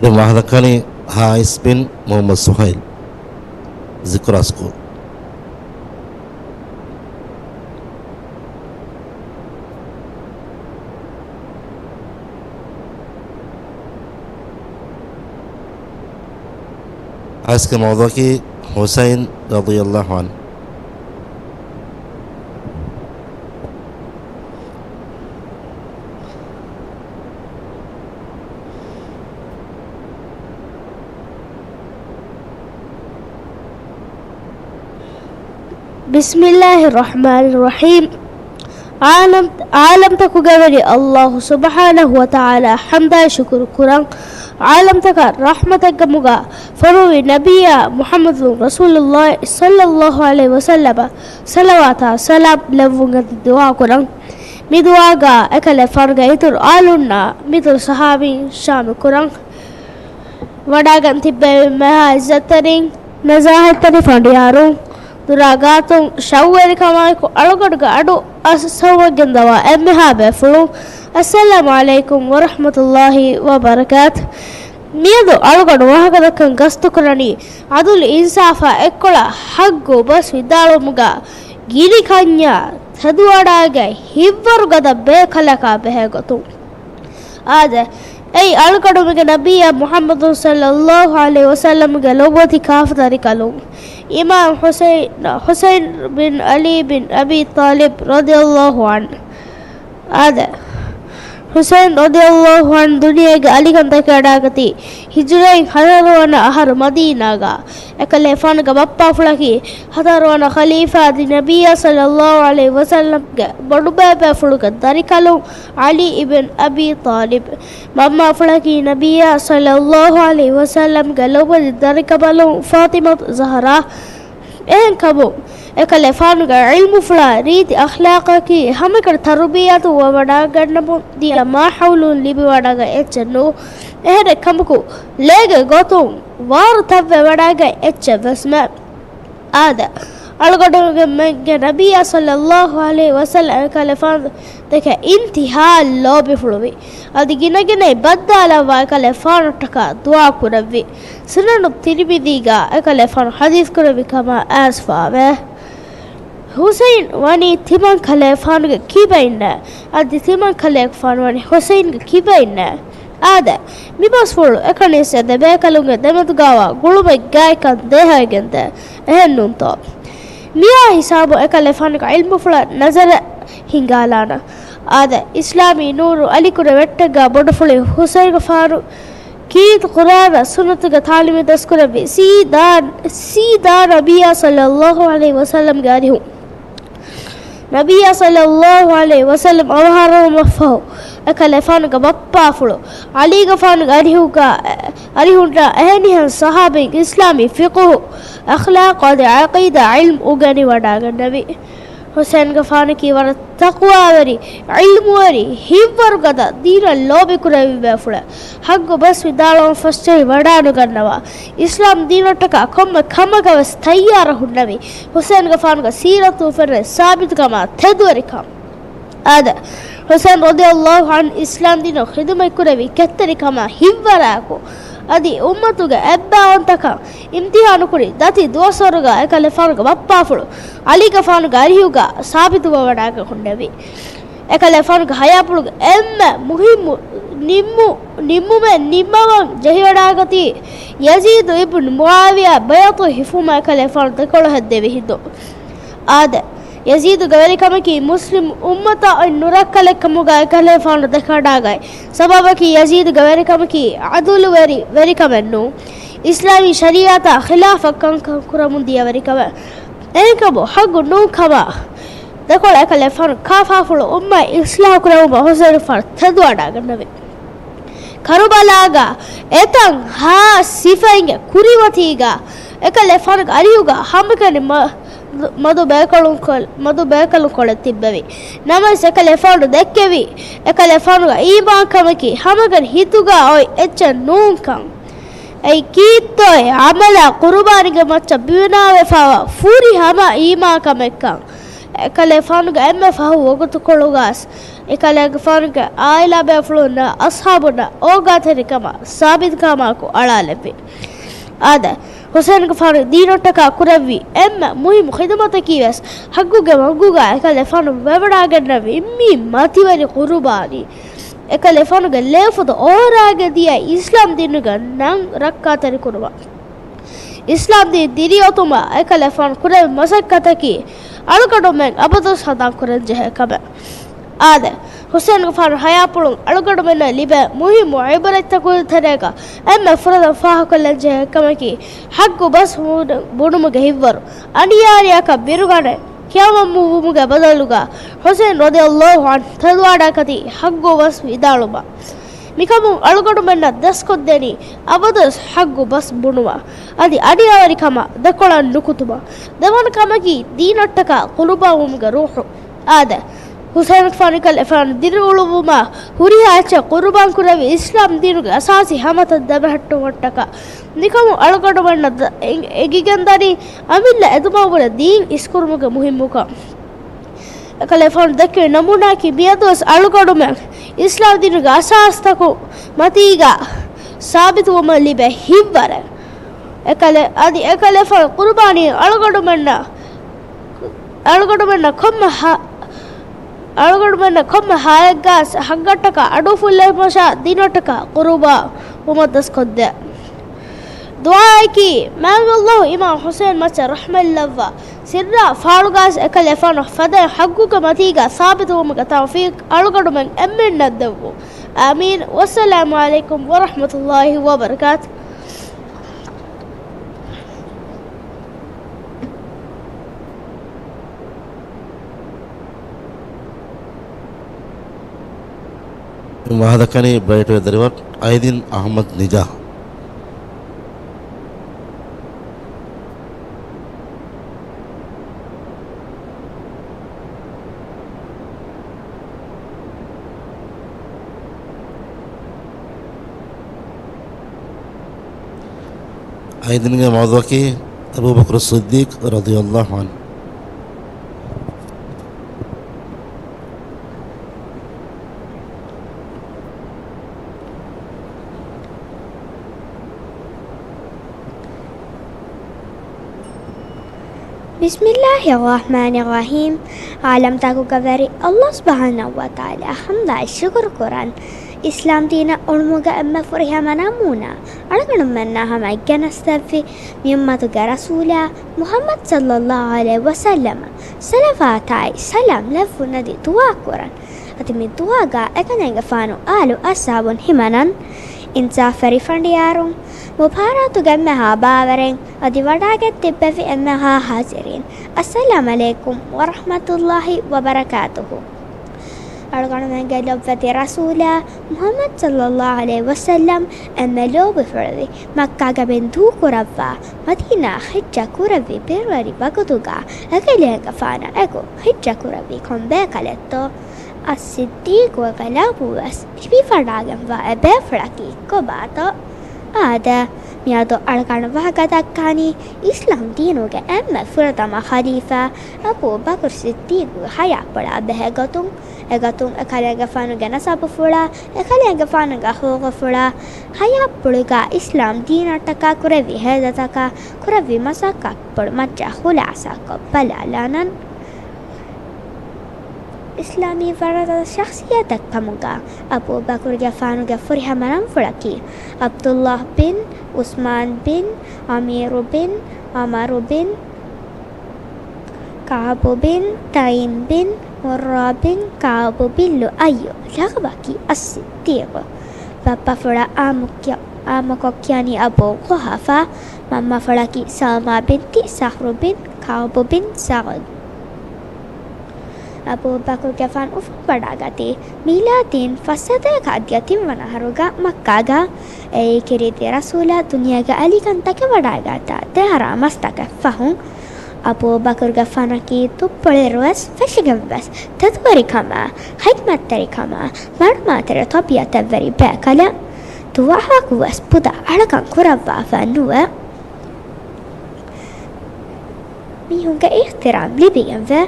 ދެން ވާހަކަދައްކަނީ ހާއިސް ބިން މުޙައްމަދު ސުހައިލް، ޒިކުރާ ސްކޫލް. ހާއިސްގެ މައުޟޫޢަކީ ޙުސައިން ރަޟިޔަﷲ ޢަންހު. بسم الله الرحمن الرحيم. ޢާލަމް، ޢާލަމްތަކުގެ ވެރި އަލްލާހު ސުބްޙާނަހު ވަތަޢާލާ ޙަމްދާއި ޝުކުރު ކުރަން. ޢާލަމްތަކަށް ރަޙްމަތެއްގެ މުގާ ފޮނުވި ނަބިއްޔާ މުޙައްމަދު ރަސޫލުﷲ ޞައްލަﷲ ޢަލައިހި ވަސައްލަމަށް ޞަލަވާތާ ސަލާމް ލެއްވުން އެދި ދުޢާ ކުރަން. މި ދުޢާގަ އެކަލޭ ފަރުގެ އިތުރު އާލުންނާ މިތުރު ޞަޙާބީން ޝާމިލް ކުރަން. ވަޑާގަން ތިއްބެވި މެހާ ޢިއްޒަތްތެރިން، ނަޒާހަތްތެރި ފަނޑިޔާރުން، ދުރާ ގާތުން ޝައުވެރިކަމާއެކު އަޅުގަޑުގެ އަޑު އަސް ސައުވަށް ގެންދަވާ އެންމެހާ ބޭފުޅުން، އައްސަލާމު ޢަލައިކުމް ވަރަޙްމަތުﷲ ވަބަރަކާތު. މިއަދު އަޅުގަޑު ވާހަކަދައްކަން ގަސްތުކުރަނީ، ޢަދުލު އިންސާފާ އެއްކޮޅަށް ޙައްޤު ބަސް ވިދާޅުވުމުގަ ގިނި ކަންޏާ ތެދުވަޑާގެ ހިތްވަރުގަދަ ބޭކަލަކާ ބެހޭ ގޮތުން. އާދެ، އެއީ އަޅުގަޑުމެންގެ ނަބިއްޔާ މުޙައްމަދު ޞައްލައްލާހު ޢަލައިހި ވަސައްލަމްގެ ލޮބުވެތި ކާފަ ދަރިކަލުން އިމާމް ޙުސައިން، ޙުސައިން ބިން ޢަލީ ބިން އަބީ ޠާލިބް ރަޟިޔައްލާހު ޢަންހު. އާދެ، ޙުސައިން ރަޟިޔައްލާހު ޢަންހު ދުނިޔޭގެ އަލިކަން ދެކެވަޑާގަތީ ހިޖުރައިން ހަތަރުވަނަ އަހަރު މަދީނާގަ. އެކަލޭފާނުގެ ބައްޕާފުޅަކީ ހަތަރުވަނަ ޚަލީފާ އަދި ނަބިއްޔާ ޞައްލައްލާހު ޢަލައިހި ވަސައްލަމްގެ ބޮޑުބޭބޭފުޅުގެ ދަރިކަލުން ޢަލީ އިބްން އަބީ ޠާލިބް. މަންމާފުޅަކީ ނަބިއްޔާ ޞައްލައްލާހު ޢަލައިހި ވަސައްލަމްގެ ލޮބުވެތި ދަރިކަމަލުން ފާޠިމަތު ޒަހްރާ. އެހެންކަމުން، އެކަލޭފާނުގެ ޢިލްމުފުޅާ ރީތި އަޚްލާޤަކީ ހަމައެކަނި ތަރުބިޔަތު ވަވަޑާގަންނަމުން ދިޔަ މާޙައުލުން ލިބިވަޑާގަތް އެއްޗެއް ނޫ. އެހެރެ ކަމަކު، ލޭގެ ގޮތުން ވާރު ތައްވެވަޑާގަތް އެއްޗެއް ވެސް މެ. އާދެ، އަޅުގަޑުމެންގެ ނަބިއްޔާ ޞައްލައްލާހު ޢަލައިހި ވަސައްލަމް އެކަލޭފާނު ދެކެ އިންތިހާ ލޯބިފުޅުވި. އަދި ގިނަގިނައިން ބައްދާލައްވާ އެކަލޭފާނަށްޓަކާ ދުޢާ ކުރެއްވި. ސުނަނު ތިރްމިޛީގަ އެކަލޭފާނު ޙަދީޘް ކުރެއްވި ކަމަށް އައިސްފާވޭ. ޙުސައިން ވަނީ ތިމަން ކަލޭފާނުގެ ކިބައިންނޭ. އަދި ތިމަން ކަލޭފާނު ވަނީ ޙުސައިންގެ ކިބައިންނޭ. އާދެ، މި ބަސްފުޅު އެކަނިސް އެ ދެބޭކަލުންގެ ދެމެދުގައިވާ ގުޅުމެއް ގާތްކަން ދޭހަވިގެންދޭ. އެހެންނޫންތޯ؟ މިއާ ހިސާބު އެކަލޭފާނުގެ ޢިލްމުފުޅަށް ނަޒަރެއް ހިނގާލާނަން. އާދެ، އިސްލާމީ ނޫރު އަލިކުރެ ވެއްޓެއްގާ ބޮޑުފުޅި ޙުސައިންގެފާނު ކީރިތި ޤުރްއާނާ ސުންނަތުގެ ތާލީމެއް ދަސްކުރެއްވި ސީދާ، ސީދާ ނަބިއްޔާ ޞައްލައްލާހު ޢަލައިހި ވަސައްލަމްގެ އަރިހުން. ނަބިއްޔާ ޞައްލައްލާހު ޢަލައިހި ވަސައްލަމް އަވަހާރަވުމަށްފަހު، އެކަލޭފާނުގެ ބައްޕާފުޅު ޢަލީގެފާނުގެ އަރިހުގަ، އަރިހުންނަށް އެހެނިހެން ޞަޙާބީން އިސްލާމީ ފިޤުހު، އަޚްލާޤު އަދި ޢަޤީދާ ޢިލްމު އުގެނިވަޑާގަންނެވި. ޙުސައިންގެފާނަކީ ވަރަށް ތަޤްވާވެރި، ޢިލްމުވެރި، ހިތްވަރުގަދަ، ދީނަށް ލޯބިކުރެއްވި ބޭފުޅެއް. ޙައްޤު ބަސް ވިދާޅުވަން ފަސްޖެހިވަޑާނުގަންނަވާ. އިސްލާމް ދީނަށްޓަކާ ކޮންމެ ކަމަކަށް ވެސް ތައްޔާރަށް ހުންނެވި. ޙުސައިންގެފާނުގެ ސީރަތުން ފެންނަ ސާބިތުކަމާ ތެދުވެރިކަން. އާދެ، ޙުސައިން ރަޟިޔައްލާހު ޢަންހު އިސްލާމް ދީނަށް ޚިދުމަތްކުރެއްވި ކެތްތެރިކަމާ ހިތްވަރާއެކު، އަދި އުއްމަތުގެ އެއްބާވަންތަކަން އިމްތިޙާނުކުރި ދަތި ދުވަސްވަރުގަ އެކަލޭފާނުގެ ބައްޕާފުޅު ޢަލީގެފާނުގެ އަރިހުގަ ސާބިތުވެވަޑާގެން ހުންނެވި. އެކަލޭފާނުގެ ޙަޔާތްޕުޅުގެ އެންމެ މުހިއްމު ނިންމު، ނިންމުމެއް ނިންމަވަން ޖެހިވަޑާގަތީ ޔަޒީދު އިބްނު މުޢާވިޔާ ބައިޢަތު ހިފުމަށް އެކަލޭފާނު ދެކޮޅު ހެއްދެވި ހިނދު. އާދެ، ޔަޒީދުގެ ވެރިކަމަކީ މުސްލިމް އުއްމަތަށް އޮތް ނުރައްކަލެއް ކަމުގަ އެކަލޭފާނު ދެކެވަޑާގަތް. ސަބަބަކީ ޔަޒީދުގެ ވެރިކަމަކީ ޢަދުލުވެރި ވެރިކަމެއް ނޫން. އިސްލާމީ ޝަރީޢަތާ ޚިލާފަށް ކަންކަން ކުރަމުން ދިޔަ ވެރިކަމެއް. އެހެންކަމުން ޙައްޤު ނޫން ކަމަށް ދެކޮޅަށް އެކަލޭފާނު ކާފާފުޅު އުއްމަތް އިޞްލާޙު ކުރެވުމަށް ޙުސައިންގެފާނު ތެދުވަޑާގަންނެވި. ކަރުބަލާގަ އެތަން ހާސް ސިފައިންގެ ކުރިމަތީގަ އެކަލޭފާނުގެ އަރިހުގަ ހަމައެކަނި މަ-، މަދު ބޭކަލުން ކޮ-، މަދު ބޭކަލުން ކޮޅެއް ތިއްބެވި. ނަމަވެސް އެކަލޭފާނު ދެއްކެވި، އެކަލޭފާނުގެ އީމާންކަމަކީ ހަމައެކަނި ހިތުގަ އޮތް އެއްޗެއް ނޫންކަން. އެއީ ކީއްތޯއޭ ޢަމަލާ ޤުރުބާނީގެ މައްޗަށް ބިނާވެފައިވާ ފުރިހަމަ އީމާންކަމެއްކަން. އެކަލޭފާނުގެ އެންމެ ފަހު ވަގުތުކޮޅުގަސް އެކަލޭގެފާނުގެ ޢާއިލާ ބޭފުޅުންނާ އަޞްޙާބުންނާ އޯގާތެރިކަމާ ސާބިތުކަމާއެކު އަޅާލެއްވި. އާދެ، ޙުސައިންގެފާނު ދީނަށްޓަކާ ކުރެއްވި އެންމެ މުހިއްމު ޚިދުމަތަކީ ވެސް ޙައްޤުގެ މަގުގަ އެކަލޭފާނު ވެވަޑާގެންނެވި މި މަތިވެރި ޤުރުބާނީ. އެކަލޭފާނުގެ ލޭފުތު އޮހޮރާގެ ދިޔަ އިސްލާމް ދީނުގެ ނަން ރައްކާތެރިކުރުމަށް. އިސްލާމް ދީން ދިރިއުޅުމަށް އެކަލޭފާނު ކުރެއްވި މަސައްކަތަކީ އަޅުގަނޑުމެން އަބަދުވެސް ހަނދާން ކުރަން ޖެހޭ ކަމެއް. އާދެ، ޙުސައިންގެފާނު ޙަޔާތްޕުޅުން އަޅުގަނޑުމެންނަށް ލިބޭ މުހިއްމު ޢިބްރަތްތަކުގެ ތެރޭގަ އެންމެ ފުރަތަމަ ފާހަގަކޮށްލަން ޖެހޭ ކަމަކީ ޙައްޤު ބަސް ބުނު-، ބުނުމުގެ ހިތްވަރު. އަނިޔާރިއަކަށް ބިރުގަނެ ކިޔަމަންވުމުގެ ބަދަލުގަ ޙުސައިން ރަޟިޔައްލާހު ޢަންހު ތެދުވަޑާގަތީ ޙައްޤު ބަސް ވިދާޅުވުމަށް. މިކަމުން އަޅުގަނޑުމެންނަށް ދަސްކޮށްދެނީ އަބަދުވެސް ޙައްޤު ބަސް ބުނުމަށް، އަދި އަނިޔާވެރިކަމާ ދެކޮޅަށް ނުކުތުމަށް. ދެވަނަ ކަމަކީ ދީނަށްޓަކާ ޤުރުބާންވުމުގެ ރޫޙު. އާދެ، ޙުސައިންގެފާނު އެކަލޭފާނު ދިރިއުޅުއްވުމަށް ހުރިހާ އެއްޗެއް ޤުރުބާން ކުރެއްވި އިސްލާމް ދީނުގެ އަސާސީ ހަމަތައް ދެބަހައްޓުމަށްޓަކާ. މިކަމުން އަޅުގަނޑުމެންނަށް ދަ-، އެ-، އެނގިގެންދަނީ އަމިއްލަ އެދުމަށްވުރެ ދީން އިސްކުރުމުގެ މުހިއްމުކަން. އެކަލޭފާނު ދެއްކެވި ނަމޫނާއަކީ މިއަދުވެސް އަޅުގަނޑުމެން އިސްލާމް ދީނުގެ އަސާސްތަކު މަތީގަ ސާބިތުވުމަށް ލިބޭ ހިތްވަރެއް. އެކަލޭ-، އަދި އެކަލޭފާނު ޤުރުބާނީ އަޅުގަނޑުމެންނަށް، އަޅުގަނޑުމެންނަށް ކޮންމެ ހާ-، އަޅުގަނޑުމެންނަށް ކޮންމެ ހާއެއްގަސް ހަންގަނޑަކަށް އަޑުއުފުއްލެވުމަށާ ދިނަށްޓަކާ ޤުރުބާ ވުމަށް ދަސްކޮށްދޭ. ދުޢާއަކީ، މާތް ﷲ އިމާމް ޙުސައިން މައްޗަށް ރަޙްމަތްލައްވާ، ސިއްރާ ފާޅުގަސް އެކަލޭފާނު ފަދައިން ޙައްޤުގެ މަތީގަ ސާބިތުވުމުގެ ތައުފީޤް އަޅުގަނޑުމެން އެންމެންނަށް ދެއްވު. އާމީން. ވައްސަލާމު ޢަލައިކުމް ވަރަޙްމަތުﷲ ވަބަރަކާތު. ވާހަކަދައްކަނީ ބްރައިޓްވޭ ދަރިވަރު އައިދިން އަޙްމަދު ނިޖާ. އައިދިންގެ މައުޟޫޢަކީ އަބޫބަކުރު ޞިއްދީޤް ރަޟިޔަﷲ ޢަންހު. بسم الله الرحمن الرحيم. ޢާލަމްތަކުގެ ވެރި ﷲ ސުބްޙާނަހޫ ވަތަޢާލާ ޙަމްދާއި ޝުކުރު ކުރަން. އިސްލާމް ދީނަށް އުޅުމުގެ އެންމެ ފުރިހަމަ ނަމޫނާ އަޅުގަނޑުމެންނާ ހަމައަށް ގެނެސްދެއްވި މި އުއްމަތުގެ ރަސޫލާ މުޙައްމަދު ޞައްލަﷲ ޢަލައިހި ވަސައްލަމަށް ޞަލަވާތާއި ސަލާމް ލެއްވުން އަދި ދުޢާ ކުރަން. އަދި މި ދުޢާގަ އެކަލޭގެފާނު އާލު އަޞްޙާބުން ހިމަނަން. އިންސާފުވެރި ފަނޑިޔާރުން މުބާރާތުގެ އެންމެހާ ބާވަރެއް އަދި ވަޑައިގެން ތިއްބެވި އެންމެހާ ޙާޟިރީން، އައްސަލާމް ޢަލައިކުމް ވަރަޙްމަތުﷲ ވަބަރަކާތުހު. އަޅުގަނޑުމެންގެ ލޮބުވެތި ރަސޫލާ މުޙައްމަދު ޞައްލަﷲ ޢަލައިހި ވަސައްލަމް އެންމެ ލޯބިފުޅުވި މައްކާގެ ބިން ދޫކުރައްވާ މަދީނާ ހިއްޖަ ކުރެއްވި ބިރުވެރި ވަގުތުގަ އެކަލޭގެފާނާ އެކު ހިއްޖަ ކުރެއްވީ ކޮން ބޭކަލެއްތޯ؟ އައްޞިއްދީޤުގެ ލަޤަބުވެސް ލިބިވަޑައިގެންވާ އެ ބޭފުޅަކީ ކޮބާތޯ؟ އާދެ، މިއަދު އަޅުގަނޑު ވާހަކަ ދައްކާނީ އިސްލާމް ދީނުގެ އެންމެ ފުރަތަމަ ޚަލީފާ އަބޫ ބަކުރު ޞިއްދީޤުގެ ޙަޔާތްޕުޅާ ބެހޭގޮތުން. އެގޮތުން އެކަލޭގެފާނުގެ ނަސަބުފުޅާ، އެކަލޭގެފާނުގެ ހޯގަފުޅާ، ޙަޔާތްޕުޅުގަ އިސްލާމް ދީނަށްޓަކާ ކުރެއްވި ހޭދަތަކާ، ކުރެއްވި މަސައްކަތްޕުޅު މައްޗަށް ޚުލާޞާކޮށް ބަލާލާނަން. އިސްލާމީ ވަރަށް ރަނގަޅު ޝަޚްޞިއްޔަތެއް ކަމުގަ އަބޫބަކުރުގެފާނުގެ ފުރިހަމަ ނަންފުޅަކީ ޢަބްދުﷲ ބިން ޢުޘްމާން ބިން ޢަމީރު ބިން ޢަމަރު ބިން ކަޢުބު ބިން ތައިމް ބިން މުއްރާ ބިން ކަޢުބު ބިން ލުއައްޔު، ލަޤަބަކީ އައްޞިއްދީޤު. ބައްޕަފުޅަށް ޢާއްމުކި-، ޢާއްމުކޮށް ކިޔަނީ އަބޫ ޤުޙާފާ، މަންމަފުޅަކީ ސަލްމާ ބިންތި ޞަޚްރު ބިން ކަޢުބު ބިން ސަޢުދު. އަބޫބަކުރުގެފާނު އުފަންވަޑައިގަތީ މީލާދީން ފަސްސަތޭކަ އަދިޔަ ތިންވަނަ އަހަރުގަ މައްކާގަ. އެއީ ކީރިތި ރަސޫލާ ދުނިޔޭގެ އަލިކަންތަކެއް ވަޑައިގަތާ ދެ އަހަރާ މަސްތަކެއް ފަހުން. އަބޫބަކުރުގެފާނަކީ ތުއްޕުޅިއިރުވެސް ފެށިގެންވެސް ތެދުވެރިކަމާ، ޚިދްމަތްތެރިކަމާ، މަޑުމައިތިރި ޠަބީޢަތެއްވެރި ބޭކަލެއް. ދުވަހަކުވެސް ޕުދާ އަޅަކަން ކުރައްވާފަ ނުވޭ. މީހުންގެ އިޙްތިރާމް ލިބިގެންވޭ.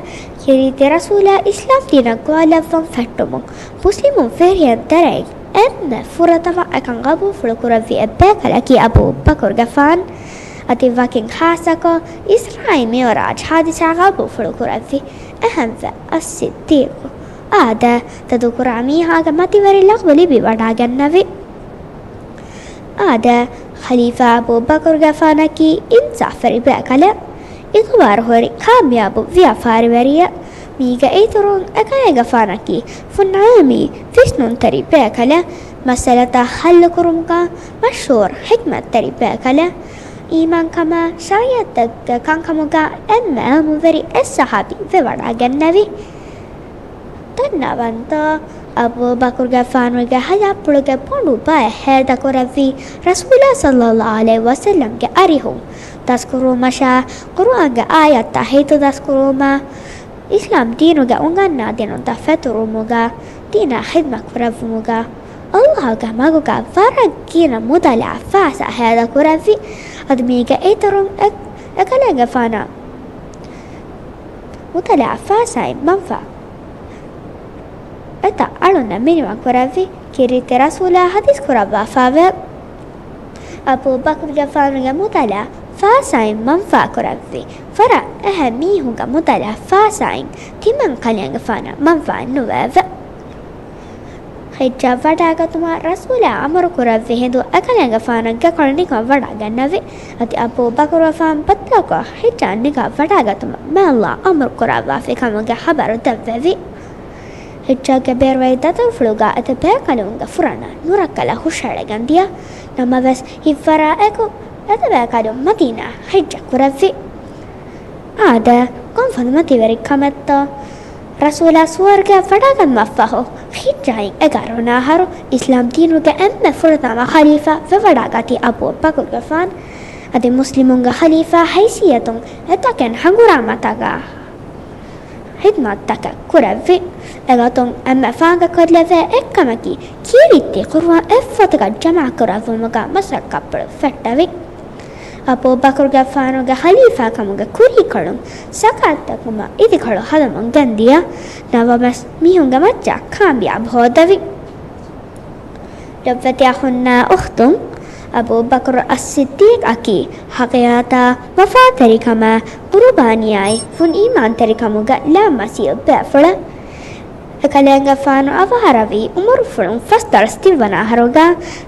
ކީރިތި ރަސޫލާ އިސްލާމް ދީނަށް ގޮވާލައްވަން ފެއްޓުމުން މުސްލިމުން ފެރިހެން ތެރެއިން އެންމެ ފުރަތަމަ އެކަން ގަބޫލުފުޅު ކުރެއްވި އެއްބޭކަލަކީ އަބޫބަކުރުގެފާން. އަދި ވަކިން ޚާއްޞަކޮށް އިސްރާއީ މިޢުރާޖް ޙާދިސާ ގަބޫލުފުޅު ކުރެއްވި އެހެންވެ އައްޞިއްދީޤު. އާދެ، ތެދުކުރާ މީހާގެ މަތިވެރި ލަޤަބު ލިބިވަޑައިގެންނެވި. އާދެ، ޚަލީފާ އަބޫބަކުރުގެފާނަކީ އިންސާފުވެރި ބޭކަލެއް، އިޤުބާލު ހުރި ކާމިޔާބު ވިޔަފާރިވެރިއެއް. މީގެ އިތުރުން އެކަލޭގެފާނަކީ ފުންއައިމީ ވިސްނުންތެރި ބޭކަލެއް، މައްސަލަތައް ޙައްލުކުރުމުގަ މަޝްހޫރު ޙިކްމަތްތެރި ބޭކަލެއް، އީމާންކަމާ ޝަރީޢަތެއްގެ ކަންކަމުގަ އެންމެ އިލްމުވެރި އެއް ޞަޙާބީ ވެވަޑައިގެންނެވި. ދަންނަވަންތޯ، އަބޫބަކުރުގެފާނުގެ ޙަޔާތްޕުޅުގެ ބޮޑު ބައެއް ހޭދަކުރެއްވީ ރަސޫލާ ޞައްލަﷲ ޢަލައިހި ވަސައްލަމްގެ އަރިހުން ދަސްކުރުވުމަށާ، ޤުރުއާންގެ އާޔަތްތައް ހިތުދަސްކުރުވުމާ، އިސްލާމް ދީނުގެ އުނގަންނާ ދިނުންތައް ފެތުރުވުމުގަ، ދީނާ ޚިދްމަތް ކުރެއްވުމުގަ، ﷲގެ މަގުގަ ވަރަށް ގިނަ މުދަލާ ފައިސާ ހޭދަކުރެއްވި. އަދި މީގެ އިތުރުން އެ-، އެކަލޭގެފާނާ މުދަލާ ފައިސާއިން މަންފާ އެތައް އަޅުންނަށް މިނިވަން ކުރެއްވި ކީރިތި ރަސޫލާ ޙަދީޘް ކުރައްވާފައެވެ. އަބޫބަކުރުގެފާނުގެ މުދަލާ ފާސާއިން މަންފާ ކުރެއްވި. ވަރަށް އެހެން މީހުންގެ މުދަލަށް ފާސާއިން ތިމަން ކަލޭގެފާނަށް މަންފާއެއް ނުވެއެވެ. ޙިއްޖަށް ވަޑައިގަތުމަށް ރަސޫލާ އަމުރު ކުރެއްވި ހިނދު އެކަލޭގެފާނަށް ގެކޮޅު ނިކަން ވަޑައިގެންނެވި. އަދި އަބޫބަކުރުގެފާނު ބައްދަލުކޮށް ޙިއްޖަށް ނިކަން ވަޑައިގަތުމަށް މާ ﷲ އަމުރު ކުރައްވާފި ކަމުގެ ޚަބަރު ދެއްވެވި. ޙިއްޖަށް ބޭރުވެ ދަތުރުފުޅުގަ އެތައް ބޭކަލުންގެ ފުރަނަށް ނުރައްކަލަށް ހުށައެޅިގެން ދިޔަ. ނަމަވެސް ހިތްވަރާ އެކު އެތައް ބޭކަލުން މަދީނާ ޙިއްޖަ ކުރެއްވި. އާދެ، ކޮންފަދަ މަތިވެރި ކަމެއްތޯ؟ ރަސޫލާ ސުވަރުގެއަށް ވަޑައިގަންނަވާފަހު ޙިއްޖައިން އެގަރުނާހަރު އިސްލާމް ދީނުގެ އެންމެ ފުރަތަމަ ޚަލީފާ ވެވަޑައިގަތީ އަބޫބަކުރުގެފާނު. އަދި މުސްލިމުންގެ ޚަލީފާ ހައިސިއްޔަތުން އެތަކެއް ހަނގުރާމަތަކަށް ޚިދުމަތްތަކެއް ކުރެއްވި. އެގޮތުން އެންމެ ފާނގަކޮށްލެވޭ އެއްކަމަކީ، ކީރިތި ޤުރުއާން އެއްފަދައިން ޖަމާކުރެއްވުމުގަ މަސައްކަތްޕުޅު ފެއްޓެވި. އަބޫބަކުރުގެފާނުގެ ޚަލީފާކަމުގެ ކުރީކޮޅުން ސަކާތްތަކުމަށް އިދިކޮޅު ހަދަމުން ގެންދިޔަ. ނަމަވެސް މީހުންގެ މައްޗަށް ކާމިޔާބު ހޯދެވި. ލޮބުވެތި އަޚުންނާ އުޚްތުން، އަބޫބަކުރު އައްޞިއްދީޤަކީ ޙަޤީޤަތާ ވަފާތެރިކަމާ ޤުރުބާނީއާއި ފުން އީމާންތެރިކަމުގެ ލާމަސީލް ބޭފުޅެއް. އެކަލޭގެފާނު އަވަހަރަވީ އުމުރުފުޅުން ފަސްދޮޅަސް ތިންވަނަ އަހަރުގަ،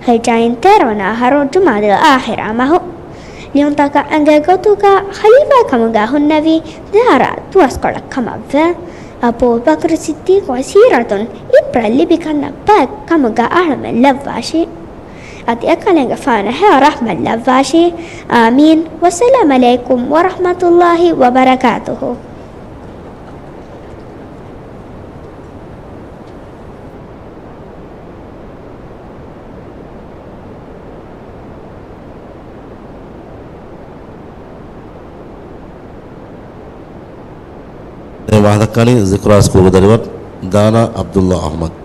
ހިޖްރައިން ތޭރަވަނަ އަހަރު ޖުމާދަލް އާޚިރާ މަހު. ލިޔުންތަކަށް އެނގޭ ގޮތުގަ ޚަލީފާ ކަމުގަ ހުންނެވީ ދާރާ ދުވަސްކޮޅެއް ކަމަށްވެ. އަބޫބަކުރު ޞިއްދީޤު ސީރަތުން އިބްރަތް ލިބި ކަންނަ ބައެއް ކަމުގަ އަހަރުމެން ލައްވާށި. އަދި އެކަލޭގެފާނަށް ހެޔޮ ރަޙްމަތް ލައްވާށި. އާމީން. ވައްސަލާމް ޢަލައިކުމް ވަރަޙްމަތުﷲި ވަބަރަކާތުހު. ވާހަކަދައްކަނީ ޒިކުރާ ސްކޫލްގެ ދަރިވަރު ދާނާ ޢަބްދުﷲ އަޙްމަދު.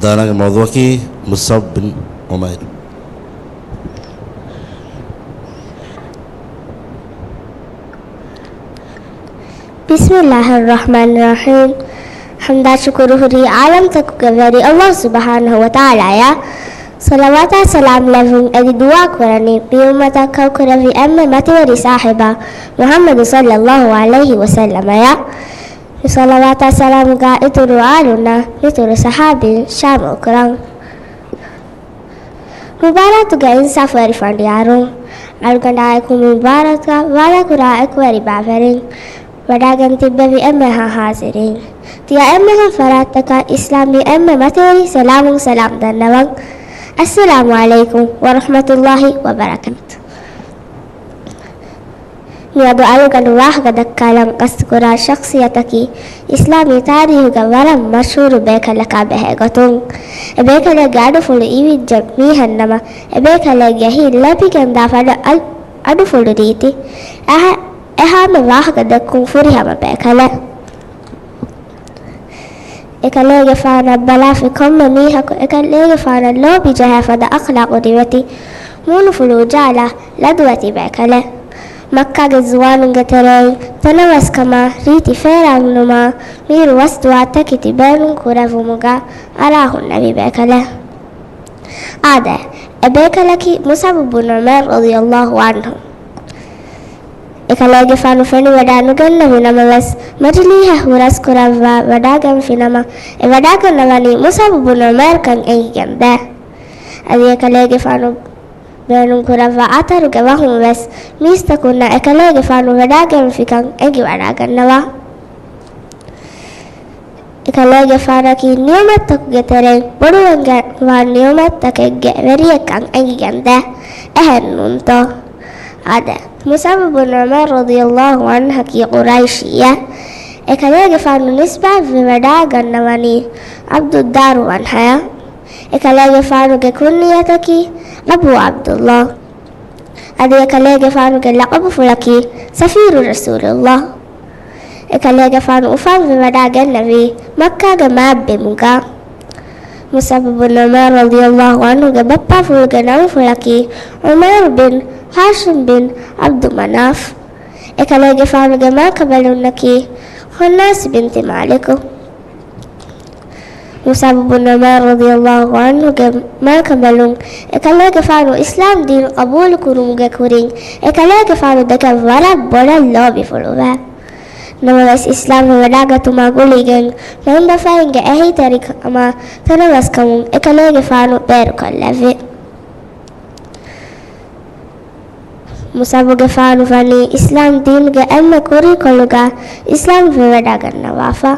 ދާނާގެ މައުޟޫޢަކީ މުޞްޢަބް ބިން ޢުމައިރު. ބިސްމިﷲިއްރަޙްމާނިއްރަޙީމް. ޙަމްދާ ޝުކުރު ހުރީ ޢާލަމްތަކުގެ ވެރި ﷲ ސުބްޙާނަހޫ ވަތަޢާލާއަށް. ޞަލަވާތާ ސަލާމް ލެއްވުން އެދި ދުޢާ ކުރަނީ މި އުއްމަތަށް ކައުކުރެއްވި އެންމެ މަތިވެރި ޞާޙިބާ މުޙައްމަދު ޞައްލަﷲު ޢަލައިހި ވަސައްލަމައަށް. މި ޞަލަވާތާ ސަލާމްގަ އިތުރު އާލުންނާ މިތުރު ޞަޙާބީން ޝާމިލް ކުރަން. މުބާރާތުގެ އިންސާފުވެރި ފަނޑިޔާރުން، އަޅުގަނޑާއެކު މި މުބާރާތުގަ ވާދަކުރާ އެކުވެރި ބައިވެރިން، ވަޑައިގެން ތިއްބެވި އެންމެހާ ޙާޟިރީން، ތިޔަ އެންމެހާ ފަރާތްތަކަށް އިސްލާމީ އެންމެ މަތިވެރި ސަލާމުން ސަލާމް ދަންނަވަން. އައްސަލާމު ޢަލައިކުމް ވަރަޙްމަތުﷲި ވަބަރަކާތު. މިއަދު އަޅުގަނޑު ވާހަކަ ދައްކާލަން ޤަޞްދުކުރާ ޝަޚްޞިއްޔަތަކީ، އިސްލާމީ ތާރީޚުގެ ވަރަށް މަޝްހޫރު ބޭކަލަކާ ބެހޭ ގޮތުން. އެ ބޭކަލެއްގެ އަޑުފުޅު އިވިއްޖެ މީހެއްނަމަ، އެ ބޭކަލެއްގެ ހިތް ލެބިގެންދާ ފަދަ އަ-، އަޑުފުޅު ރީތި އެހާ، އެހާމެ ވާހަކަ ދެއްކުން ފުރިހަމަ ބޭކަލެއް. އެކަލޭގެފާނަށް ބަލާފި ކޮންމެ މީހަކު އެކަލޭގެފާނަށް ލޯބި ޖަހާ ފަދަ އަޚްލާޤު ރިވެތި މޫނުފުޅު އުޖާލާ ލަދުވެތި ބޭކަލެއް. މައްކާގެ ޒުވާނުންގެ ތެރެއިން ތަނަވަސްކަމާ ރީތި ފޭރާންނުމާ މީރު ވަސްދުވާ ތަކެތި ބޭނުން ކުރެއްވުމުގަ އަރާ ހުންނެވި ބޭކަލެއް. އާދެ، އެ ބޭކަލަކީ މުޞްޢަބު ބުން ޢުމައިރު ރަޟިޔަﷲު ޢަންހު. އެކަލޭގެފާނު ފެނިވަޑައި ނުގެންނެވި ނަމަވެސް، މަޖިލީހެއް ހުރަސްކުރައްވާ ވަޑައިގެންފި ނަމަ، އެ ވަޑައިގަންނަވަނީ މުޞްޢަބު ބުން ޢުމައިރު ކަން އެނގިގެންދޭ. އަދި އެކަލޭގެފާނު ބޭނުން ކުރައްވާ އަތަރުގެ ވަހުން ވެސް، މީސްތަކުންނަށް އެކަލޭގެފާނު ވަޑައިގެންފިކަން އެނގިވަޑައިގަންނަވާ. އެކަލޭގެފާނަކީ ނިޢުމަތްތަކުގެ ތެރެއިން ބޮޑުވެގެންވާ ނިޢުމަތްތަކެއްގެ ވެރިއެއްކަން އެނގިގެންދޭ. އެހެންނޫންތޯ؟ އާދެ، މުޞްޢަބު ބުން ޢުމައިރު ރަޟިޔަﷲު ޢަންހަކީ ޤުރައިޝީއެއް. އެކަލޭގެފާނު ނިސްބަތްވެވަޑައިގަންނަވަނީ ޢަބްދުއްދާރު ވަންހަޔަށް. އެކަލޭގެފާނުގެ ކުންނިޔަތަކީ އަބޫ ޢަބްދުﷲ. އަދި އެކަލޭގެފާނުގެ ލަޤަބުފުޅަކީ ސަފީރު ރަސޫލުﷲ. އެކަލޭގެފާނު އުފަންވެވަޑައިގެންނެވީ މައްކާގެ މާތްބިމުގަ. މުޞްޢަބު ބުން ޢުމައިރު ރަޟިޔަﷲު ޢަންހުގެ ބައްޕާފުޅުގެ ނަންފުޅަކީ ޢުމައިރު ބިން ހާޝިމް ބިން ޢަބްދު މަނާފް. އެކަލޭގެފާނުގެ މާކަނބަލުންނަކީ ހުންނާސް ބިންތި މާލިކު. މުޞްޢަބު ބުން ޢުމައިރު ރަޟިޔަﷲ ޢަންހުގެ މާކަނބަލުން އެކަލޭގެފާނު އިސްލާމް ދީން ޤަބޫލު ކުރުމުގެ ކުރިން އެކަލޭގެފާނު ދެކެ ވަރަށް ބޮޑަށް ލޯބިފުޅުވެ. ނަމަވެސް، އިސްލާމް ވެވަޑާގަތުމާ ގުޅިގެން މައިންބަފައިންގެ އެހީތެރިކަމާ ތަނަވަސްކަމުން އެކަލޭގެފާނު ބޭރުކޮށްލެއްވި. މުޞްޢަބުގެފާނު ވަނީ އިސްލާމް ދީނުގެ އެންމެ ކުރީކޮޅުގަ އިސްލާމް ވެވަޑާގަންނަވާފަ.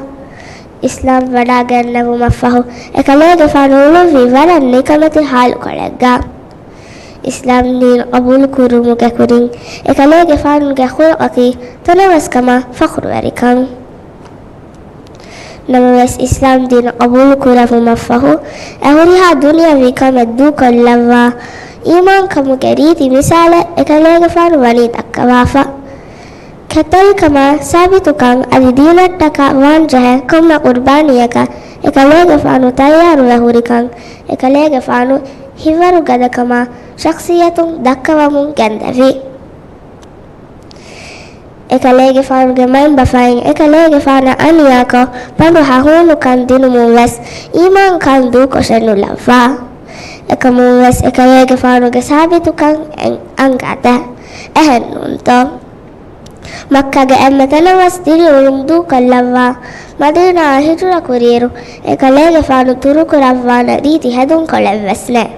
އިސްލާމް ވަޑާގަންނެވުމަށްފަހު، އެކަލޭގެފާނު އުޅުއްވީ ވަރަށް ނިކަމެތި ޙާލުކޮޅެއްގަ. އިސްލާމް ދީން ޤަބޫލު ކުރުމުގެ ކުރިން، އެކަލޭގެފާނުގެ ޚުލުޤަކީ ތަނަވަސްކަމާ ފަޚުރުވެރިކަން. ނަމަވެސް، އިސްލާމް ދީން ޤަބޫލު ކުރެވުމަށްފަހު، އެ ހުރިހާ ދުނިޔަވީ ކަމެއް ދޫކޮށްލައްވާ، އީމާންކަމުގެ ރީތި މިސާލެއް އެކަލޭގެފާނު ވަނީ ދައްކަވާފަ. ކެތްތެރިކަމާ ސާބިތުކަން އަދި ދީނަށްޓަކާ ވާންޖެހޭ ކޮންމެ ޤުރްބާނީއަކަށް އެކަލޭގެފާނު ތައްޔާރުވެ ހުރިކަން، އެކަލޭގެފާނު ހިތްވަރުގަދަކަމާ ޝަޚްޞިއްޔަތުން ދައްކަވަމުން ގެންދެވި. އެކަލޭގެފާނުގެ މައިންބަފައިން އެކަލޭގެފާނަށް އަނިޔާކޮށް، ބަނޑު ހަހޫނުކަން ދިނުމުން ވެސް އީމާންކަން ދޫކޮށެއް ނުލައްވާ. އެކަމުން ވެސް އެކަލޭގެފާނުގެ ސާބިތުކަން އެން-، އަންގާދޭ. އެހެން ނޫންތޯ؟ މައްކާގެ އެންމެ ތަނަވަސް ދިރިއުޅުން ދޫކޮށްލައްވާ، މަދީނާއަށް ހިޖުރަ ކުރިއިރު، އެކަލޭގެފާނު ދުރުކުރައްވާނެ ރީތި ހެދުންކޮޅެއް ވެސް ނެތް.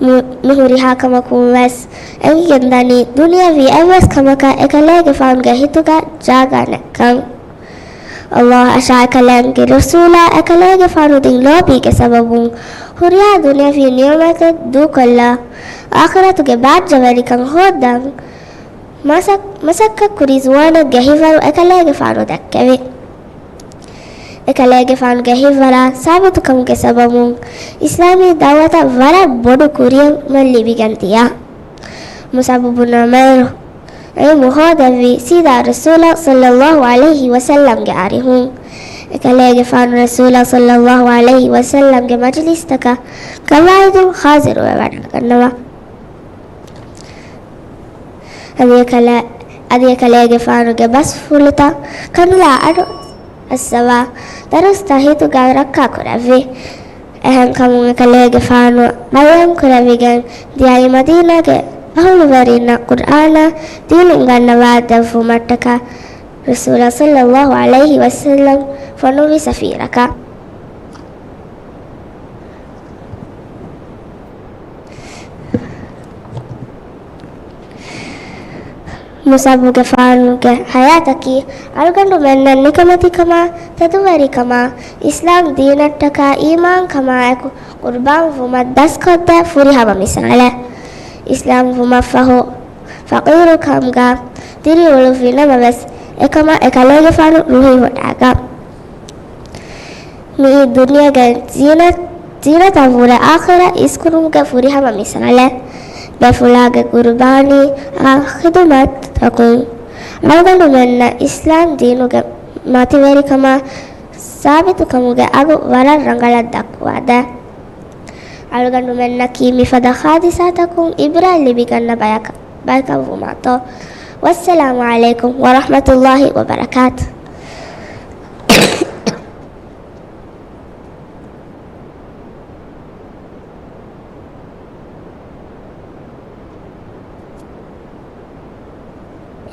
މި-، މި ހުރިހާ ކަމަކުން ވެސް އެނގިގެން ދަނީ، ދުނިޔަވީ އެއްވެސް ކަމަކަށް އެކަލޭގެފާނުގެ ހިތުގަ ޖާގަ ނެތްކަން. ﷲ އަށާ އެކަލޭގެފާނުގެ ރަސޫލާ އެކަލޭގެފާނު ދިން ލޯބީގެ ސަބަބުން ހުރިހާ ދުނިޔަވީ ނިޢުމަތެއް ދޫކޮށްލާ، އާޚިރަތުގެ ބާއްޖަވެރިކަން ހޯއްދަން މަސައް-، މަސައްކަތްކުރި ޒުވާނެއްގެ ހިތްވަރު އެކަލޭގެފާނު ދެއްކެވި. އެކަލޭގެފާނުގެ ހިތްވަރާ ސާބިތުކަމުގެ ސަބަބުން އިސްލާމީ ދަޢުވަތަށް ވަރަށް ބޮޑު ކުރިއެރުމެއް ލިބިގެން ދިޔަ. މުޞްޢަބު ބުން ޢުމައިރު ޢިލްމު ހޯދެއްވީ ސީދާ ރަސޫލާ ޞައްލައްލާހު ޢަލައިހި ވަސައްލަމްގެ އަރިހުން. އެކަލޭގެފާނު ރަސޫލާ ޞައްލައްލާހު ޢަލައިހި ވަސައްލަމްގެ މަޖިލިސްތަކަށް ޤަވާޢިދުން ޙާޟިރުވެވަޑައިގަންނަވާ. އަދި އެކަލޭ-، އަދި އެކަލޭގެފާނުގެ ބަސްފުޅުތައް ކަނުލާ އަޑު އައްސަވާ، ދަރުސްތައް ހިތުގަ ރައްކާކުރެއްވި. އެހެންކަމުން އެކަލޭގެފާނު ބަޔާންކުރެވިގެން ދިޔައީ މަދީނާގެ އަހުލުވެރިންނަށް ޤުރްއާނާ ދީނު އުނގަންނަވާ ދެއްވުމަށްޓަކާ ރަސޫލާ ޞައްލައްލާހު ޢަލައިހި ވަސައްލަމް ފޮނުއްވި ސަފީރަކަށް. މުޞްޢަބުގެފާނުގެ ޙަޔާތަކީ އަޅުގަނޑުމެންނަށް ނިކަމެތިކަމާ، ތެދުވެރިކަމާ، އިސްލާމް ދީނަށްޓަކާ އީމާންކަމާއެކު ޤުރްބާންވުމަށް ދަސްކޮށްދޭ ފުރިހަމަ މިސާލެއް. އިސްލާމްވުމަށްފަހު ފަޤީރުކަމުގަ ދިރިއުޅުއްވި ނަމަވެސް، އެކަމަށް އެކަލޭގެފާނު ރުހިވޮޑާގަ. މިއީ ދުނިޔޭގެ ޒީނަތް، ޒީނަތަށްވުރެ އާޚިރަތް އިސްކުރުމުގެ ފުރިހަމަ މިސާލެއް. ބޭފުޅާގެ ޤުރުބާނީއާ ޚިދުމަތްތަކުން އަޅުގަނޑުމެންނަށް އިސްލާމް ދީނުގެ މަތިވެރިކަމާ ސާބިތުކަމުގެ އަގު ވަރަށް ރަނގަޅަށް ދައްކުވާދޭ. އަޅުގަނޑުމެންނަކީ މިފަދަ ޙާދިސާތަކުން ޢިބްރާތް ލިބިގަންނަ ބަޔަކަށް، ބަޔަކަށްވުމާތޯ. ވައްސަލާމު ޢަލައިކުމް ވަރަޙްމަތުﷲ ވަބަރަކާތު.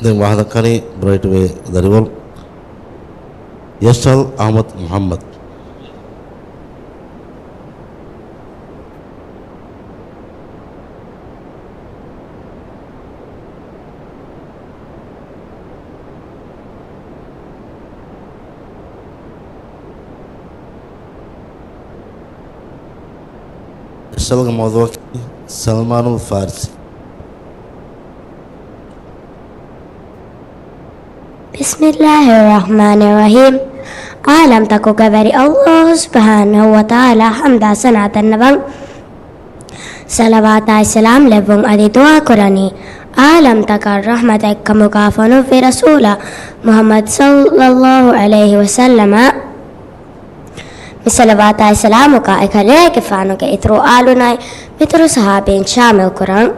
ދެން ވާހަކަދައްކަނީ ބްރައިޓް ވޭ ދަރިވަރު ޔަޝްއަލް އަޙްމަދު މުޙައްމަދު. އެއްސަލްގެ މައުޟޫޢަކީ ސަލްމާނުލް ފާރިސީ. بسم الله الرحمن الرحيم. ޢާލަމްތަކުގެ ވެރި ﷲ ސުބްޙާނަހޫ ވަތަޢާލާ ޙަމްދާ ސަނާ ދަންނަވަން. ޞަލަވާތާއި ސަލާމް ލެއްވުން އަދި ދުޢާ ކުރަނީ، ޢާލަމްތަކަށް ރަޙްމަތެއް ކަމުގަ ފޮނުއްވި ރަސޫލާ މުޙައްމަދު ޞައްލައްލާހު ޢަލައިހި ވަސައްލަމަށް. މި ޞަލަވާތާއި ސަލާމުގަ އެކަލޭގެފާނުގެ އިތުރު އާލުންނާއި މިތުރު ޞަޙާބީން ޝާމިލް ކުރަން.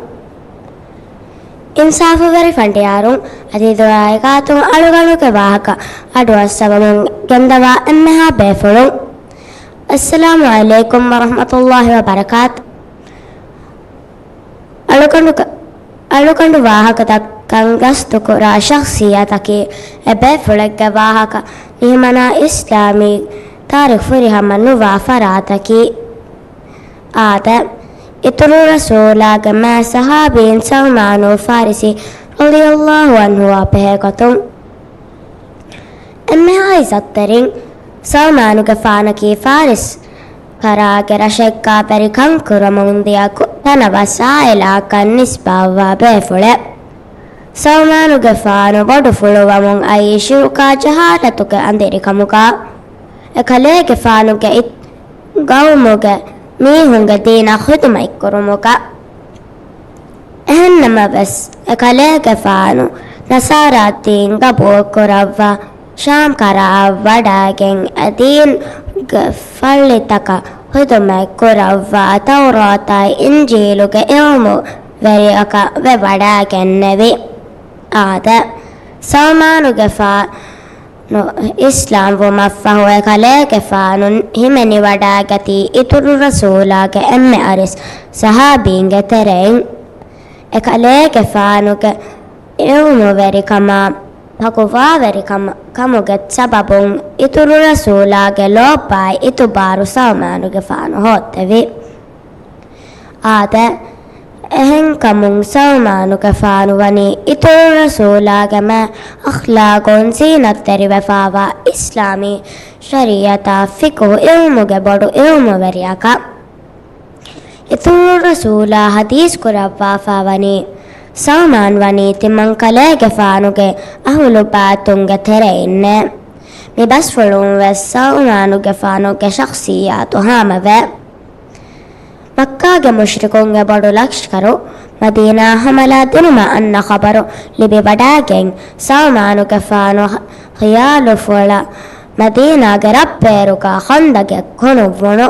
އިންސާފުވެރި ފަނޑިޔާރުން، އަދި ދުޢާއެއް ގާތުން އަޅުގަނޑުގެ ވާހަކަ އަޑުއައްސަވަމުން ގެންދަވާ އެންމެހާ ބޭފުޅުން. އައްސަލާމު ޢަލައިކުމް ވަރަޙްމަތުﷲި ވަބަރަކާތު. އަޅުގަނޑު، އަޅުގަނޑު ވާހަކަ ދައްކަން ގަސްތުކުރާ ޝަޚްޞިއްޔަތަކީ އެބޭފުޅެއްގެ ވާހަކަ ނިހިމަނާ އިސްލާމީ ތާރީޚް ފުރިހަމަ ނުވާ ފަރާތަކީ. އާދެ، އިތުރު ރަސޫލާގެ މާތް ޞަޙާބީން ސަލްމާނު ފާރިސީ ރަޟިޔަﷲ ޢަންހުއާ ބެހޭގޮތުން. އެންމެހާ ޢިއްޒަތްތެރިން ސަލްމާނުގެފާނަކީ ފާރިސް ކަރާގެ ރަށެއްގާ ވެރިކަން ކުރަމުން ދިޔަ ތަނަވަސް ޢާއިލާއަކަށް ނިސްބަތްވާ ބޭފުޅެއް. ސަލްމާނުގެފާނު ބޮޑުފުޅުވަމުން އައީ ޝިރުކާ ޖަހާލަތުގެ އަނދިރިކަމުގަ، އެކަލޭގެފާނުގެ އިތުރު ގައުމުގެ މީހުންގެ ދީނަށް ޚިދުމަތްކުރުމުގަ. އެހެންނަމަވެސް، އެކަލޭގެފާނު ނަޞާރާ ދީން ގަބޫލުކުރައްވާ ޝާމް ކަރާއަށް ވަޑައިގެން އެ ދީންގެ ފައްޅިތަކަށް ޚިދުމަތް ކުރައްވާ ތައުރާތާއި އިންޖީލުގެ ޢިލްމުވެރިއަކަށް ވެވަޑައިގެންނެވި. އާދެ، ސަލްމާނުގެފާނު އިސްލާމް ވުމަށްފަހު އެކަލޭގެފާނު ހިމެނިވަޑައިގަތީ އިތުރު ރަސޫލާގެ އެންމެ އަރިސް ޞަޙާބީންގެ ތެރެއިން. އެކަލޭގެފާނުގެ ޢިލްމުވެރިކަމާ ތަޤުވާވެރިކަމުގެ ސަބަބުން އިތުރު ރަސޫލާގެ ލޯބި އިތުބާރު ސަލްމާނުގެފާނު ހޯއްދެވި. އާދެ، އެހެންކަމުން ސަލްމާނުގެފާނު ވަނީ އިތުރު ރަސޫލާގެ މާތް އަޚްލާޤުން ޒީނަތްތެރިވެފާވާ އިސްލާމީ ޝަރީޢަތާ ފިޤުހު ޢިލްމުގެ ބޮޑު ޢިލްމުވެރިއަކަށް. އިތުރު ރަސޫލާ ޙަދީޘް ކުރައްވާފާވަނީ، ސަލްމާން ވަނީ ތިމަން ކަލޭގެފާނުގެ އަހުލު ބައިތުންގެ ތެރެއިންނޭ. މި ބަސްފުޅުން ވެސް ސަލްމާނުގެފާނުގެ ޝަޚްޞިއްޔާތު ހާމަވޭ. މައްކާގެ މުޝްރިކުންގެ ބޮޑު ލަޝްކަރު މަދީނާ ހަމަލާ ދިނުމަށް އަންނަ ޚަބަރު ލިބިވަޑައިގެން، ސަލްމާނުގެފާނު ޚިޔާލުފުޅަށް މަދީނާގެ ރަށްބޭރުގަ ޚަންދަޤެއް ކޮނުއްވުނު.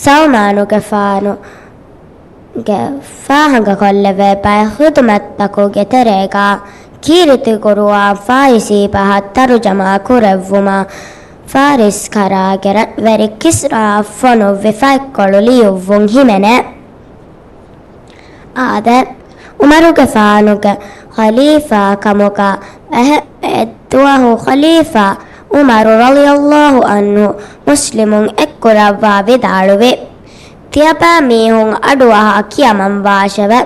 ސަލްމާނުގެފާނުގެ ފާހަގަކޮށްލެވޭ ބައެއް ޚިދުމަތްތަކުގެ ތެރޭގަ، ކީރިތި ޤުރުއާން ފާރިސީ ބަހަށް ތަރުޖަމާ ކުރެއްވުމާ، ފާރިސް ކަރާގެ ރަށްވެރި ކިސްރާއަށް ފޮނުއްވި ފަތްކޮޅު ލިޔުއްވުން ހިމެނޭ. އާދެ، ޢުމަރުގެފާނުގެ ޚަލީފާ ކަމުގަ އެ، އެއްދުވަހު ޚަލީފާ ޢުމަރު ރަޟިޔަﷲ ޢަންހު މުސްލިމުން އެއްކުރައްވާ ވިދާޅުވި، ތިޔަބައިމީހުން އަޑުއަހާ ކިޔަމަން ވާށެވެ.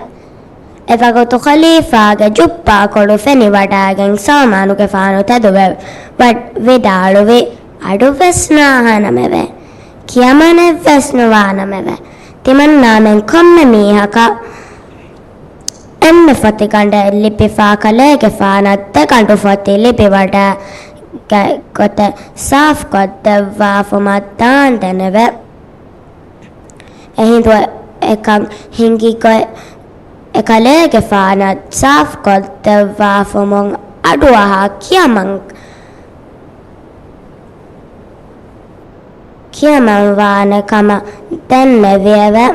އެވަގުތު ޚަލީފާގެ ޖުއްބާކޮޅު ފެނިވަޑައިގެން ސަލްމާނުގެފާނު ތެދުވެ ވަ-، ވިދާޅުވި، އަޑުވެސް ނާހާނަމެވެ. ކިޔަމަނެއްވެސް ނުވާނަމެވެ. ތިމަންނާމެން ކޮންމެ މީހަކަށް އެންމެ ފޮތިގަނޑެއް ލިބިފާ ކަލޭގެފާނަށް ދެގަނޑު ފޮތި ލިބިވަޑައިގަތް ގޮތެއް ސާފުކޮށްދެއްވާފުމަށް ދާންދެނެވެ. އެހިނދު އެކަން ހިނގިގޮތް އެކަލޭގެފާނަށް ސާފުކޮށްދެއްވާފުމުން އަޑުއަހާ ކިޔަމަން ކިޔަމަންވާނެ ކަމަށް ދެންނެވިއެވެ.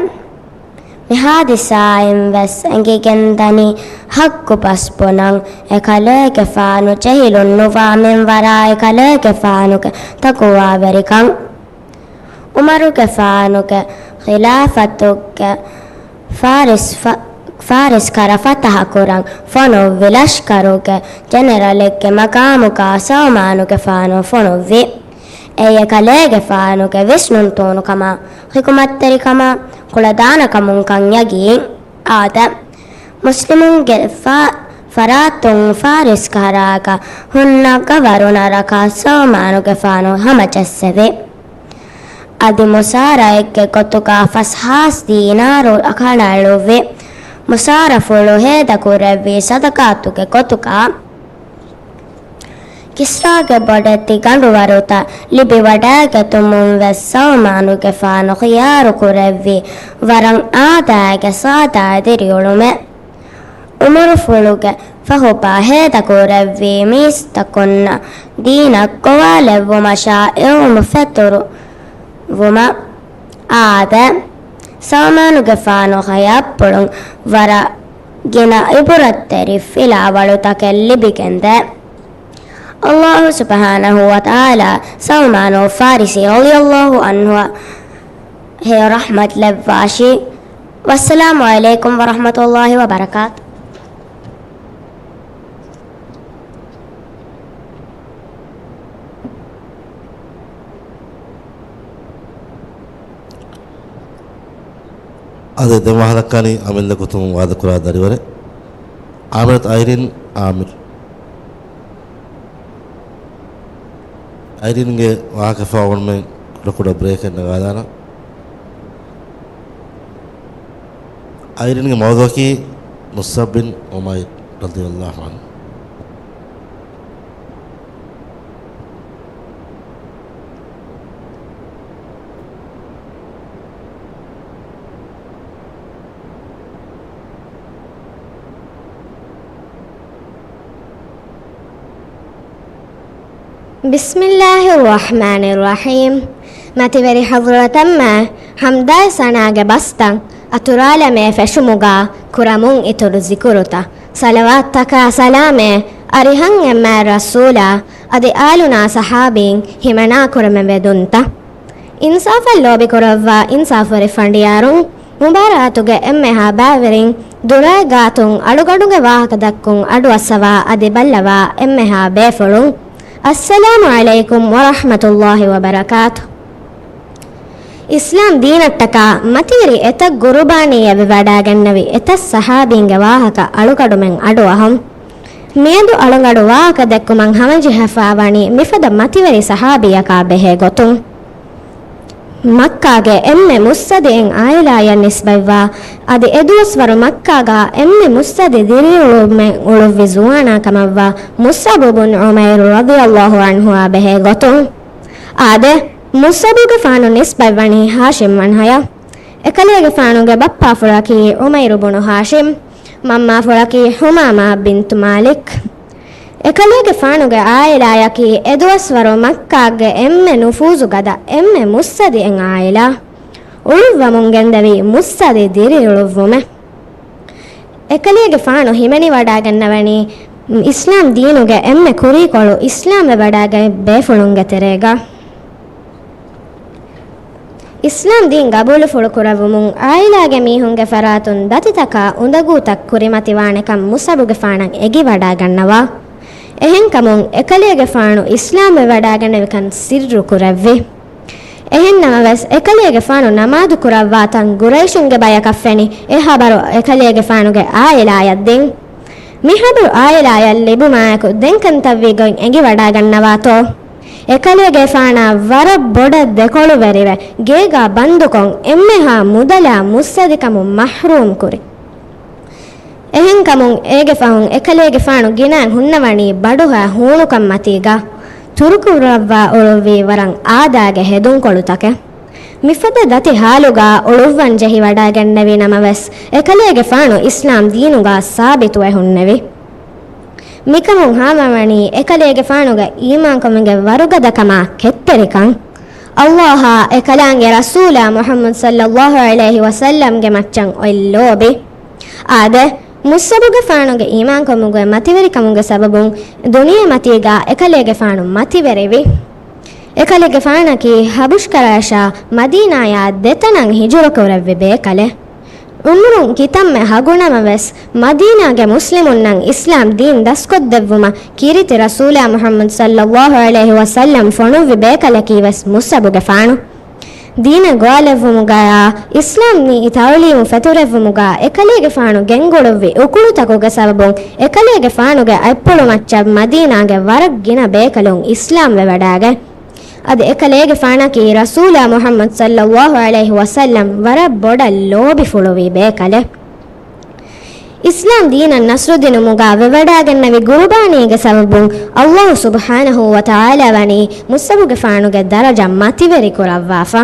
މި ހާދިސާއިން ވެސް އެނގިގެންދަނީ ޙައްޤު ބަސް ބުނަން އެކަލޭގެފާނު ޖެހިލުން ނުވާ މިންވަރާ އެކަލޭގެފާނުގެ ތަޤުވާވެރިކަން. ޢުމަރުގެފާނުގެ ޚިލާފަތުގެ ފާރިސް ފަ-، ފާރިސް ކަރަ ފަތަޙަކުރަން ފޮނުއްވި ލަޝްކަރުގެ ޖެނެރަލެއްގެ މަގާމުގަ ސަލްމާނުގެފާނު ފޮނުއްވި. އެއީ އެކަލޭގެފާނުގެ ވިސްނުން ތޫނުކަމާ، ޙިކުމަތްތެރިކަމާ، ކުޅަދާނަކަމުންކަން ޔަގީން. އާދެ، މުސްލިމުންގެ ފާ-، ފަރާތުން ފާރިސް ކަރާގަ ހުންނަ ގަވަރުނަރަކަށް ސަލްމާނުގެފާނު ހަމަޖައްސެވި. އަދި މުސާރައެއްގެ ގޮތުގަ ފަސް ހާސް ދީނާރު ކަނޑައެޅުއްވި. މުސާރަފުޅު ހޭދަކުރެއްވީ ޞަދަޤާތުގެ ގޮތުގަ. ކިސްރާގެ ބޮޑެތި ގަނޑުވަރުތައް ލިބިވަޑައިގަތުމުން ވެސް ސަލްމާނުގެފާނު ޚިޔާރު ކުރެއްވީ ވަރަށް އާދައިގެ ސާދަ ދިރިއުޅުމެއް. އުމުރުފުޅުގެ ފަހުބާ ހޭދަކުރެއްވީ މީސްތަކުންނަށް ދީނަށް ގޮވާލެއްވުމަށާ އިލްމު ފެތުރު ވުމަށް. އާދެ، ސަލްމާނުގެފާނު ހަޔާތްޕުޅުން ވަރަށް ގިނަ އިބުރަތްތެރި ފިލާވަޅުތަކެއް ލިބިގެންދޭ. އައްލާހު ސުބްޙާނަހޫ ވަތަޢާލާ ސަލްމާނު ފާރިސީ ރަޟިޔައްލާހު ޢަންހު ހެޔޮ ރަޙްމަތް ލެއްވާށި. ވައްސަލާމު ޢަލައިކުމް ވަރަޙްމަތުﷲި ވަބަރަކާތު. އަދި ދެން ވާހަކަ ދައްކާނީ އަމިއްލަ ގޮތުން ވާދަކުރާ ދަރިވަރެއް އާމިރަތު އައިރީން އާމިރު. އައިރީންގެ ވާހަކަފާ އޮންމެން ކުޑަކުޑަ ބްރޭކެއް ނަގާލާނަން. އައިރީންގެ މައުޟޫޢަކީ މުޞްޢަބް ބިން ޢުމައިރު ރަޟިޔައްލާހު ޢަންހު. ބިސްމިއްލާހި ރަޙްމާނި ރަޙީމް. މަތިވެރި ޙަޟްރަތަށްމެ ޙަމްދާއި ސަނާގެ ބަސްތައް އަތުރާލަމޭ ފެށުމުގަ ކުރަމުން އިތުރު ޒިކުރުތައް، ޞަލަވާތްތަކާ ސަލާމެއް އަރިހަށް އެންމެ ރަސޫލާ އަދި އާލުނާ ޞަޙާބީން ހިމަނާ ކުރަމެވެ ދުންތަ. އިންސާފަށް ލޯބިކުރައްވާ އިންސާފުވެރި ފަނޑިޔާރުން، މުބާރާތުގެ އެންމެހާ ބައިވެރިން، ދުރާއި ގާތުން އަޅުގަނޑުގެ ވާހަކަ ދައްކުން އަޑުއައްސަވާ އަދި ބައްލަވާ އެންމެހާ ބޭފުޅުން، އައްސަލާމު ޢަލައިކުމް ވަރަޙްމަތުﷲި ވަބަރަކާތު. އިސްލާމް ދީނަށްޓަކާ މަތިވެރި އެތައް ގުރުބާނީއެއް ވެވަޑައިގެންނެވި އެތައް ޞަޙާބީންގެ ވާހަކަ އަޅުގަޑުމެން އަޑުއަހަން. މިއަދު އަޅުގަޑު ވާހަކަ ދެއްކުމަށް ހަމަޖެހިފައިވަނީ މިފަދަ މަތިވެރި ޞަޙާބީއަކާ ބެހޭ ގޮތުން. މައްކާގެ އެންމެ މުއްސަދި އެއް ޢާއިލާއަށް ނިސްބަތްވާ، އަދި އެދުވަސްވަރު މައްކާގަ އެންމެ މުއްސަދި ދިރިއުޅުމެއް އުޅުއްވި ޒުވާނާ ކަމަށްވާ މުޞްޢަބު ބުން ޢުމައިރު ރަޟިޔައްލާހު ޢަންހުއާ ބެހޭ ގޮތުން. އާދެ، މުޞްޢަބުގެފާނު ނިސްބަތްވަނީ ހާޝިމް ވަންހަޔަށް. އެކަލޭގެފާނުގެ ބައްޕާފުޅަކީ ޢުމައިރު ބުނު ހާޝިމް، މަންމާފުޅަކީ ޙުމާމާ ބިންތު މާލިކް. އެކަލޭގެފާނުގެ ޢާއިލާއަކީ އެދުވަސްވަރު މައްކާގެ އެންމެ ނުފޫޒުގަދަ، އެންމެ މުއްސަދި އެއް ޢާއިލާ. އުޅުއްވަމުން ގެންދެވީ މުއްސަދި ދިރިއުޅުއްވުމެއް. އެކަލޭގެފާނު ހިމެނިވަޑައިގަންނަވަނީ އިސްލާމް ދީނުގެ އެންމެ ކުރީކޮޅު އިސްލާމްވެވަޑައިގަތް ބޭފުޅުންގެ ތެރޭގަ. އިސްލާމް ދީން ގަބޫލުފުޅު ކުރެއްވުމުން ޢާއިލާގެ މީހުންގެ ފަރާތުން ދަތިތަކާ އުނދަގޫތައް ކުރިމަތިވާނެކަން މުޞްޢަބުގެފާނަށް އެނގިވަޑައިގަންނަވާ. އެހެންކަމުން އެކަލޭގެފާނު އިސްލާމްވެވަޑައިގެންނެވިކަން ސިއްރު ކުރެއްވި. އެހެންނަމަވެސް، އެކަލޭގެފާނު ނަމާދު ކުރައްވާ ތަން ގުރައިޝުންގެ ބަޔަކަށް ފެނި އެ ޚަބަރު އެކަލޭގެފާނުގެ ޢާއިލާއަށް ދިން. މި ޚަބަރު ޢާއިލާއަށް ލިބުމާއެކު ދެން ކަންތައްވީ ގޮތް އެނގިވަޑައިގަންނަވާތޯ؟ އެކަލޭގެފާނާ ވަރަށް ބޮޑަށް ދެކޮޅުވެރިވެ، ގޭގާ ބަންދުކޮށް، އެންމެހާ މުދަލާ މުއްސަދިކަމުން މަޙްރޫމް ކުރި. އެހެންކަމުން އޭގެ ފަހުން އެކަލޭގެފާނު ގިނައިން ހުންނަވަނީ ބަނޑުހައި ހޫނުކަންމަތީގަ. ތުރުކުރައްވާ އުޅުއްވީ ވަރަށް އާދައިގެ ހެދުންކޮޅުތަކެއް. މިފަދަ ދަތި ޙާލުގަ އުޅުއްވަން ޖެހިވަޑައިގެންނެވި ނަމަވެސް، އެކަލޭގެފާނު އިސްލާމް ދީނުގަ ސާބިތުވެ ހުންނެވި. މިކަމުން ހާމަވަނީ އެކަލޭގެފާނުގެ އީމާންކަމުގެ ވަރުގަދަކަމާ ކެތްތެރިކަން. އައްލާހާ އެކަލާނގެ ރަސޫލާ މުޙައްމަދު ޞައްލައްލާހު ޢަލައިހި ވަސައްލަމްގެ މައްޗަށް އޮތް ލޯބި. އާދެ، މުއްސަބުގެފާނުގެ އީމާންކަމުގެ މަތިވެރިކަމުގެ ސަބަބުން ދުނިޔެމަތީގަ އެކަލޭގެފާނު މަތިވެރިވި. އެކަލޭގެފާނަކީ ޙަބަޝް ކަރައަށާ މަދީނާޔާ ދެތަނަށް ހިޖުރަކުރެއްވި ބޭކަލެއް. ޢުމުރުން ކިތަންމެ ހަގުނަމަވެސް، މަދީނާގެ މުސްލިމުންނަށް އިސްލާމް ދީން ދަސްކޮށްދެއްވުމަށް ކީރިތި ރަސޫލާ މުޙައްމަދު ޞައްލައްލާހު ޢަލައިހި ވަސައްލަމް ފޮނުއްވި ބޭކަލަކީވެސް މުއްސަބުގެފާނު. ދީނަށް ގޮވާލެއްވުމުގަޔާ، އިސްލާމް ދީން ތަޢުލީމު ފެތުރެއްވުމުގަ އެކަލޭގެފާނު ގެންގުޅުއްވި އުކުޅުތަކުގެ ސަބަބުން އެކަލޭގެފާނުގެ އަތްޕުޅުމައްޗަށް މަދީނާގެ ވަރަށް ގިނަ ބޭކަލުން އިސްލާމްވެވަޑައިގަތް. އަދި އެކަލޭގެފާނަކީ ރަސޫލާ މުޙައްމަދު ޞައްލައްލާހު ޢަލައިހި ވަސައްލަމް ވަރަށް ބޮޑަށް ލޯބިފުޅުވި ބޭކަލެއް. އިސްލާމް ދީނަށް ނަޞްރުދިނުމުގަ ވެވަޑައިގެންނެވި ގުރުބާނީގެ ސަބަބުން އައްލާހު ސުބްޙާނަހޫ ވަތަޢާލާ ވަނީ މުއްސަބުގެފާނުގެ ދަރަޖަ މަތިވެރި ކުރައްވާފަ.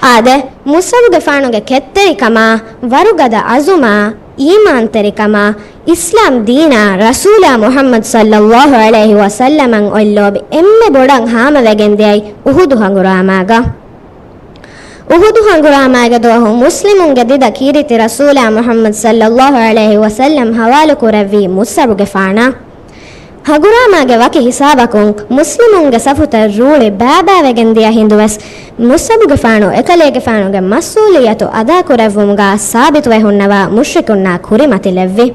އާދެ، މުއްސަބުގެފާނުގެ ކެތްތެރިކަމާ، ވަރުގަދަ އަޒުމާ، އީމާންތެރިކަމާ، އިސްލާމް ދީނާ، ރަސޫލާ މުޙައްމަދު ޞައްލައްލާހު ޢަލައިހި ވަސައްލަމަށް އޮތް ލޯބި އެންމެ ބޮޑަށް ހާމަވެގެން ދިޔައީ އުޙުދު ހަނގުރާމާގަ. އުހުދު ހަނގުރާމާގެ ދުވަހު މުސްލިމުންގެ ދިދަ ކީރިތި ރަސޫލާ މުޙައްމަދު ޞައްލައްލާހު ޢަލައިހި ވަސައްލަމް ޙަވާލު ކުރެއްވީ މުޞްޢަބުގެފާނަށް. ހަނގުރާމާގެ ވަކި ހިސާބަކުން، މުސްލިމުންގެ ސަފުތައް ރޫޅި ބާބާވެގެން ދިޔަ ހިނދުވެސް، މުޞްޢަބުގެފާނު އެކަލޭގެފާނުގެ މަސްއޫލިއްޔަތު އަދާކުރެއްވުމުގަ ސާބިތުވެ ހުންނަވާ މުޝްރިކުންނާ ކުރިމަތިލެއްވި.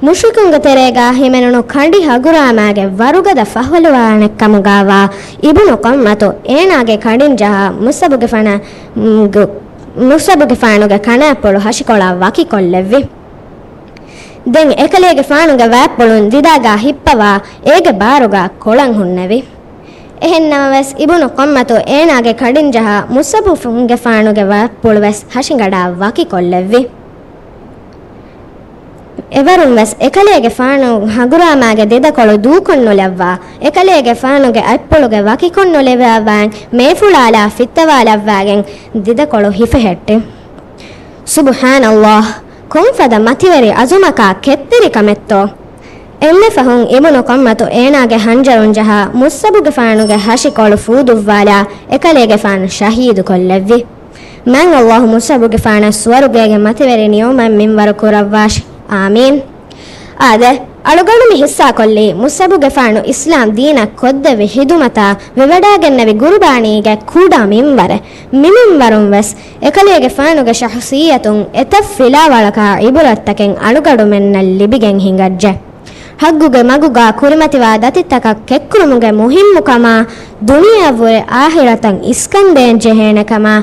މުޝްރިކުންގެ ތެރޭގަ ހިމެނުނު ކަނޑި ހަނގުރާމާގެ ވަރުގަދަ ފަހުލުވާނެއްކަމުގަވާ އިބުނު ޤަމްޢަތު އޭނާގެ ކަނޑިން ޖަހާ މުޞްޢަބުގެފާނަ-، މު-، މުޞްޢަބުގެފާނުގެ ކަނާތްޕުޅު ހަށިކޮޅާ ވަކިކޮށްލެއްވި. ދެން އެކަލޭގެފާނުގެ ވާތްޕުޅުން ދިދާގާ ހިއްޕަވާ އޭގެ ބާރުގާ ކޮޅަން ހުންނެވި. އެހެންނަމަވެސް، އިބުނު ޤަމްޢަތު އޭނާގެ ކަނޑިން ޖަހާ މުޞްޢަބުގެފާނުގެ ވާތްޕުޅުވެސް ހަށިގަނޑާ ވަކިކޮށްލެއްވި. އެވަރުންވެސް އެކަލޭގެފާނު ހަނގުރާމާގެ ދިދަކޮޅު ދޫކޮށްނުލައްވާ، އެކަލޭގެފާނުގެ އަތްޕުޅުގެ ވަކިކޮށްނުލެވިއްޔާ ބައިން މޭފުޅާލާ ފިއްތަވާލައްވާގެން ދިދަކޮޅު ހިފެހެއްޓި. ސުބްޙާނައްލާހް! ކޮންފަދަ މަތިވެރި އަޒުމަކާ ކެތްތެރިކަމެއްތޯ؟ އެންމެ ފަހުން އިބުނު ޤަމްޢަތު އޭނާގެ ހަންޖަރުން ޖަހާ މުޞްޢަބުގެފާނުގެ ހަށިކޮޅު ފޫދުއްވާލާ އެކަލޭގެފާނު ޝަހީދުކޮށްލެއްވި. މާތް ﷲ މުޞްޢަބުގެފާނަށް ސުވަރުގޭގެ މަތިވެރި ނިޢުމަތް މިންވަރު ކުރައްވާށި. އާމީން. އާދެ، އަޅުގަނޑު މި ޙިއްޞާކޮށްލީ މުޞްޢަބުގެފާނު އިސްލާމް ދީނަށް ކޮށްދެއްވި ޚިދުމަތާ ވެވަޑާގެންނެވި ޤުރުބާނީގެ ކުޑަ މިންވަރެއް. މި މިންވަރުން ވެސް އެކަލޭގެފާނުގެ ޝަޚްޞިއްޔަތުން އެތައް ފިލާވަޅަކާ ޢިބުރަތްތަކެއް އަޅުގަނޑުމެންނަށް ލިބިގެން ހިނގައްޖެ. ޙައްޤުގެ މަގުގާ ކުރިމަތިވާ ދަތިތަކަށް ކެތްކުރުމުގެ މުހިއްމުކަމާ، ދުނިޔެއަށްވުރެ އާޚިރަތަށް އިސްކަންދޭން ޖެހޭނެކަމާ،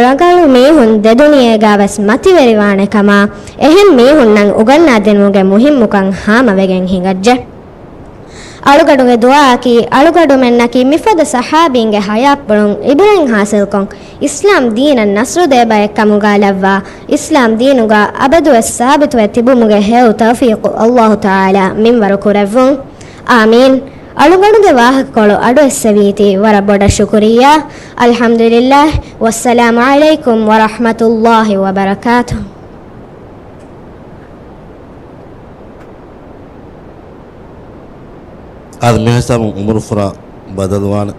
ރަނގަޅު މީހުން ދެދުނިޔޭގާވެސް މަތިވެރިވާނެކަމާ، އެހެން މީހުންނަށް އުގަންނާދިނުމުގެ މުހިއްމުކަން ހާމަވެގެން ހިނގައްޖެ. އަޅުގަޑުގެ ދުޢާއަކީ، އަޅުގަޑުމެންނަކީ މިފަދަ ޞަޙާބީންގެ ޙަޔާތްޕުޅުން ޢިބްރަތް ޙާޞިލްކޮށް، އިސްލާމް ދީނަށް ނަޞްރު ދޭ ބައެއްކަމުގާ ލައްވާ، އިސްލާމް ދީނުގާ އަބަދުވެސް ސާބިތުވެ ތިބުމުގެ ހެޔޮ ތައުފީޤު ﷲ ތަޢާލާ މިންވަރު ކުރެއްވުން. އާމީން. އަޅުގަނޑުގެ ވާހަކަކޮޅު އަޑުއެއްސެވީތީ ވަރަށް ބޮޑަށް ޝުކުރިއްޔާ. އަލްޙަމްދުލިއްލާހް. ވައްސަލާމު ޢަލައިކުމް ވަރަޙްމަތުﷲ ވަބަރަކާތުހު. އާދެ، މިހިސާބުން އުމުރުފުރާ ބަދަލުވާނެ.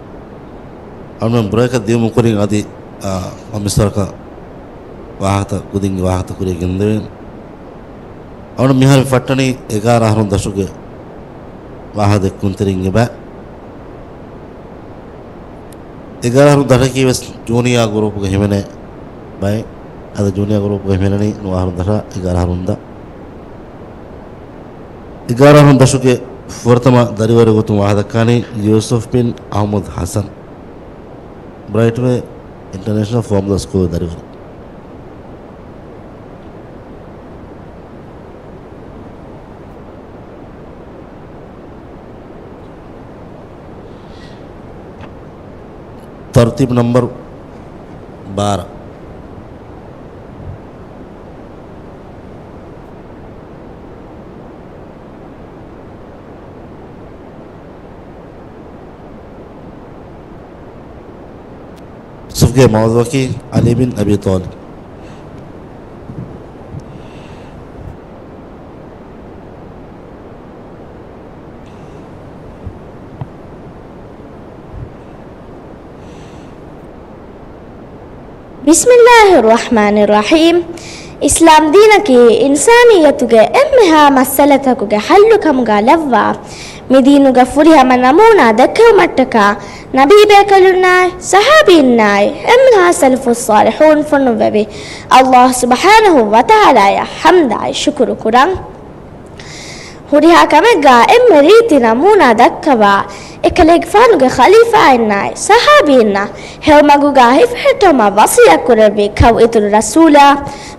އަޅުމެން ބްރޭކަށް ދިޔުމު ކުރިން އަދި، އާ، އަމިސްވަރަކަށް ވާހަކަތައް ކުދިންގެ ވާހަކަތައް ކުރިޔަށް ގެންދެވޭނެ. އަޅު މިހާރު ފައްޓަނީ އެގާރަ އަހަރުން ދަށުގެ ވާހަކަ ދެއްކުންތެރިން އެބަ. އެގާރަ އަހަރުން ދަށަކީ ވެސް ޖޫނިއާ ގުރޫޕުގެ ހިމެނޭ ބައެއް. އަދި ޖޫނިއާ ގުރޫޕުގެ ހިމެނެނީ ނުވަ އަހަރުން ދަށާ އެގާރަ އަހަރުން ދަށް. އެގާރަ އަހަރުން ދަށުގެ ފުރަތަމަ ދަރިވަރު ގޮތުން ވާހަކަ ދައްކާނީ ޔޫސުފް ބިން އަޙްމަދު ޙަސަން، ބްރައިޓްވޭ އިންޓަރނޭޝަނަލް ފޯމުލާ ސްކޫލް ދަރިވަރު. ތަރުތީބު ނަންބަރު ބާރަ. ޔޫސުފްގެ މައުޟޫޢަކީ ޢަލީ ބިން އަބީ ޠާލިބް. ބިސްމިއްލާހިއްރަޙްމާނިއްރަޙީމް. އިސްލާމް ދީނަކީ އިންސާނިއްޔަތުގެ އެންމެހާ މައްސަލަތަކުގެ ޙައްލު ކަމުގަ ލައްވާ، މި ދީނުގެ ފުރިހަމަ ނަމޫނާ ދެއްކެވުމަށްޓަކާ، ނަބީބޭކަލުންނާއި، ޞަޙާބީންނާއި، އެންމެހާ ސަލަފުއް ޞާލިޙޫން ފޮނުއްވެވި ﷲ ސުބްޙާނަހޫ ވަތަޢާލާޔަށް ޙަމްދާއި ޝުކުރު ކުރަން. ހުރިހާ ކަމެއްގާ އެންމެ ރީތި ނަމޫނާ ދައްކަވާ، އެކަލޭގެފާނުގެ ޚަލީފާއިންނާއި، ޞަޙާބީންނާ ހެޔޮމަގުގާ ހިފެހެއްޓުމަށް ވަޞިއްޔަތް ކުރެއްވި ކައު އިތުރު ރަސޫލާ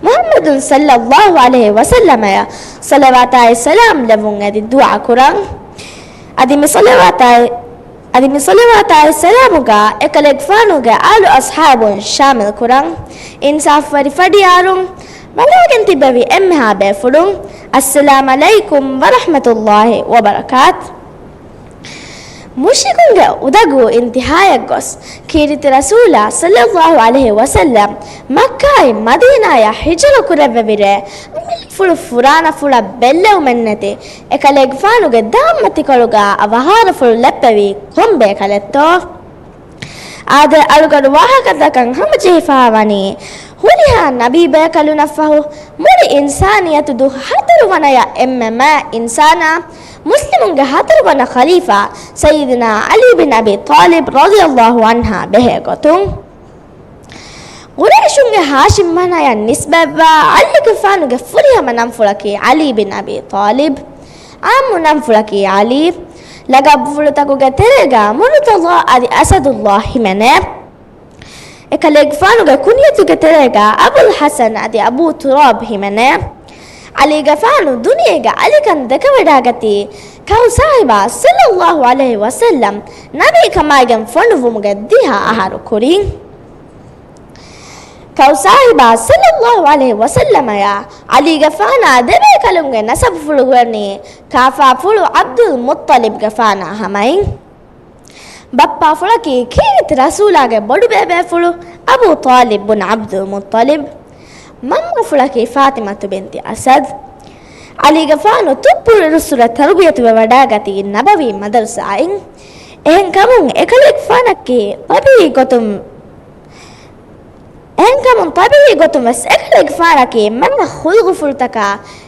މުޙައްމަދު ޞައްލައްލާހު ޢަލައިހި ވަސައްލަމަޔަށް ޞަލަވާތާއި ސަލާމް ލެއްވުން އެދި ދުޢާ ކުރަން. އަދި މި ޞަލަވާތާއި، އަދި މި ޞަލަވާތާއި ސަލާމުގާ އެކަލޭގެފާނުގެ އާލު އަޞްޙާބުން ޝާމިލް ކުރަން. އިންސާފުވެރި ފަޑިޔާރުން، ބަލާގެން ތިއްބެވި އެންމެހާ ބޭފުޅުން، އައްސަލާމް ޢަލައިކުމް ވަރަޙްމަތުﷲ ވަބަރަކާތު. މުޝްރިކުންގެ އުދަގޫ އިންތިހާޔަށް ގޮސް، ކީރިތި ރަސޫލާ ޞައްލައްލާހު ޢަލައިހި ވަސައްލަމް މައްކާއިން މަދީނާޔަށް ހިޖުރަ ކުރެއްވެވިރޭ، މުއައްލިފު ފުރާނަފުޅަށް ބެއްލެވުމެއްނެތި އެކަލޭގެފާނުގެ ދާންމަތިކޮޅުގާ އަވަހާރަފުޅު ލެއްޕެވީ ކޮން ބޭކަލެއްތޯ؟ އާދެ، އަޅުގަނޑު ވާހަކަދައްކަން ހަމަޖެހިފައިވަނީ، ހުރިހާ ނަބީބޭކަލުންނަށްފަހު މުޅި އިންސާނިއްޔަތު ދުށް ހަތަރުވަނަޔަށް އެންމެ މާތް އިންސާނާ، މުސްލިމުންގެ ހަތަރުވަނަ ޚަލީފާ ސައްޔިދުނާ ޢަލީ ބިން އަބީ ޠާލިބް ރަޟިޔަﷲ ޢަންހާ ބެހޭ ގޮތުން، ޤުރައިޝުންގެ ހާޝިމް ވަނަޔަށް ނިސްބަތްވާ ޢަލީގެފާނުގެ ފުރިހަމަ ނަންފުޅަކީ ޢަލީ ބިން އަބީ ޠާލިބް. އާއްމު ނަންފުޅަކީ ޢަލީ. ލަގަބުފުޅުތަކުގެ ތެރޭގަ މުރުތަޟާ އަދި އަސަދުﷲ ހިމެނޭ. އެކަލޭގެފާނުގެ ކުންޔަތުގެ ތެރޭގަ އަބުލް ޙަސަން އަދި އަބޫ ތުރާބް ހިމެނޭ. ޢަލީގެފާނު ދުނިޔޭގެ ޢަލީކަން ދެކެވަޑައިގަތީ ކައު ސާހިބާ ޞައްލަﷲ ޢަލައިހި ވަސައްލަމް ނަބީ ކަމާއިގެން ފޮނުއްވުމުގެ ދިހަ އަހަރު ކުރިން. ކައު ސާހިބާ ޞައްލަﷲ ޢަލައިހި ވަސައްލަމަޔާ ޢަލީގެފާނާ ދެބޭކަލުންގެ ނަސަބުފުޅު ހުރަނީ ކާފާފުޅު ޢަބްދުލް މުއްޠަލިބްގެފާނާ ހަމައިން. ބައްޕާފުޅަކީ ކީރިތި ރަސޫލާގެ ބޮޑުބޭބޭފުޅު އަބޫ ޠާލިބް ބުން ޢަބްދުލް މުއްޠަލިބް. މަންމަފުޅަކީ ފާޠިމަތު ބިންތި އަސަދް. ޢަލީގެފާނު ތުއްޕުޅު އިރުއްސުރެ ތަރުބިޔަތުވެވަޑައިގަތީ ނަބަވީ މަދަރުސާއިން. އެހެންކަމުން އެކަލޭގެފާނަކީ ޠަބީޢީ ގޮތުން އެހެންކަމުން ޠަބީޢީ ގޮތުން ވެސް އެކަލޭގެފާނަކީ މާ ޚުލްޤުފުޅުތަކާ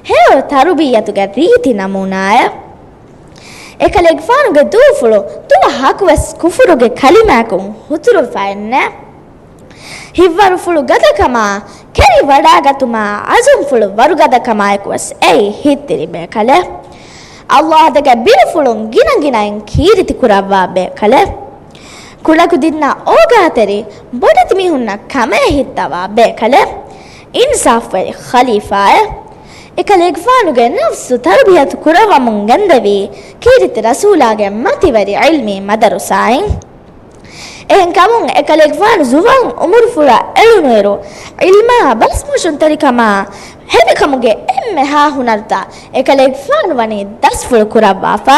ހެޔޮ ތަރުބިއްޔަތުގެ ރީތި ނަމޫނާއެއް. އެކަލޭގެފާނުގެ ދޫފުޅު ތުވަ ހަކުވެސް ކުފުރުގެ ކަލިމާއަކުން ހުތުރުވެފައެއްނެ. ހިތްވަރުފުޅު ގަދަކަމާ، ކެރިވަޑާގަތުމާ، އަޒުމްފުޅު ވަރުގަދަކަމާއެކު ވެސް އެއީ ހިތްތިރި ބޭކަލެއް. ﷲ ދެކެ ބިރުފުޅުން ގިނަގިނައިން ކީރިތި ކުރައްވާ ބޭކަލެއް. ކުޑަކުދިންނަށް އޯގާތެރި، ބޮޑެތި މީހުންނަށް ކަމޭ ހިއްތަވާ ބޭކަލެއް. އިންސާފުވެރި ޚަލީފާއެއް. އެކަލޭގެފާނުގެ ނަފްސު ތަރުބިޔަތު ކުރައްވަމުން ގެންދެވީ ކީރިތި ރަސޫލާގެ މަތިވެރި ޢިލްމީ މަދަރުސާއިން. އެހެންކަމުން އެކަލޭގެފާނު ޒުވާން އުމުރުފުޅަށް އެޅުނުއިރު، ޢިލްމާ ބަސްމޮށުންތެރިކަމާ ހެދިކަމުގެ އެންމެހާ ހުނަރުތައް އެކަލޭގެފާނު ވަނީ ދަސްފުޅު ކުރައްވާފަ.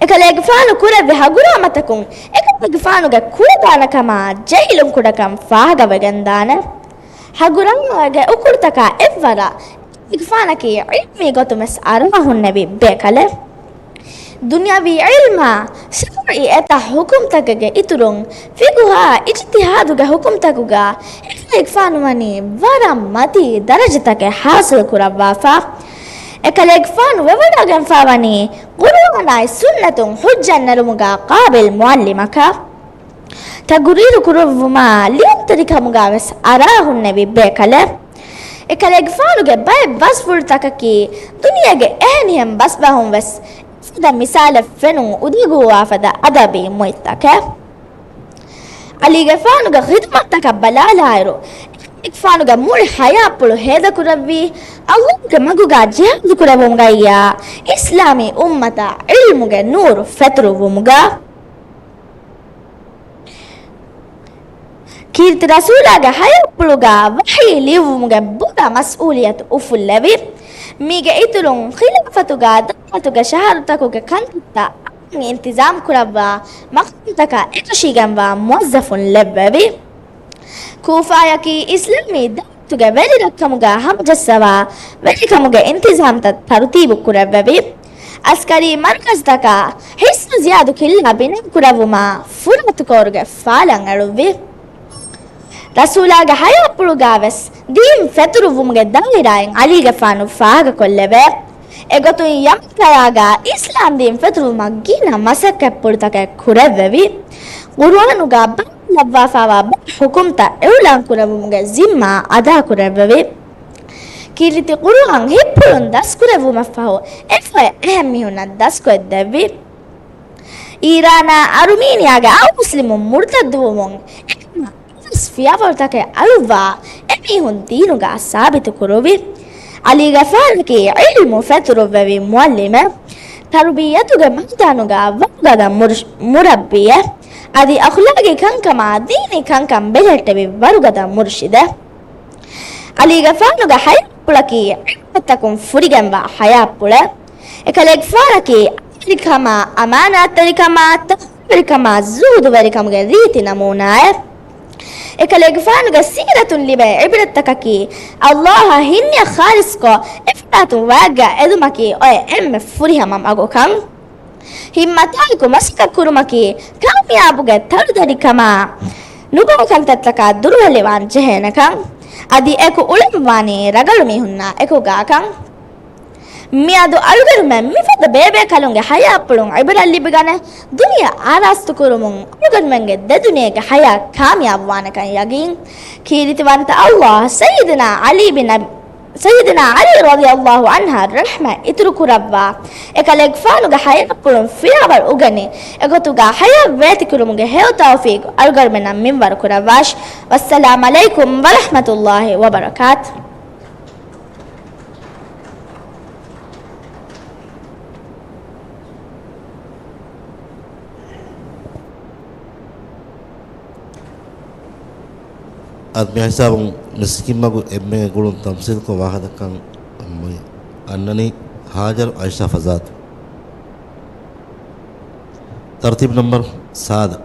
އެކަލޭގެފާނު ކުރެއްވި ހަގުރާމަތަކުން އެކަލޭގެފާނުގެ ކުޅަދާނަކަމާ ޖެހިލުން ކުޑަކަން ފާހަގަވެގެންދާނެ. ހަގުރާމައިގެ އުކުޅުތަކާ އެއްވަރަށް އެކަލޭގެފާނަކީ ޢިލްމީ ގޮތުން ވެސް އަރާ ހުންނެވި ބޭކަލެއް. ދުނިޔަވީ ޢިލްމާ ޝަރުޢީ އެތައް ޙުކުމްތަކެއްގެ އިތުރުން، ފިޤުހާ އިޖްތިހާދުގެ ޙުކުމްތަކުގަ އެކަލޭގެފާނު ވަނީ ވަރަށް މަތީ ދަރަޖަތަކެއް ޙާޞިލް ކުރައްވާފަ. އެކަލޭގެފާނު ވެވަޑައިގެންފާވަނީ ޤުރުއާނާއި ސުންނަތުން ޙުއްޖަތް ނެރުމުގަ ޤާބިލް މުޢައްލިމަކަށް. ތަޤުރީރު ކުރެއްވުމާ ލިޔުންތެރިކަމުގަ ވެސް އަރާ ހުންނެވި ބޭކަލެއް. އެކަލޭގެފާނުގެ ބައެއް ބަސްފުޅުތަކަކީ ދުނިޔޭގެ އެހެނިހެން ބަސްބަހުން ވެސް އެފަދަ މިސާލެއް ފެނުން އުދަގޫވާ ފަދަ އަދަބީ މުއިއްތަކެއް. ޢަލީގެފާނުގެ ޚިދުމަތްތަކަށް ބަލާލާއިރު، އެކަލޭގެފާނުގެ މުޅި ޙަޔާތްޕުޅު ހޭދަކުރެއްވީ، ﷲގެ މަގުގަ ޖިހާދު ކުރެއްވުމުގައްޔާ، އިސްލާމީ އުއްމަތަށް ޢިލްމުގެ ނޫރު ފެތުރުއްވުމުގަ. ކީރިތި ރަސޫލާގެ ޙަޔާތްޕުޅުގަ ވަޙީ ލިޔުއްވުމުގެ ބޮޑަށް މަސްއޫލިއްޔަތު އުފުއްލެވި. މީގެ އިތުރުން ޚިލާފަތުގަ ދައުލަތުގެ ޝަހަރުތަކުގެ ކަންތައްތައް އިންތިޒާމް ކުރައްވާ މަޤާމްތަކަށް އެކަށީގެންވާ މުވައްޒަފުން ލެއްވެވި. ކޫފާޔަކީ އިސްލާމީ ދައުލަތުގެ ވެރިރައްކަމުގަ ހަމަޖައްސަވާ ވެރިކަމުގެ އިންތިޒާމްތައް ތަރުތީބު ކުރެއްވެވި. އަސްކަރީ މަރުކަޒުތަކާ ހިޞްނު ޒިޔާދު ޤިލްޢާ ބިނާ ކުރެއްވުމާ ފުރާތު ކޯރުގެ ފާލަން އެޅުއްވި. ރަސޫލާގެ ޙަޔާތްޕުޅުގަ ވެސް ދީން ފެތުރުއްވުމުގެ ދާއިރާއިން ޢަލީގެފާނު ފާހަގަކޮށްލެވޭ. އެގޮތުން ޔަމަންތަޔާގަ އިސްލާމް ދީން ފެތުރުވުމަށް ގިނަ މަސައްކަތްޕުޅުތަކެއް ކުރެއްވެވި. ޤުރުއާނުގަ ބަޔާން ލައްވާފައިވާ ބައެއް ޙުކުމްތައް އިޢުލާން ކުރެއްވުމުގެ ޒިންމާ އަދާކުރެއްވެވި. ކީރިތި ޤުރުއާން ހިތްޕުޅުން ދަސްކުރެއްވުމަށްފަހު، އެފޮތް އެހެން މީހުންނަށް ދަސްކޮށްދެއްވި. އީރާނާ އަރުމީނިއާގެ އައުމުސްލިމުން މުރުތައްދުވުމުން އެކަމަށް އަވަސް ފިޔަވަޅުތަކެއް އަޅުއްވާ، އެމީހުން ދީނުގަ ސާބިތު ކުރުވި. ޢަލީގެފާނަކީ ޢިލްމު ފެތުރުއްވެވި މުޢައްލިމެއް، ތަރުބިއްޔަތުގެ މައިދާނުގަ ވަރުގަދަ މުރުޝް-، މުރައްބީއެއް، އަދި އަޚްލާގީ ކަންކަމާ ދީނީ ކަންކަން ބެލެހެއްޓެވި ވަރުގަދަ މުރުޝިދެއް. ޢަލީގެފާނުގެ ޙަޔާތްޕުޅަކީ ޢިއްފަތްތަކުން ފުރިގެންވާ ޙަޔާތްޕުޅެއް. އެކަލޭގެފާނަކީ އަނބިރިކަމާ، އަމާނާތްތެރިކަމާ، ތަޤްވާވެރިކަމާ، ޒުހުދުވެރިކަމުގެ ރީތި ނަމޫނާއެއް. އެކަލޭގެފާނުގެ ސީރަތުން ލިބޭ ޢިބްރަތްތަކަކީ، ﷲ އަށް ހިންނިޔަތް ޚާލިޞްކޮށް، އެފަރާތުން ވަޔަށްގަ އެދުމަކީ އޮތް އެންމެ ފުރިހަމަ މަގުކަން. ހިތްމަތާއެކު މަސައްކަތް ކުރުމަކީ ކާމިޔާބުގެ ތަޅުދަރިކަމާ، ނުބޮޑު ކަންތައްތަކާ ދުރުހެލިވާން ޖެހޭނެކަން. އަދި އެކު އުޅެންވާނީ ރަގަޅު މީހުންނާ އެކުގާކަން. މިއަދު އަޅުގަނޑުމެން މިފަދަ ބޭބޭކަލުންގެ ޙަޔާތްޕުޅުން ޢިބްރަތް ލިބިގަނެ، ދުނިޔެ އާރާސްތުކުރުމުން އަޅުގަނޑުމެންގެ ދެދުނިޔޭގެ ޙަޔާތް ކާމިޔާބުވާނެކަން ޔަގީން. ކީރިތިވަންތަ ﷲ ސައްޔިދުނާ ޢަލީ ބިން އަބި، ސައްޔިދުނާ ޢަލީ ރަޟިޔަﷲ ޢަންހަށް ރަޙްމަތް އިތުރުކުރައްވާ، އެކަލޭގެފާނުގެ ޙަޔާތްޕުޅުން ފިލާވަޅު އުގެނި، އެގޮތުގާ ޙަޔާތް ވޭތިކުރުމުގެ ހެޔޮ ތައުފީޤު އަޅުގަނޑުމެންނަށް މިންވަރު ކުރައްވާށި. ވައްސަލާމް ޢަލައިކުމް ވަރަޙްމަތުﷲ ވަބަރަކާތު. އަދި މިހިސާބުން މިސްކިތްމަގު އެންމެ ގުޅުން ތަމްސީލްކޮށް ވާހަކަދައްކަން އަންނަނީ ހާޖަރު އައިޝާ ފަޒާތު. ތަރުތީބު ނަންބަރު ސާދަ.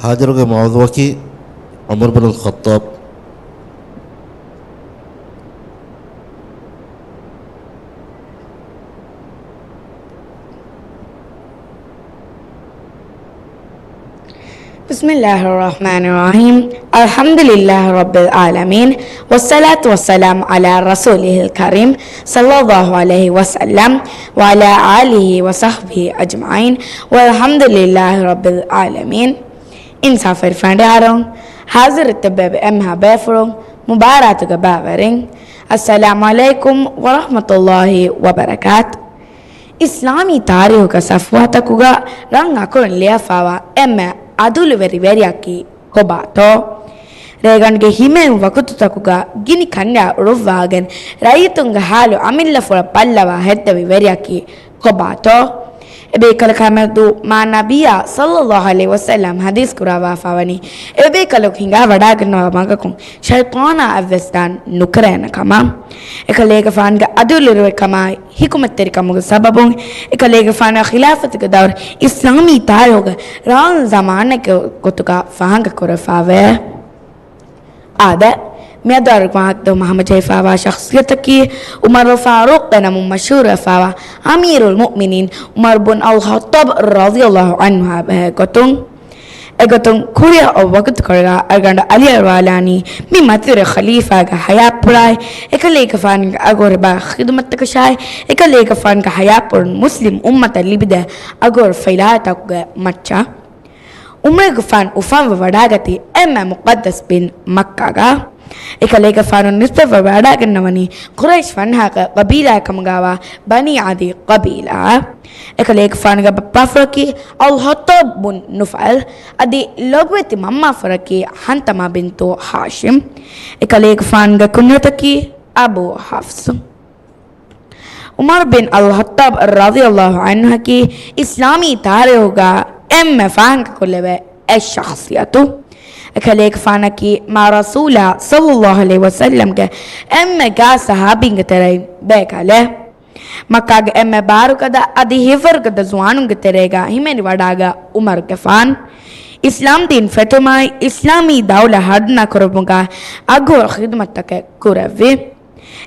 ހާޖަރުގެ މައުޟޫޢަކީ ޢުމަރު ބިން އަލް ޚައްޠާބް. بسم الله الرحمن الرحيم. الحمد لله رب العالمين، والصلاة والسلام على رسوله الكريم، صلى الله عليه وسلم، وعلى آله وصحبه أجمعين، والحمد لله رب العالمين. އިންސާފުވެރި ފަނޑިޔާރުން، ހާޒިރު ތިއްބެވި އެންމެހާ ބޭފުޅުން، މުބާރާތުގެ ބައިވެރިން، އައްސަލާމް ޢަލައިކުމް ވަރަޙްމަތުﷲ ވަބަރަކާތު. އިސްލާމީ ތާރީޚުގެ ޞަފްޙާތަކުގަ ރަން އަކުރުން ލިޔެފާވާ އެންމެ އަދުލުވެރި ވެރިޔަކީ ކޮބާތޯ؟ ރޭގަނޑުގެ ހިމޭން ވަގުތުތަކުގަ ގިނި ކަންޏާ އުޅުއްވާގެން ރައްޔިތުންގެ ޙާލު އަމިއްލަފުޅަށް ބައްލަވާ ހެއްދެވި ވެރިޔަކީ ކޮބާތޯ؟ އެބޭކަލަކާމެދު މާ ނަބިއްޔާ ޞައްލައްލާހު ޢަލައިހި ވަސައްލަމް ޙަދީޘް ކުރައްވާފަވަނީ، އެބޭކަލަކު ހިނގާ ވަޑާގަންނަވާ މަގަކުން ޝައިޠާނާ އަތްވެސް ދާން ނުކެރޭނެ ކަމަށް. އެކަލޭގެފާނުގެ އަދުލުވެރިކަމާއި ޙިކުމަތްތެރިކަމުގެ ސަބަބުން އެކަލޭގެފާނާ ޚިލާފަތުގެ ދައުރު އިސްލާމީ ތާރީޚުގެ ރާން ޒަމާނެއްގެ ގޮތުގަ ފާހަގަކުރެވިފައިވޭ. އާދެ، މިއަދު އަޅުގަނޑު މަހައްދު ހަމަޖެހިފައިވާ ޝަޚްޞިއްޔަތަކީ ޢުމަރު ފާރޫޤްގެ ނަމުން މަޝްހޫރުވެފައިވާ އަމީރުލް މުއުމިނީން ޢުމަރު ބުން އަލް ޚައްޠާބް ރަޟިޔަﷲ ޢަންހުއާ ބެހޭ ގޮތުން. އެގޮތުން ކުރިއަށް އޮތް ވަގުތުކޮޅުގަ އަޅުގަނޑު އަލިއަޅުވާލާނީ މި މަތިވެރި ޚަލީފާގެ ޙަޔާތްޕުޅާއި އެކަލޭގެފާނުގެ އަގުހުރި ބައި ޚިދުމަތްތަކަށާއި އެކަލޭގެފާނުގެ ޙަޔާތްޕުޅުން މުސްލިމް އުއްމަތަށް ލިބިދޭ އަގުހުރި ފައިލާތަކުގެ މައްޗަށް. ޢުމަރުގެފާނު އުފަންވެ ވަޑާގަތީ އެންމެ މުޤައްދަސް ބިން މައްކާގަ. އެކަލޭގެފާނު ނިސްބަތްވެ ވަޑާގަންނަވަނީ ޤުރައިޝް ފަންހާގެ ޤަބީލާއެއް ކަމުގައިވާ ބަނީ ޢަދީ ޤަބީލާއަށް. އެކަލޭގެފާނުގެ ބައްޕާފުޅަކީ އަލް ޚައްޠާބް ބުން ނުފައިލް، އަދި ލޮބުވެތި މަންމާފުޅަކީ ޙަންތަމާ ބިންތު ހާޝިމް. އެކަލޭގެފާނުގެ ކުންޏަތަކީ އަބޫ ޙަފްޞް. ޢުމަރު ބިން އަލް ޚައްޠާބް ރަޟިޔަﷲ ޢަންހުއަކީ އިސްލާމީ ތާރީޚުގަ އެންމެ ފާހަގަކޮށްލެވޭ އެއް ޝަޚްޞިއްޔަތު. އެކަލޭގެފާނަކީ މާ ރަސޫލާ ޞައްލައްލާހު ޢަލައިހި ވަސައްލަމްގެ އެންމެ ގާތް ޞަޙާބީންގެ ތެރެއިން ބޭކަލެއް. މައްކާގެ އެންމެ ބާރުގަދަ އަދި ހިތްވަރުގަދަ ޒުވާނުންގެ ތެރޭގަ ހިމެނިވަޑާގަ ޢުމަރުގެފާން އިސްލާމްދީން ފެތުމާއި އިސްލާމީ ދައުލަތް ހަރުދަނާކުރުމުގަ އަގުހުރި ޚިދުމަތްތަކެއް ކުރެއްވި.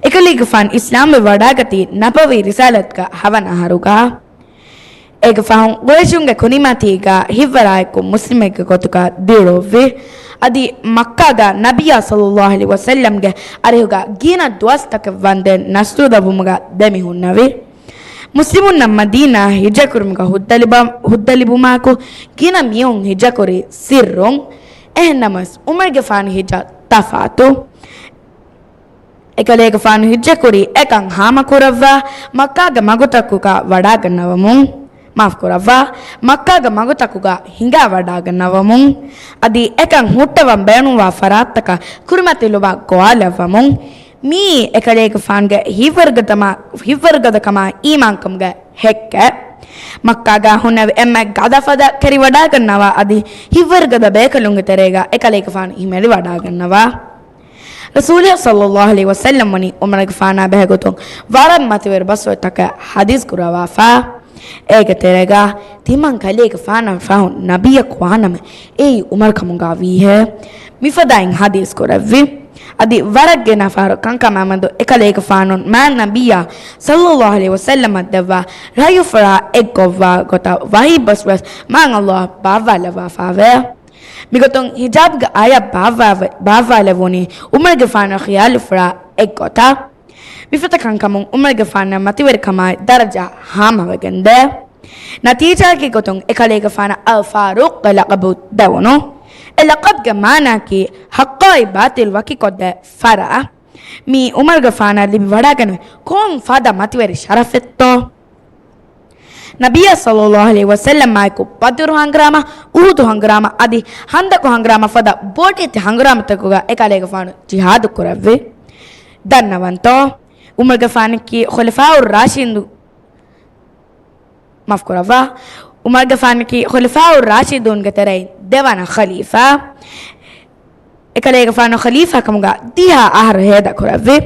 އެކަލޭގެފާނު އިސްލާމްވެ ވަޑާގަތީ ނަބަވީ ރިސާލަތުގެ ހަވަނަ އަހަރުގަ. އޭގެ ފަހުން ޤުރައިޝުންގެ ކުރިމަތީގަ ހިތްވަރާއެކު މުސްލިމެއްގެ ގޮތުގަ ދިއުޅުއްވި. އަދި މައްކާގަ ނަބިއްޔާ ޞައްލައްލާހު ޢަލައިހި ވަސައްލަމްގެ އަރިހުގަ ގިނަ ދުވަސްތަކެއް ވަންދެން ނަސްރު ލައްވުމުގަ ދެމިހުންނެވި. މުސްލިމުންނަށް މަދީނާ ހިޖްރަކުރުމުގަ ހުއްދަލިބަ-، ހުއްދަލިބުމާއެކު ގިނަ މީހުން ހިޖްރަކުރީ ސިއްރުން. އެހެންނަމަވެސް، ޢުމަރުގެފާނު ހިޖްރަ ތަފާތު. އެކަލޭގެފާނު ހިއްޖަކުރީ އެކަން ހާމަކުރައްވާ މައްކާގެ މަގުތަކުގަ ވަޑާގަންނަވަމުން، މާފުކުރައްވާ، މައްކާގެ މަގުތަކުގަ ހިނގާ ވަޑާގަންނަވަމުން، އަދި އެކަން ހުއްޓަވަން ބޭނުންވާ ފަރާތްތަކަށް ކުރިމަތިލުމަށް ގޮވާލައްވަމުން. މިއީ އެކަލޭގެފާނުގެ ހިތްވަރުގަދަމާ-، ހިތްވަރުގަދަކަމާ އީމާންކަމުގެ ހެއްކެއް. މައްކާގަ ހުންނެވި އެންމެ ގަދަފަދަ ކެރިވަޑާގަންނަވާ އަދި ހިތްވަރުގަދަ ބޭކަލުންގެ ތެރޭގަ އެކަލޭގެފާނު ހިމެނިވަޑާގަންނަވާ. ރަސޫލާ ޞައްލައްލާހު ޢަލައިހި ވަސައްލަމް ވަނީ ޢުމަރުގެފާނާ ބެހޭގޮތުން ވަރަށް މަތިވެރި ބަސްފުޅުތަކެއް ޙަދީޘް ކުރައްވާފަ. އޭގެ ތެރޭގަ ތިމަން ކަލޭގެފާނަށް ފަހުން ނަބިއްޔަކު ވާނަމަ، އެއީ ޢުމަރު ކަމުގަ ވީހޭ. މިފަދައިން ޙަދީޘް ކުރެއްވި. އަދި ވަރަށް ގިނަ ފަހަރު ކަންކަމާމެދު އެކަލޭގެފާނުން މާތް ނަބިއްޔާ ޞައްލައްލާހު ޢަލައިހި ވަސައްލަމަށް ދެއްވާ ރައްޔުފުޅާ އެއްގޮތްވާ ގޮތަށް ވަޙީ ބަސް ވެސް މާތް ﷲ ބާއްވާލައްވާފައެވެ. މިގޮތުން ޙިޖާބްގެ އާޔަތް ބާއްވާ-، ބާއްވާލެވުނީ ޢުމަރުގެފާނު ޚިޔާލުފުޅާ އެއްގޮތަށް. މިފަދަ ކަންކަމުން ޢުމަރުގެފާނަށް މަތިވެރިކަމާއި ދަރަޖާ ހާމަވެގެންދޭ. ނަތީޖާގެ ގޮތުން އެކަލޭގެފާނަށް އަލް ފާރޫޤްގެ ލަޤަބު ދެވުނު. އެ ލަޤަބްގެ މާނައަކީ ޙައްޤާއި ބާޠިލް ވަކިކޮށްދޭ ފަރާ. މީ ޢުމަރުގެފާނަށް ލިބި ވަޑައިގެންނެވި ކޮން ފަދަ މަތިވެރި ޝަރަފެއްތޯ؟ ނަބިއްޔާ ޞައްލައްލާހު ޢަލައިހި ވަސައްލަމާއެކު ބަދުރު ހަނގުރާމަ، އުޙުދު ހަނގުރާމަ އަދި ޚަންދަޤު ހަނގުރާމަ ފަދަ ބޮޑެތި ހަނގުރާމަތަކުގަ އެކަލޭގެފާނު ޖިހާދު ކުރެއްވި. ދަންނަވަންތޯ؟ ޢުމަރުގެފާނަކީ ޚުލަފާއު ރާޝިދު، މާފުކުރައްވާ، ޢުމަރުގެފާނަކީ ޚުލަފާއު ރާޝިދޫންގެ ތެރެއިން ދެވަނަ ޚަލީފާ. އެކަލޭގެފާނު ޚަލީފާ ކަމުގަ ދިހަ އަހަރު ހޭދަ ކުރެއްވި.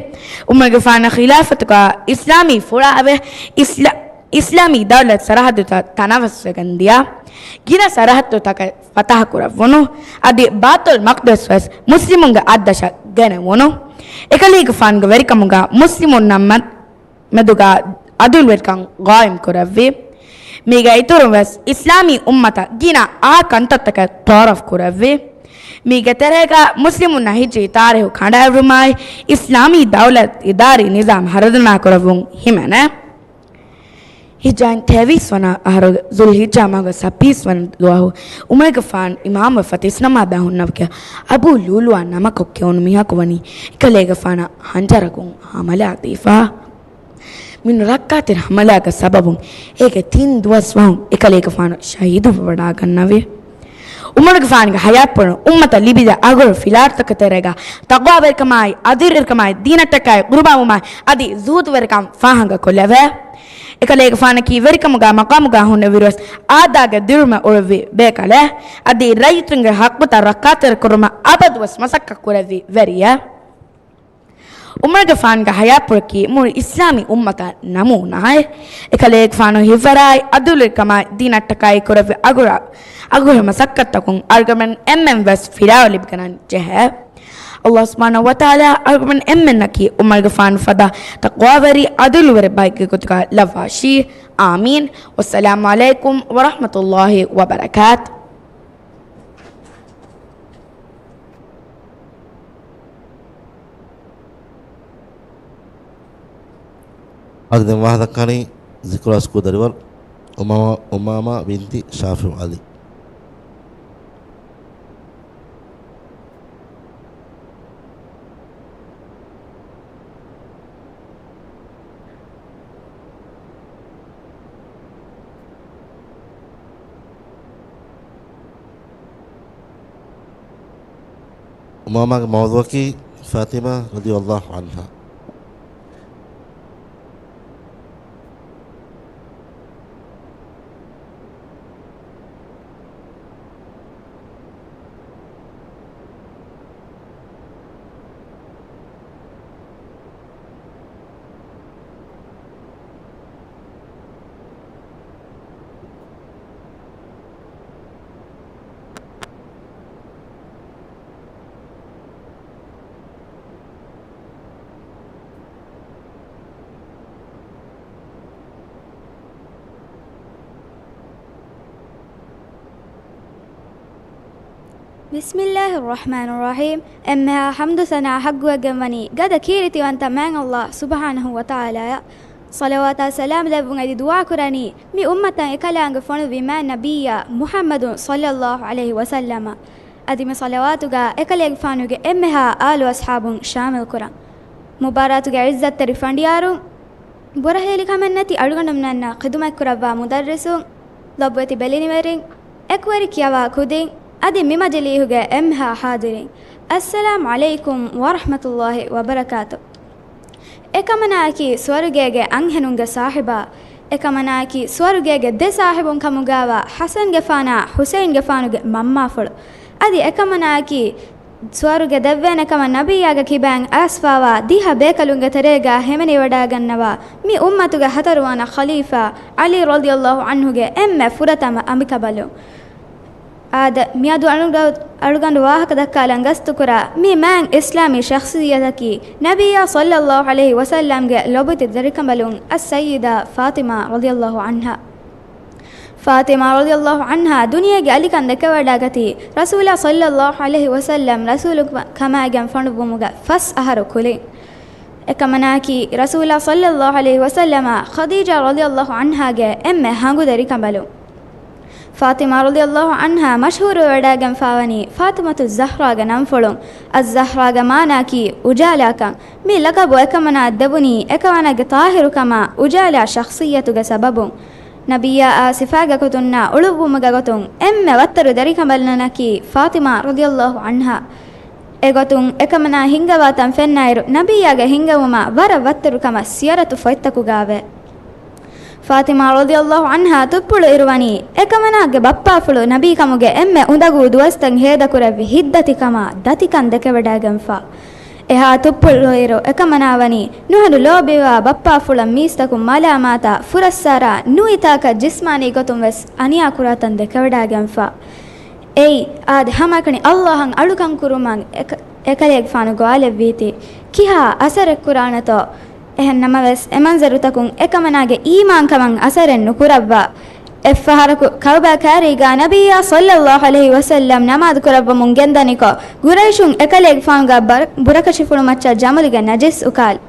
ޢުމަރުގެފާނު ޚިލާފަތުގަ އިސްލާމީ ފުޅާވެ، އިސްލާ-، އިސްލާމީ ދައުލަތު ސަރަހައްދުތައް ތަނަވަސްވެގެން ދިޔަ. ގިނަ ސަރަހައްދުތަކެއް ފަތަޙަ ކުރެއްވުނު. އަދި ބައިތުލް މަޤްދިސް ވެސް މުސްލިމުންގެ އަތްދަށަށް ގެނެވުނު. އެކަލޭގެފާނުގެ ވެރިކަމުގަ މުސްލިމުންނަށް މަ-، މެދުގަ ޢަދުލުވެރިކަން ޤާއިމް ކުރެއްވި. މީގެ އިތުރުން ވެސް އިސްލާމީ އުއްމަތަށް ގިނަ އާ ކަންތައްތަކެއް ތަޢާރަފް ކުރެއްވި. މީގެ ތެރޭގަ މުސްލިމުންނަށް ހިޖްރީ ތާރީޚު ކަނޑައެޅުމާއި، އިސްލާމީ ދައުލަތު އިދާރީ ނިޒާމް ހަރުދަނާ ކުރެއްވުން ހިމެނޭ. ހިޖްރައިން ތޭވީސް ވަނަ އަހަރުގެ ޛުލްޙިއްޖާ މަހުގެ ސައްބީސް ވަނަ ދުވަހު، ޢުމަރުގެފާނު އިމާމުވެފަ ތިސްނަމާ ބައި ހުންނަވަކި އަބޫ ލުއުލުއާ ނަމަކަށް ކެއުނު މީހަކު ވަނީ އެކަލޭގެފާނަށް ހަންޖަރަކުން ހަމަލާ ދީފަ. މި ނުރައްކާތެރި ހަމަލާގެ ސަބަބުން އޭގެ ތިން ދުވަސް ވަހުން އެކަލޭގެފާނު ޝަހީދުވެވަޑައިގަންނަވި. ޢުމަރުގެފާނުގެ ޙަޔާތްޕުޅުން އުއްމަތަށް ލިބިދާ އަގުރު ފިލާވަޅުތަކުގެ ތެރޭގަ ތަޤްވާވެރިކަމާއި، ޢަދުލުވެރިކަމާއި، ދީނަށްޓަކާއި ޤުރުބާވުމާއި، އަދި ޒުހުދުވެރިކަން ފާހަގަކޮށްލެވޭ. އެކަލޭގެފާނަކީ ވެރިކަމުގަ މަޤާމުގަ ހުންނެވިއިރުވެސް އާދާގެ ދިރުމަ އުޅުއްވި ބޭކަލެއް. އަދި ރައްޔިތުންގެ ޙައްޤުތައް ރައްކާތެރި ކުރުމަށް އަބަދުވެސް މަސައްކަތް ކުރެއްވި ވެރިއެއް. ޢުމަރުގެފާނުގެ ޙަޔާތްޕުޅަކީ މުޅި އިސްލާމީ އުއްމަތަށް ނަމޫނާއެއް. އެކަލޭގެފާނު ހިތްވަރާއި، ޢަދުލުވެރިކަމާއި، ދީނަށްޓަކާއި ކުރެއްވި އަގުރަ-، އަގުހެރި މަސައްކަތްތަކުން އަޅުގަނޑުމެން އެންމެން ވެސް ފިލާވަޅު ލިބިގަންނަން ޖެހޭ. ﷲ ސުބްޙާނަހޫ ވަތަޢާލާ އަޅުގަނޑުމެން އެންމެންނަކީ ޢުމަރުގެފާނު ފަދަ ތަޤްވާވެރި ޢަދުލުވެރި ބައެއްގެ ގޮތުގަ ލައްވާށި. އާމީން. ވައްސަލާމު ޢަލައިކުމް ވަރަޙްމަތުﷲ ވަބަރަކާތު. އަދި ދެން ވާހަކަ ދައްކަނީ ޒިކުރާ ސްކޫލް ދަރިވަރު އުމާމާ، އުމާމާ ބިންތި ޝާފިޢު ޢަލީ. އުމާމާގެ މައުޟޫޢަކީ ފާޠިމާ ރަޟިޔަﷲ ޢަންހާ. ބިސްމިއްލާހި އައްރަޙްމާނި އައްރަޙީމް. އެންމެހާ ޙަމްދު ސަނާ ޙައްޤުވެގެންވަނީ ގަދަ ކީރިތިވަންތަ މާތް ﷲ ސުބްޙާނަހޫ ވަތަޢާލާއަށް. ޞަލަވާތާ ސަލާމް ދެއްވުން އެދި ދުޢާ ކުރަނީ މި އުއްމަތަށް އެކަލާނގެ ފޮނުއްވި މާތް ނަބިއްޔާ މުޙައްމަދު ޞައްލައްލާހު ޢަލައިހި ވަސައްލަމަށް. އަދި މި ޞަލަވާތުގަ އެކަލޭގެފާނުގެ އެންމެހާ އާލު އަޞްޙާބުން ޝާމިލް ކުރަން. މުބާރާތުގެ ޢިއްޒަތްތެރި ފަނޑިޔާރުން، ބުރަހޭލިކަމެއް ނެތި އަޅުގަނޑުމެންނަށް ޚިދުމަތްކުރައްވާ މުދައްރިސުން، ލޮބުވެތި ބެލެނިވެރިން، އެކުވެރި ކިޔަވާ ކުދިން، އަދި މި މަޖިލީހުގެ އެންމެހާ ޙާޟިރީން، އައްސަލާމް ޢަލައިކުމް ވަރަޙްމަތުﷲ ވަބަރަކާތު. އެކަމަނާއަކީ ސުވަރުގޭގެ އަންހެނުންގެ ސާހިބާ، އެކަމަނާއަކީ ސުވަރުގޭގެ ދެ ސާހިބުން ކަމުގާވާ ޙަސަންގެފާނާ ޙުސައިންގެފާނުގެ މަންމާފުޅު، އަދި އެކަމަނާއަކީ ސުވަރުގެ ދެއްވޭނެ ކަމަށް ނަބިއްޔާގެ ކިބައިން އައިސްފާވާ ދިހަ ބޭކަލުންގެ ތެރޭގަ ހިމެނިވަޑައިގަންނަވާ މި އުއްމަތުގެ ހަތަރުވަނަ ޚަލީފާ ޢަލީ ރަޟިޔަﷲ ޢަންހުގެ އެންމެ ފުރަތަމަ އަނބިކަނބަލުން. އާދެ، މިއަދު އަޅުގަ-، އަޅުގަނޑު ވާހަކަ ދައްކާލަން ގަސްތުކުރާ މި މާތް އިސްލާމީ ޝަޚްޞިއްޔަތަކީ ނަބިއްޔާ ޞައްލަﷲ ޢަލައިހި ވަސައްލަމްގެ ލޮބުވެތި ދަރިކަނބަލުން އައްސައްޔިދާ ފާޠިމާ ރަޟިޔަﷲ ޢަންހާ. ފާޠިމާ ރަޟިޔަﷲ ޢަންހާ ދުނިޔޭގެ އަލިކަން ދެކެވަޑައިގަތީ، ރަސޫލާ ޞައްލަﷲ ޢަލައިހި ވަސައްލަމް ރަސޫލު ކަމާއިގެން ފޮނުއްވުމުގެ ފަސް އަހަރު ކުލިން. އެކަމަނާއަކީ، ރަސޫލާ ޞައްލަﷲ ޢަލައިހި ވަސައްލަމާ ޚަދީޖާ ރަޟިޔަﷲ ޢަންހާގެ އެންމެ ހަނގު ދަރިކަނބަލުން. ފާޠިމާ ރަޟިޔަﷲ ޢަންހާ މަޝްހޫރުވެވަޑައިގެންފާވަނީ ފާޠިމަތުއްޒަހްރާގެ ނަންފުޅުން. އައްޒަހްރާގެ މާނައަކީ އުޖާލާކަން. މި ލަޤަބު އެކަމަނާއަށް ދެވުނީ އެކަމަނާގެ ޠާހިރުކަމާ އުޖާލާ ޝަޚްޞިއްޔަތުގެ ސަބަބުން. ނަބިއްޔާއާ ސިފައިގެ ގޮތުންނާ އުޅުއްވުމުގެ ގޮތުން އެންމެ ވައްތަރު ދަރިކަނބަލުންނަކީ ފާޠިމާ ރަޟިޔަﷲ ޢަންހާ. އެގޮތުން އެކަމަނާ ހިންގަވާތަން ފެންނައިރު، ނަބިއްޔާގެ ހިންގެވުމާ ވަރަށް ވައްތަރު ކަމަށް ސިޔަރަތު ފޮތްތަކުގައވޭ. ފާޠިމާ ރަޟިޔަﷲ ޢަންހާ ތުއްޕުޅު އިރުވަނީ، އެކަމަނާގެ ބައްޕާފުޅު ނަބީކަމުގެ އެންމެ އުނދަގޫ ދުވަސްތައް ހޭދަކުރެއްވި ހިތްދަތިކަމާ ދަތިކަން ދެކެވަޑައިގެންފާ. އެހާ ތުއްޕުޅު އިރު އެކަމަނާ ވަނީ ނުހަނު ލޯބިވާ ބައްޕާފުޅަށް މީސްތަކުން މަލާމާތާ ފުރައްސާރާ ނުވިތާކަށް ޖިސްމާނީ ގޮތުން ވެސް އަނިޔާކުރާތަން ދެކެވަޑައިގެންފާ. އެއީ، އާދެ، ހަމައެކަނި ﷲ އަށް އަޅުކަން ކުރުމަށް އެކަ-، އެކަލޭގެފާނު ގޮވާލެއްވީތީ، ކިހާ އަސަރެއް ކުރާނެތޯ؟ އެހެން ނަމަވެސް، އެ މަންޒަރުތަކުން އެކަމަނާގެ އީމާންކަމަށް އަސަރެއް ނުކުރައްވާ. އެއްފަހަރަކު ކައުބާ ކާރީގާ ނަބިއްޔާ ޞައްލަﷲ ޢަލައިހި ވަސައްލަމް ނަމާދު ކުރައްވަމުން ގެންދަނިކޮށް، ގުރައިޝުން އެކަލޭގެފާނުގެ ބަރ-، ބުރަކަށިފުޅުމައްޗަށް ޖަމަލުގެ ނަޖިސް އުކާލި.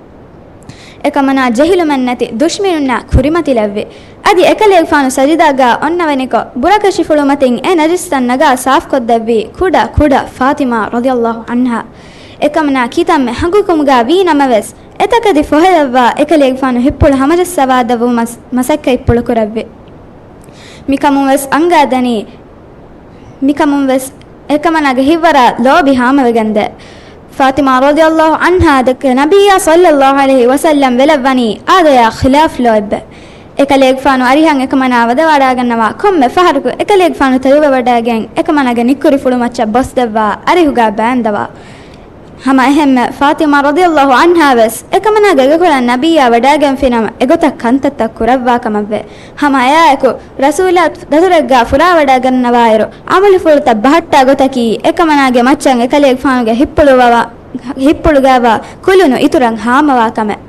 އެކަމަނާ ޖެހިލުމެއްނެތި ދުޝްމިނުންނާ ކުރިމަތިލެއްވި. އަދި އެކަލޭގެފާނު ސަޖިދާގާ އޮންނަވަނިކޮށް، ބުރަކަށިފުޅުމަތިން އެ ނަޖިސްތައް ނަގާ ސާފްކޮށްދެއްވީ ކުޑަ ކުޑަ ފާޠިމާ ރަޟިޔަﷲ ޢަންހާ. އެކަމަނާ ކިތަންމެ ހަނގުކަމުގާ ވީ ނަމަވެސް، އެތަކެތި ފޮހެލައްވާ އެކަލޭގެފާނު ހިތްޕުޅު ހަމަޖައްސަވާދެއްވުމަށް މަސައްކަތްޕުޅު ކުރެއްވި. މިކަމުން ވެސް އަންގާދެނީ، މިކަމުން ވެސް އެކަމަނާގެ ހިތްވަރާ ލޯބި ހާމަވެގެންދޭ. ފާޠިމާ ރަޟިޔަﷲ ޢަންހާ ދެކެ ނަބިއްޔާ ޞައްލަﷲ ޢަލައިހި ވަސައްލަމް ވެލައްވަނީ އާދަޔާ ޚިލާފް ލޯތްބެއް. އެކަލޭގެފާނު އަރިހަށް އެކަމަނާ ވަދެވަޑައިގަންނަވާ ކޮންމެ ފަހަރަކު އެކަލޭގެފާނު ތެދުވެވަޑައިގެން އެކަމަނާގެ ނިއްކުރިފުޅުމައްޗަށް ބޮސްދެއްވާ އަރިހުގާ ބާންދަވާ. ހަމަ އެހެންމެ ފާޠިމާ ރަޟިޔަﷲ ޢަންހާ ވެސް އެކަމަނާގެ ގެކޮޅަށް ނަބިއްޔާ ވަޑައިގެންފިނަމަ އެގޮތަށް ކަންތައްތައް ކުރައްވާ ކަމަށްވޭ. ހަމަ އެއާއެކު ރަސޫލާ ދަތުރެއްގާ ފުރާވަޑައިގަންނަވާއިރު، ޢަމަލުފުޅުތައް ބަހައްޓާ ގޮތަކީ އެކަމަނާގެ މައްޗަށް އެކަލޭގެފާނުގެ ހިއްޕުޅުވަވާ، ހިއްޕުޅުގާވާ ކުލުނު އިތުރަށް ހާމަވާ ކަމެއް.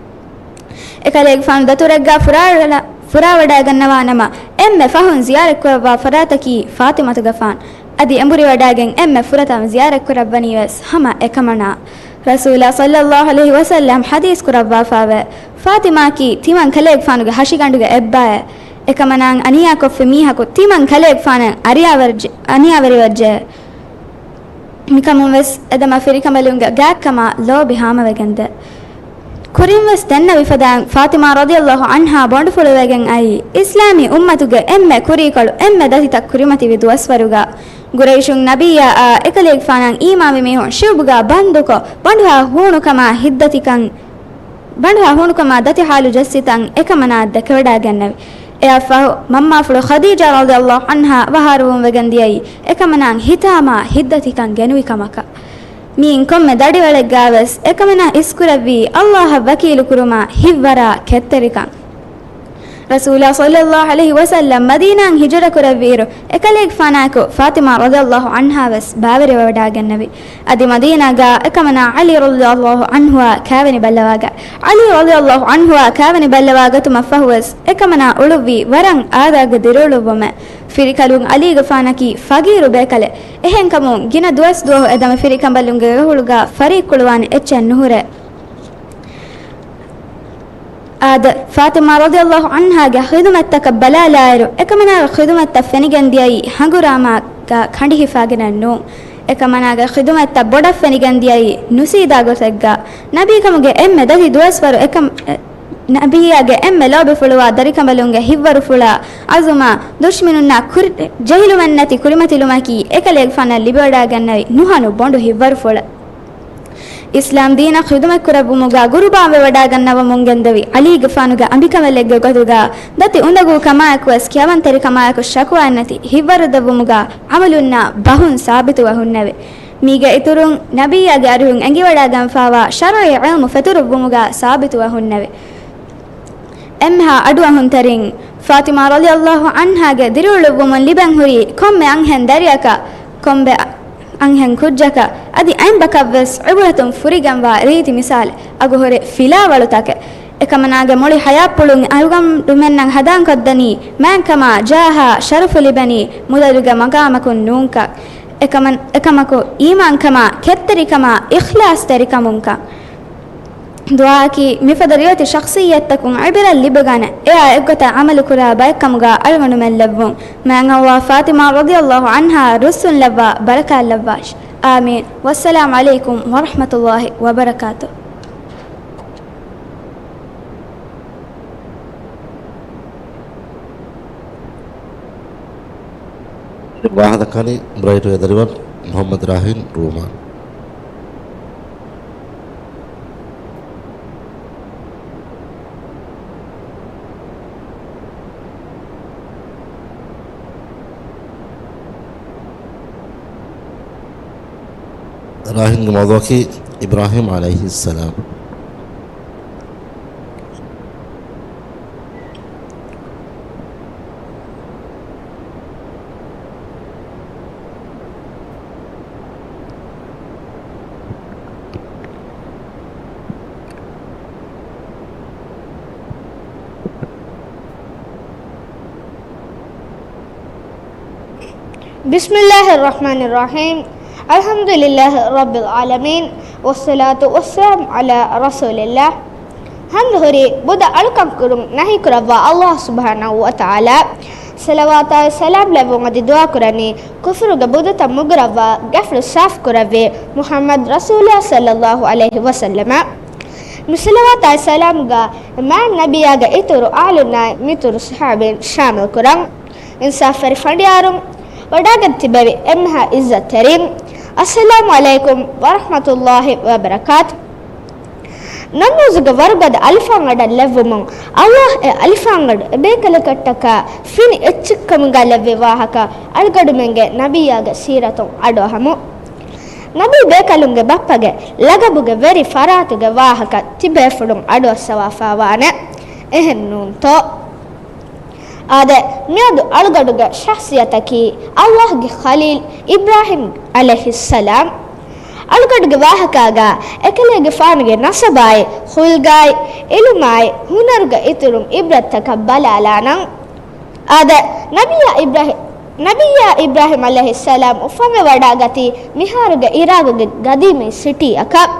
އެކަލޭގެފާނު ދަތުރެއްގާ ފުރާ-، ފުރާވަޑައިގަންނަވާ ނަމަ، އެންމެ ފަހުން ޒިޔާރަތްކުރައްވާ ފަރާތަކީ ފާޠިމަތުގެފާން. އަދި އެނބުރިވަޑައިގެން އެންމެ ފުރަތަމަ ޒިޔާރަތްކުރައްވަނީ ވެސް ހަމަ އެކަމަނާ. ރަސޫލާ ޞައްލަﷲ ޢަލައިހި ވަސައްލަމް ޙަދީޘް ކުރައްވާފާވޭ، ފާޠިމާއަކީ ތިމަން ކަލޭގެފާނުގެ ހަށިގަނޑުގެ އެއްބާއެއް. އެކަމަނާއަށް އަނިޔާކޮށްފި މީހަކު ތިމަން ކަލޭގެފާނަށް އަރިޔާވެރި-، އަނިޔާވެރިވެއްޖެ. މިކަމުން ވެސް އެދެމަފިރިކަނބަލުންގެ ގާތްކަމާ ލޯބި ހާމަވެގެންދޭ. ކުރިން ވެސް ދެންނެވިފަދައިން ފާޠިމާ ރަޟިޔަﷲ ޢަންހާ ބޮނޑުފުޅުވެގެން އައީ، އިސްލާމީ އުއްމަތުގެ އެންމެ ކުރީކޮޅު އެންމެ ދަތިތައް ކުރިމަތިވި ދުވަސްވަރުގަ. ގުރައިޝުން ނަބިއްޔާއާ އެކަލޭގެފާނަށް އީމާންވި މީހުން ޝިޢުބުގާ ބަންދުކޮށް، ބަނޑުހާ ހޫނުކަމާ ހިތްދަތިކަން، ބަނޑުހާ ހޫނުކަމާ ދަތި ޙާލު ޖައްސިތަން އެކަމަނާއަށް ދެކެވަޑައިގެންނެވި. އެއަށްފަހު މަންމާފުޅު ޚަދީޖާ ރަޟިޔަﷲ ޢަންހާ ވަހާރުވުން ވެގެން ދިޔައީ އެކަމަނާއަށް ހިތާމާ ހިތްދަތިކަން ގެނުވި ކަމަކަށް. މިއިން ކޮންމެ ދަޑިވަޅެއްގާވެސް އެކަމަނާ އިސްކުރެއްވީ ﷲ އަށް ވަކީލުކުރުމާ ހިތްވަރާ ކެތްތެރިކަން. ރަސޫލާ ޞައްލަﷲ ޢަލައިހި ވަސައްލަމް މަދީނާއަށް ހިޖުރަކުރެއްވިއިރު، އެކަލޭގެފާނާއެކު ފާޠިމާ ރަޟިޔަﷲ ޢަންހާ ވެސް ބައިވެރިވެވަޑައިގެންނެވި. އަދި މަދީނާގާ އެކަމަނާ ޢަލީ ރަޟިޔަﷲ ޢަންހުއާ ކާވެނި ބައްލަވާގަ-، ޢަލީ ރަޟިޔަﷲ ޢަންހުއާ ކާވެނި ބައްލަވާ ގަތުމަށްފަހުވެސް، އެކަމަނާ އުޅުއްވީ ވަރަށް އާދައިގެ ދިރިއުޅުއްވުމެއް. ފިރިކަލުން ޢަލީގެފާނަކީ ފަގީރު ބޭކަލެއް. އެހެންކަމުން ގިނަ ދުވަސް ދުވަހު އެދެމަފިރިކަނބަލުންގެ ގެކޮޅުގާ ފަރީއްކުޅުވާނެ އެއްޗެއް ނުހުރޭ. އާދެ، ފާޠިމާ ރަޟިޔަﷲ ޢަންހާގެ ޚިދުމަތްތަކަށް ބަލާލާއިރު، އެކަމަނާގެ ޚިދުމަތްތައް ފެނިގެންދިޔައީ ހަނގުރާމާގަ ކަނޑިހިފާގެނެއް ނޫން. އެކަމަނާގެ ޚިދުމަތްތައް ބޮޑަށް ފެނިގެންދިޔައީ ނުސީދާ ގޮތެއްގަ. ނަބީކަމުގެ އެންމެ ދަތި ދުވަސްވަރު އެކަމ-، އެ، ނަބިއްޔާގެ އެންމެ ލޯބިފުޅުވާ ދަރިކަނބަލުންގެ ހިތްވަރުފުޅާ އަޒުމާ ދުޝްމިނުންނާ ކުރި-، ޖެހިލުމެއްނެތި ކުރިމަތިލުމަކީ އެކަލޭގެފާނަށް ލިބިވަޑައިގެންނެވި ނުހަނު ބޮނޑު ހިތްވަރުފުޅެއް. އިސްލާމް ދީނަށް ޚިދުމަތްކުރެއްވުމުގާ ގުރުބާންވެވަޑައިގަންނަވަމުން ގެންދެވި ޢަލީގެފާނުގެ އަނބިކަނބަލެއްގެ ގޮތުގާ ދަތި އުނދަގޫ ކަމާއެކުވެސް ކިޔަވަންތެރިކަމާއެކު ޝަކުވާއެއްނެތި ހިތްވަރު ދެއްވުމުގާ ޢަމަލުންނާ ބަހުން ސާބިތުވެ ހުންނެވި. މީގެ އިތުރުން، ނަބިއްޔާގެ އަރިހުން އެނގިވަޑާގެންފާވާ ޝަރުޢީ ޢިލްމު ފެތުރުއްވުމުގަ ސާބިތުވެ ހުންނެވި. އެންމެހާ އަޑުއަހުންތެރިން، ފާޠިމާ ރަޟިޔަﷲ ޢަންހާގެ ދިރިއުޅުއްވުމުން ލިބެން ހުރި ކޮންމެ އަންހެން ދަރިއަކަށް، ކޮންމެ އަންހެން ކުއްޖަކަށް އަދި އަތްބަކަށްވެސް ޢިބްރަތުން ފުރިގެންވާ ރީތި މިސާލެއް އަގުހުރި ފިލާވަޅުތަކެއް. އެކަމަނާގެ މުޅި ޙަޔާތްޕުޅުން އަޅުގަނޑުމެންނަށް ހަދާންކޮށްދެނީ މާތްކަމާ، ޖާހާ، ޝަރަފު ލިބެނީ މުދަލުގެ މަގާމަކުން ނޫންކަން. އެކަމަން-، އެކަމަކު އީމާންކަމާ، ކެތްތެރިކަމާ، އިޚްލާޞްތެރިކަމުންކަން. ދުޢާއަކީ މިފަދަ ރިވެތި ޝަޚްޞިއްޔަތްތަކުން ޢިބްރަތް ލިބިގަނެ، އެއާ އެއްގޮތަށް ޢަމަލުކުރާ ބައެއްކަމުގަ އަޅުގަނޑުމެން ލެއްވުން. މާތް އަﷲ ފާޠިމާ ރަޟިޔަﷲ ޢަންހާ ރުއްސުންލައްވާ ބަރަކާތްލައްވާށި. އާމީން. ވައްސަލާމް ޢަލައިކުމް ވަރަޙްމަތުﷲ ވަބަރަކާތުހު. ވާހަކަދައްކަނީ ބްރައިޓް ވެދަރިވަން މުޙައްމަދު ރާހިން ރޫމާން. ރާހިންގެ މައުޟޫޢަކީ އިބްރާހީމް ޢަލައިހިއްސަލާމް. بسم الله الرحمن الرحيم. الحمد لله رب العالمين، والصلاة والسلام على رسول الله. ހަނދުހުރި ބުދަށް އަޅުކަން ކުރުން ނަހީކުރައްވާ ﷲ ސުބްޙާނަހޫ ވަތަޢާލާ ޞަލަވާތާއި ސަލާމް ލެއްވުން އަދި ދުޢާ ކުރަނީ، ކުފުރުގެ ބުދުތައް މުގުރައްވާ، ޣަފްލު ސާފު ކުރެއްވި މުޙައްމަދު ރަސޫލާ ޞައްލައްލާހު ޢަލައިހި ވަސައްލަމަ. މި ޞަލަވާތާއި ސަލާމްގަ މާތް ނަބިއްޔާގެ އިތުރު އާލުންނާއި މިތުރު ޞަޙާބީން ޝާމިލް ކުރަން. އިންސާފުވެރި ފަނޑިޔާރުން، ވަޑާގަތް ތިބެވި އެންމެހާ ޢިއްޒަތްތެރިން، އައްސަލާމު ޢަލައިކުމް ވަރަޙްމަތުﷲ ވަބަރަކާތު. ނަމްރޫޒުގެ ވަރުގަދަ އަލިފާން އަޑަށް ލެއްވުމުން، ﷲ އެ އަލިފާން އަޑު އެބޭކަލަކަށްޓަކާ ފިނި އެއްޗެއްކަމުގަ ލެއްވި ވާހަކަ އަޅުގަނޑުމެންގެ ނަބިއްޔާގެ ސީރަތުން އަޑުއަހަމު. ނަބީ ބޭކަލުންގެ ބައްޕަގެ ލަގަބުގެ ވެރި ފަރާތުގެ ވާހަކަ ތިބޭފުޅުން އަޑުއައްސަވާފާވާނެ. އެހެން ނޫންތޯ؟ އާދެ، މިއަދު އަޅުގަޑުގެ ޝަޚްޞިއްޔަތަކީ ﷲ ގެ ޚަލީލް އިބްރާހީމް ޢަލައިހިއްސަލާމް. އަޅުގަޑުގެ ވާހަކާގަ އެކަލޭގެފާނުގެ ނަސަބާއި، ޚުލްގާއި، ޢިލްމާއި، ހުނަރުގެ އިތުރުން ޢިބްރަތްތަކަށް ބަލާލާނަން. އާދެ، ނަބިއްޔާ އިބްރާހި-، ނަބިއްޔާ އިބްރާހީމް ޢަލައިހިއްސަލާމް އުފަންވެވަޑާގަތީ މިހާރުގެ އިރާގުގެ ގަދީމީ ސިޓީއަކަށް.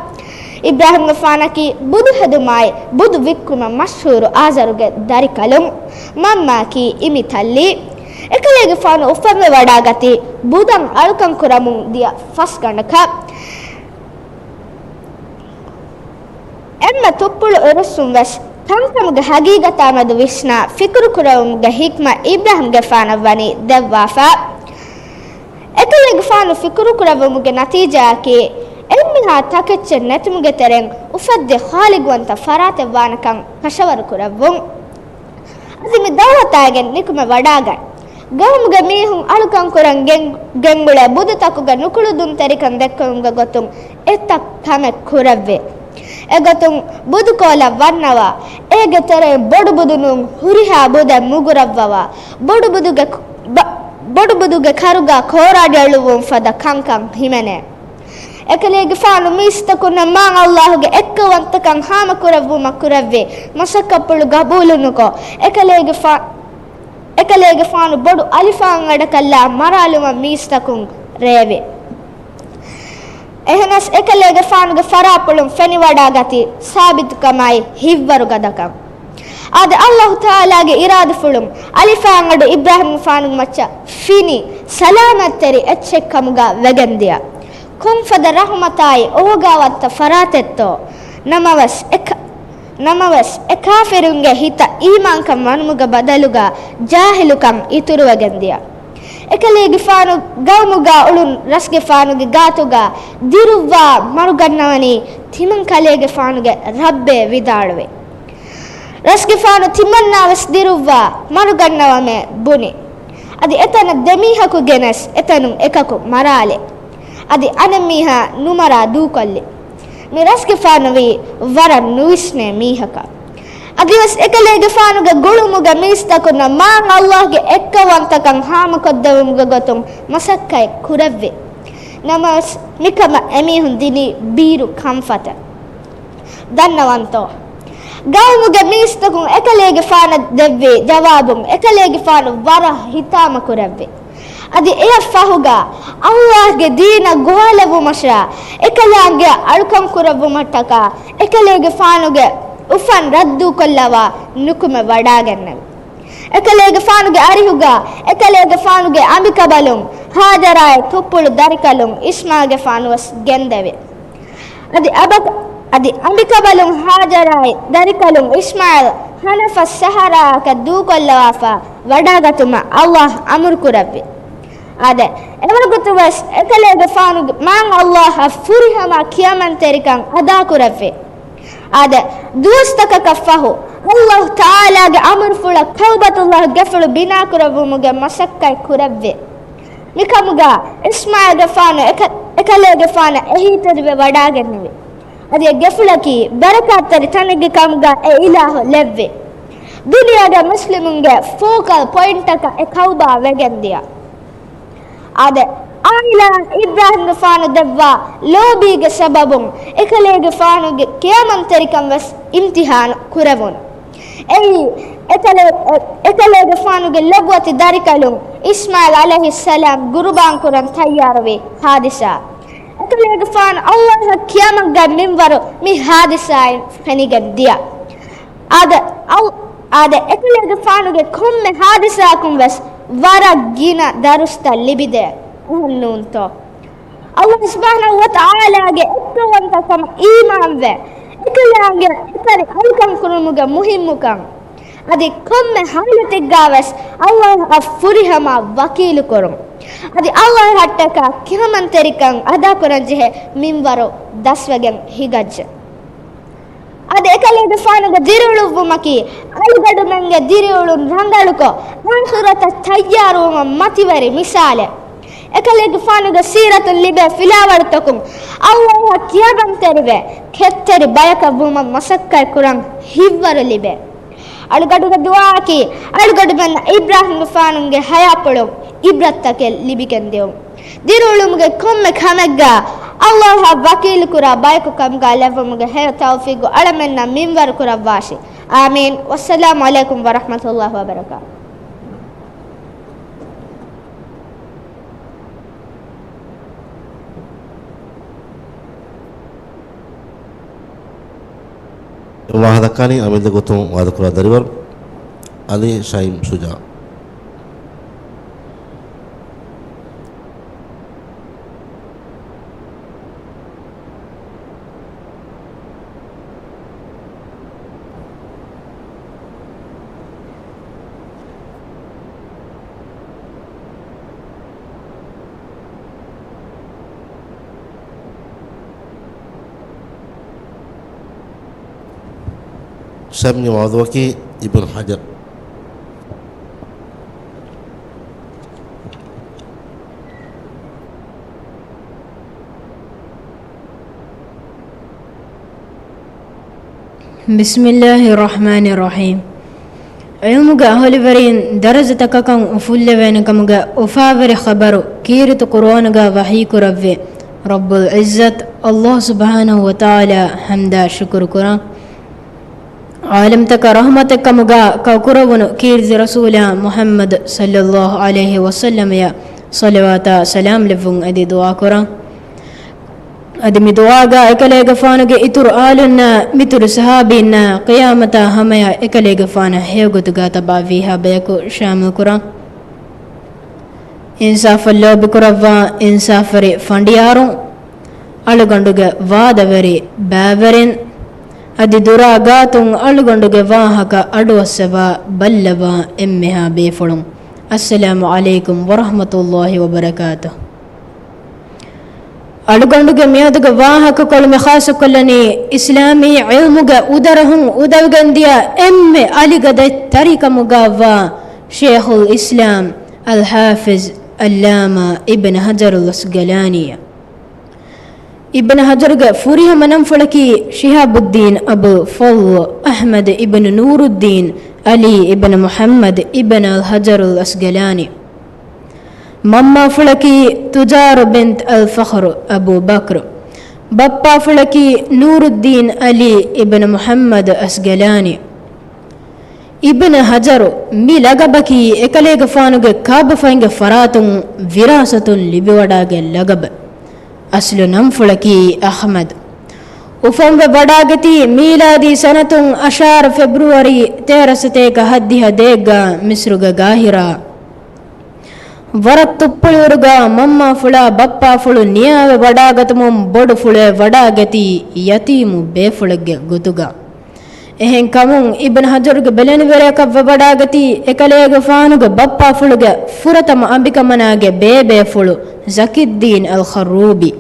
އިބްރާހީމްގެފާނަކީ ބުދު ހެދުމާއި ބުދު ވިއްކުމަށް މަޝްހޫރު އާޒަރުގެ ދަރިކަލުން. މަންމާއަކީ އިމިތައްލީ. އެކަލޭގެފާނު އުފަންވެވަޑާގަތީ ބުދަށް އަޅުކަން ކުރަމުން ދިޔަ ފަސްގަނޑަކަށް. އެންމެ ތުއްޕުޅު އުރުއްސުން ވެސް ކަންކަމުގެ ހަގީގަތާ މެދު ވިސްނާ ފިކުރު ކުރެވުމުގެ ޙިކްމަތް އިބްރާހީމްގެފާނަށް ވަނީ ދެއްވާފަ. އެކަލޭގެފާނު ފިކުރު ކުރެއްވުމުގެ ނަތީޖާއަކީ، އެންމެހާ ތަކެއްޗެއް ނެތުމުގެ ތެރެއިން އުފައްދި ޚާލިޤުވަންތަ ފަރާތެއް ވާނެކަން ކަށަވަރު ކުރެއްވުން. އަދި މި ދަޢުވަތާއިގެން ނިކުމެ ވަޑާގަތް. ގައުމުގެ މީހުން އަޅުކަން ކުރަން ގެން، ގެންގުޅޭ ބުދުތަކުގެ ނުކުޅުދުންތެރިކަން ދެއްކެވުމުގެ ގޮތުން އެތައް ކަމެއް ކުރެއްވި. އެގޮތުން ބުދުކޯލަށް ވަންނަވާ، އޭގެ ތެރެއިން ބޮޑު ބުދު ނޫން ހުރިހާ ބުދެއް މުގުރައްވަވާ، ބޮޑު ބުދުގެ ކު-، ބަ-، ބޮޑު ބުދުގެ ކަރުގަ ކޯރާޑިއަޅުއްވުން ފަދަ ކަންކަން ހިމެނޭ. އެކަލޭގެފާނު މީސްތަކުންނަށް މާތް ﷲ ގެ އެއްކައުވަންތަކަން ހާމަކުރެއްވުމަށް ކުރެއްވި މަސައްކަތްޕުޅު ގަބޫލުނުކޮށް، އެކަލޭގެފާ-، އެކަލޭގެފާނު ބޮޑު އަލިފާން އަޑަކަށްލާ މަރާލުމަށް މީސްތަކުން ރޭވި. އެހެނަސް އެކަލޭގެފާނުގެ ފަރާތްޕުޅުން ފެނިވަޑާގަތީ ސާބިތުކަމާއި ހިތްވަރުގަދަކަން. އާދެ، ﷲ ތަޢާލާގެ އިރާދަފުޅުން އަލިފާން އަޑު އިބްރާހީމްގެފާނުގެ މައްޗަށް ފިނި ސަލާމަތްތެރި އެއްޗެއްކަމުގަ ވެގެންދިޔަ. ކޮންފަދަ ރަޙުމަތާއި އޯގާވަންތަ ފަރާތެއްތޯ؟ ނަމަވެސް އެކަ-، ނަމަވެސް އެ ކާފިރުންގެ ހިތަށް އީމާންކަން ވަނުމުގެ ބަދަލުގަ ޖާހިލުކަން އިތުރުވެގެންދިޔަ. އެކަލޭގެފާނު ގައުމުގަ އުޅުނު ރަސްގެފާނުގެ ގާތުގަ ދިރުއްވާ މަރުގަންނަވަނީ ތިމަން ކަލޭގެފާނުގެ ރައްބޭ ވިދާޅުވި. ރަސްގެފާނު ތިމަންނާވެސް ދިރުއްވާ މަރުގަންނަވަމޭ ބުނި. އަދި އެތަނަށް ދެމީހަކު ގެނެސް އެތަނުން އެކަކު މަރާލި. އަދި އަނެއްމީހާ ނުމަރާ ދޫކޮށްލި. މި ރަސްގެފާނުވީ ވަރަށް ނުވިސްނޭ މީހަކަށް. އަދިވެސް އެކަލޭގެފާނުގެ ގުޅުމުގެ މީސްތަކުންނަށް މާތް ﷲ ގެ އެއްކައުވަންތަކަން ހާމަކޮށްދެވުމުގެ ގޮތުން މަސައްކަތް ކުރެއްވި. ނަމަވެސް، މިކަމަށް އެމީހުން ދިނީ ބީރު ކަންފަތަށް. ދަންނަވަންތޯ؟ ގައުމުގެ މީސްތަކުން އެކަލޭގެފާނަށް ދެއްވި ޖަވާބުން އެކަލޭގެފާނު ވަރަށް ހިތާމަ ކުރެއްވި. އަދި އެއަށް ފަހުގަ ﷲ ގެ ދީނަށް ގޮވާލެއްވުމަށާ، އެކަލާނގެއަށް އަޅުކަން ކުރެއްވުމަށްޓަކާ، އެކަލޭގެފާނުގެ އުފަން ރައްދުކޮށްލަވާ ނުކުމެ ވަޑާގެންނެވި. އެކަލޭގެފާނުގެ އަރިހުގަ އެކަލޭގެފާނުގެ އަނބިކަބަލުން ހާޖަރާއި ތުއްޕުޅު ދަރިކަލުން އިސްމާގެފާނުވެސް ގެންދެވި. އަދި އަބަ-، އަދި އަނބިކަބަލުން ހާޖަރާއި ދަރިކަލުން އިސްމާޢީލް ހަނަފަށް ސަހަރާއަކަށް ދޫކޮށްލަވާފަ ވަޑާގަތުމަށް ﷲ އަމުރު ކުރެއްވި. އާދެ، އެވަގުތުވެސް އެކަލޭގެފާނުގެ މާތް ﷲ އަށް ފުރިހަމަ ކިޔަމަންތެރިކަން އަދާކުރެއްވި. އާދެ، ދުވަސްތަކަކަށް ފަހު، ﷲ ތަޢާލާގެ އަމުރުފުޅަށް ކަޢުބަތުﷲ ގެފުޅު ބިނާކުރެއްވުމުގެ މަސައްކަތް ކުރެއްވި. މިކަމުގަ އިސްމާޢީލްގެފާނު އެކަ-، އެކަލޭގެފާނަށް އެހީތެރިވެ ވަޑާގެންނެވި. އަދި އެ ގެފުޅަކީ ބަރަކާތްތެރި ތަނެއްގެ ކަމުގަ އެ އިލާހު ލެއްވި. ދުނިޔޭގެ މުސްލިމުންގެ ފޯކަލް ޕޮއިންޓަކަށް އެ ކަޢުބާ ވެގެންދިޔަ. އާދެ، އާއިލާ އިބްރާހިމްގެފާނު ދެއްވާ ލޯބީގެ ސަބަބުން އެކަލޭގެފާނުގެ ކިޔަމަންތެރިކަން ވެސް އިމްތިޙާނު ކުރެވުނު. އެއީ، އެކަލޭ-، އެ-، އެކަލޭގެފާނުގެ ލޮބުވެތި ދަރިކަލުން އިސްމާޢީލް ޢަލައިހިއްސަލާމް ގުރުބާން ކުރަން ތައްޔާރުވި ޙާދިސާ. އެކަލޭގެފާނު ﷲ އަށް ކިޔަމަންގަތް މިންވަރު މި ޙާދިސާއިން ފެނިގެން ދިޔަ. އާދެ، އަލް-، އާދެ، އެކަލޭގެފާނުގެ ކޮންމެ ޙާދިސާއަކުން ވެސް ވަރަށް ގިނަ ދަރުސްތައް ލިބިދޭ. އެހެން ނޫންތޯ؟ ﷲ ސުބްޙާނަހޫ ވަތަޢާލާގެ އެއްކައުވަންތަކަމަށް އީމާންވެ، އެކަލާނގެ އެކަނި އަޅުކަން ކުރުމުގެ މުހިއްމުކަން، އަދި ކޮންމެ ޙާލަތެއްގަ ވެސް ﷲ އަށް ފުރިހަމަ ވަކީލު ކުރުން، އަދި ﷲ އަށްޓަކާ ކިޔަމަންތެރިކަން އަދާކުރަން ޖެހޭ މިންވަރު ދަސްވެގެން ހިގައްޖެ. އަދި އެކަލޭގެފާނުގެ ދިރިއުޅުއްވުމަކީ، އަޅުގަނޑުމެންގެ ދިރިއުޅުން ރަނގަޅުކޮށް، އާޚިރަތަށް ތައްޔާރުވުމަށް މަތިވެރި މިސާލެއް. އެކަލޭގެފާނުގެ ސީރަތުން ލިބޭ ފިލާވަޅުތަކުން، ﷲ އަށް ކިޔަމަންތެރިވެ، ކެތްތެރި ބަޔަކަށް ވުމަށް މަސައްކަތް ކުރަން ހިތްވަރު ލިބޭ. އަޅުގަނޑުގެ ދުޢާއަކީ، އަޅުގަނޑުމެންނަށް އިބްރާހިމްގެފާނުގެ ޙަޔާތްޕުޅުން ޢިބްރަތްތަކެއް ލިބިގެން ދިއުން. ދިރިއުޅުމުގެ ކޮންމެ ކަމެއްގަ ﷲ އަށް ވަކީލުކުރާ ބަޔަކު ކަމުގަ ލެއްވުމުގެ ހެޔޮ ތައުފީގު އަޅަމެންނަށް މިންވަރު ކުރައްވާށި. އާމީން. ވައްސަލާމު ޢަލައިކުމް ވަރަޙްމަތުﷲ ވަބަރަކާތުހު. ވާހަކަ ދައްކާނީ އަމިއްލަ ގޮތުން ވާދަކުރާ ދަރިވަރު އަލީ ޝައިމް ޝުޖާ. ޝައިމްގެ މައުޟޫޢަކީ އިބްނު ޙަޖަރު. ބިސްމިއްލާހި ރަޙްމާނި ރަޙީމް. ޢިލްމުގެ އަހުލުވެރިން ދަރަޖަތަކަކަށް އުފުއްލެވޭނެ ކަމުގެ އުފާވެރި ޚަބަރު ކީރިތި ޤުރުއާނުގަ ވަޙީ ކުރެއްވި ރައްބުލް ޢިއްޒަތް ﷲ ސުބްޙާނަހޫ ވަތަޢާލާ ޙަމްދާ ޝުކުރު ކުރަން. ޢާލަމްތަކަށް ރަޙްމަތެއް ކަމުގަ ކައުކުރެވުނު ކީރިތި ރަސޫލާ މުޙައްމަދު ޞައްލައްލާހު ޢަލައިހި ވަސައްލަމަޔަށް ޞަލަވާތާ ސަލާމް ލެއްވުން އެދި ދުޢާ ކުރަން. އަދި މި ދުޢާގަ އެކަލޭގެފާނުގެ އިތުރު އާލުންނާ މިތުރު ޞަޙާބީންނާ ޤިޔާމަތާ ހަމަޔަށް އެކަލޭގެފާނަށް ހެޔޮގޮތުގަ ތަބާވީހާ ބަޔަކު ޝާމިލް ކުރަން. އިންސާފަށް ލޯބިކުރައްވާ އިންސާފުވެރި ފަނޑިޔާރުން، އަޅުގަނޑުގެ ވާދަވެރި ބައިވެރިން، އަދި ދުރާ ގާތުން އަޅުގަނޑުގެ ވާހަކަ އަޑުއައްސަވާ ބައްލަވާ އެންމެހާ ބޭފުޅުން، އައްސަލާމު ޢަލައިކުމް ވަރަޙްމަތުﷲ ވަބަރަކާތުހު. އަޅުގަނޑުގެ މިއަދުގެ ވާހަކަކޮޅު މި ޚާއްޞަކޮށްލަނީ، އިސްލާމީ ޢިލްމުގެ އުދަރަހުން އުދަވިގެންދިޔަ އެންމެ އަލިގަދަ ތަރިކަމުގައްވާ ޝޭޚުލް އިސްލާމް އަލްޙާފިޒް ޢައްލާމާ އިބްނު ޙަޖަރުލް ޢަސްޤަލާނީއަށް. އިބްނު ހަޖަރުގެ ފުރިހަމަ ނަންފުޅަކީ ޝިހާބުއްދީން އަބުލް ފަޟްލު އަޙްމަދު އިބްނު ނޫރުއްދީން ޢަލީ އިބްނު މުޙައްމަދު އިބްނު އަލް ހަޖަރުލް އަސްގަލާނީ. މަންމާފުޅަކީ ތުޖާރު ބިންތު އަލް ފަޚްރު އަބޫ ބަކްރު. ބައްޕާފުޅަކީ ނޫރުއްދީން ޢަލީ އިބްނު މުޙައްމަދު އަސްގަލާނީ. އިބްނު ހަޖަރު މި ލަގަބަކީ އެކަލޭގެފާނުގެ ކާބަފައިންގެ ފަރާތުން ވިރާސަތުން ލިބިވަޑާގެ ލަގަބެއް. އަސްލު ނަންފުޅަކީ އަޙްމަދު. އުފަންވެ ވަޑާގަތީ މީލާދީ ސަނަތުން އަށާރަ ފެބްރުއަރީ ތޭރަ ސަތޭކަ ހައްދިހަ ދޭއްގަ މިސްރުގެ ގާހިރާ. ވަރަށް ތުއްޕުޅިއިރުގަ މަންމާފުޅާ ބައްޕާފުޅު ނިޔާވެ ވަޑާގަތުމުން ބޮޑުފުޅުވެ ވަޑާގަތީ ޔަތީމު ބޭފުޅެއްގެ ގޮތުގަ. އެހެންކަމުން އިބްނު ހަޖަރުގެ ބެލެނިވެރިޔަކަށް ވެވަޑާގަތީ އެކަލޭގެފާނުގެ ބައްޕާފުޅުގެ ފުރަތަމަ އަނބިކަމަނާގެ ބޭބޭފުޅު ޒަކިއްދީން އަލް ޚައްރޫބީ.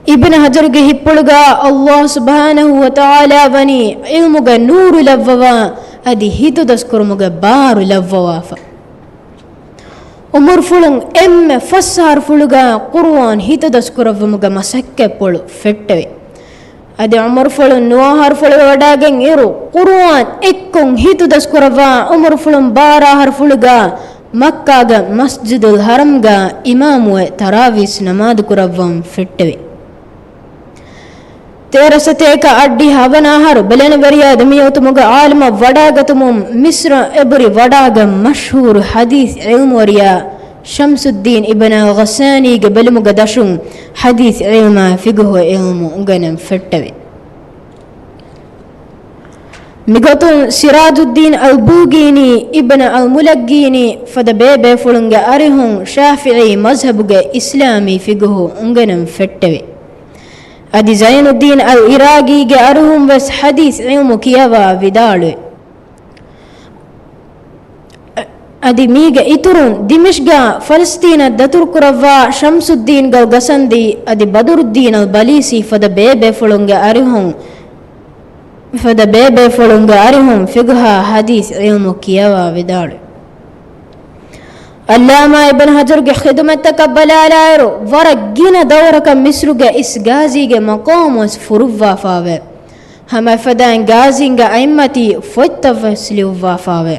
އިބްނު ހަޖަރުގެ ހިތްޕުޅުގަ ﷲ ސުބްޙާނަހޫ ވަތަޢާލާ ވަނީ ޢިލްމުގެ ނޫރު ލައްވަވާ، އަދި ހިތުދަސްކުރުމުގެ ބާރު ލައްވަވާފަ. އުމުރުފުޅުން އެންމެ ފަސް އަހަރުފުޅުގަ ޤުރުއާން ހިތުދަސްކުރައްވުމުގެ މަސައްކަތްޕުޅު ފެއްޓެވި. އަދި އުމުރުފުޅުން ނުވަ އަހަރުފުޅު ވަޑާގެން އިރު، ޤުރުއާން އެއްކޮށް ހިތުދަސްކުރައްވާ އުމުރުފުޅުން ބާރަ އަހަރުފުޅުގަ މައްކާގެ މަސްޖިދުލް ޙަރަމްގަ އިމާމުވެ ތަރާވީސް ނަމާދު ކުރައްވަން ފެއްޓެވި. ތޭރަ ސަތޭކަ އަށްޑިހަ ހަވަނަ އަހަރު ބެލެނިވެރިޔާ ދެމިއޮތުމުގެ ޢާލަމަށް ވަޑާގަތުމުން މިސްރަށް އެބުރި ވަޑާގެން މަޝްހޫރު ޙަދީޘް ޢިލްމުވެރިޔާ ޝަމްސުއްދީން އިބްނު އަލް ޣައްސާނީގެ ބެލުމުގެ ދަށުން ޙަދީޘް ޢިލްމާ ފިޤުހު ޢިލްމު އުނގެނެން ފެއްޓެވި. މިގޮތުން ސިރާޖުއްދީން އަލް ބޫގީނީ، އިބްނު އަލް މުލައްގީނީ ފަދަ ބޭބޭފުޅުންގެ އަރިހުން ޝާފިޢީ މަޒްހަބުގެ އިސްލާމީ ފިޤުހު އުނގެނެން ފެއްޓެވި. އަދި ޒައިނުއްދީން އަލް އިރާގީގެ އަރިހުން ވެސް ޙަދީޘް ޢިލްމު ކިޔަވާ ވިދާޅުވި. އަދި މީގެ އިތުރުން ދިމިޝްގާ ފަލަސްތީނަށް ދަތުރުކުރައްވާ ޝަމްސުއްދީން ގަލް ގަސަންދީ އަދި ބަދުރުއްދީން އަލް ބަލީސީ ފަދަ ބޭބޭފުޅުންގެ އަރިހުން، ފަދަ ބޭބޭފުޅުންގެ އަރިހުން ފިޤުހާ ޙަދީޘް ޢިލްމު ކިޔަވާ ވިދާޅުވި. ޢައްލާމާ އިބްނު ޙަޖަރުގެ ޚިދުމަތްތަކަށް ބަލާލާއިރު، ވަރަށް ގިނަ ދައުރަކަށް މިޞްރުގެ އިސް ގާޒީގެ މަޤާމުވެސް ފުރުއްވާފާވޭ. ހަމައެފަދައިން ގާޒީންގެ އައިމަތީ ފޮތްތައްވެސް ލިޔުއްވާފާވޭ.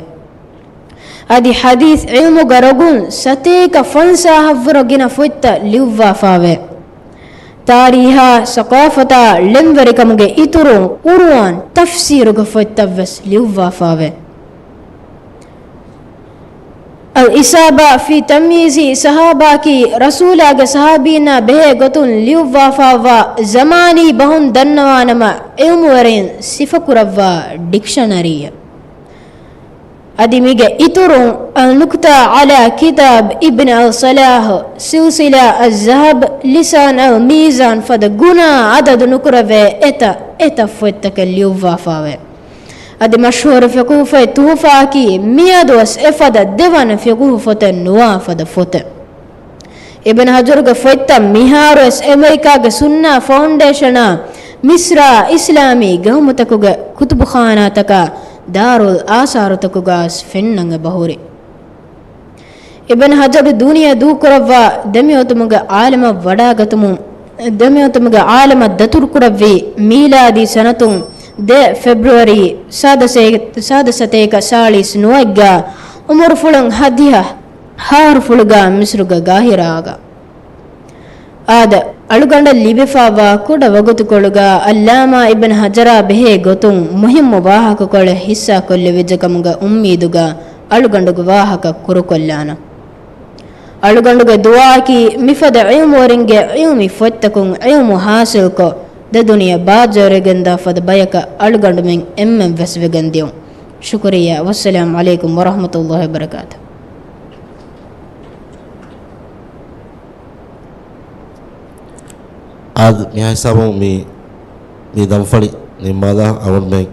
އަދި ޙަދީޘް ޢިލްމުގެ ރޮގުން ސަތޭކަ ފަންސާހަށްވުރެ ގިނަ ފޮތްތައް ލިޔުއްވާފާވޭ. ތާރީހާ، ސަޤާފަތާ، ޅެންވެރިކަމުގެ އިތުރުން ޤުރުއާން ތަފްސީރުގެ ފޮތްތައްވެސް ލިޔުއްވާފާވޭ. އަލް އިސާބާ ފީ ތަމްޔީޒީ ޞަޙާބާއަކީ ރަސޫލާގެ ޞަޙާބީންނާ ބެހޭ ގޮތުން ލިޔުއްވާފާވާ، ޒަމާނީ ބަހުން ދަންނަވާނަމަ، ޢިލްމުވެރިން ސިފަކުރައްވާ ޑިކްޝަނަރީއެއް. އަދި މީގެ އިތުރުން، އަލް-ނުކްތާ ޢަލާ ކިތާބް އިބްނު އަލް-ޞަލާޙް، ސިލްސިލާ އައްޒަހަބް، ލިސާން އަލް-މީޒާން ފަދަ ގުނާ އަދަދު ނުކުރެވޭ އެތައް އެތައް ފޮތްތަކެއް ލިޔުއްވާފާވޭ. އަދި މަޝްހޫރު ފިޤުހު ފޮތް ތުޙުފާއަކީ މިއަދުވެސް އެފަދަ ދެވަނަ ފިޤުހު ފޮތެއް ނުވާ ފަދަ ފޮތެއް. އިބްނު ހަޖަރުގެ ފޮތްތައް މިހާރުވެސް އެމެރިކާގެ ސުންނާ ފައުންޑޭޝަނާ، މިޞްރާ އިސްލާމީ ގައުމުތަކުގެ ކުތުބުޚާނާތަކާ، ދާރުލް އާސާރުތަކުގައިވެސް ފެންނަން އެބަހުރި. އިބްނު ހަޖަރު ދުނިޔެ ދޫކުރައްވާ ދެމިއޮތުމުގެ ޢާލަމަށް ވަޑާގަތުމުން، ދެމިއޮތުމުގެ ޢާލަމަށް ދަތުރުކުރެއްވީ މީލާދީ ސަނަތުން ދެ ފެބްރުއަރީ ސާދަ ސޭ-، ސާދަ ސަތޭކަ ސާޅީސް ނުވައެއްގަ އުމުރުފުޅުން ހައްދިހަ ހާރުފުޅުގަ މިސްރުގެ ގާހިރާގަ. އާދެ، އަޅުގަނޑަށް ލިބިފާވާ ކުޑަ ވަގުތުކޮޅުގަ އައްލާމާ އިބްނު ހަޖަރާ ބެހޭ ގޮތުން މުހިއްމު ވާހަކަކޮޅެއް ހިއްސާކޮށްލެވިއްޖެ ކަމުގެ އުއްމީދުގަ އަޅުގަނޑުގެ ވާހަކަ ކުރުކޮށްލާނަން. އަޅުގަނޑުގެ ދުޢާއަކީ މިފަދަ ޢިލްމުވެރިންގެ ޢިލްމީ ފޮތްތަކުން ޢިލްމު ޙާޞިލްކޮށް، ދެ ދުނިޔެ ބާއްޖަވެރިވެގެންދާ ފަދަ ބަޔަކަށް އަޅުގަނޑުމެން އެންމެން ވެސް ވެގެން ދިޔުން. ޝުކުރިއްޔާ. ވައްސަލާމް ޢަލައިކުމް ވަރަޙްމަތުﷲ ވަބަރަކާތު. އާދެ، މިހާ ހިސާބުން މި، މި ދަންފަޅި ނިންމާލާ އަޅުގަނޑުމެން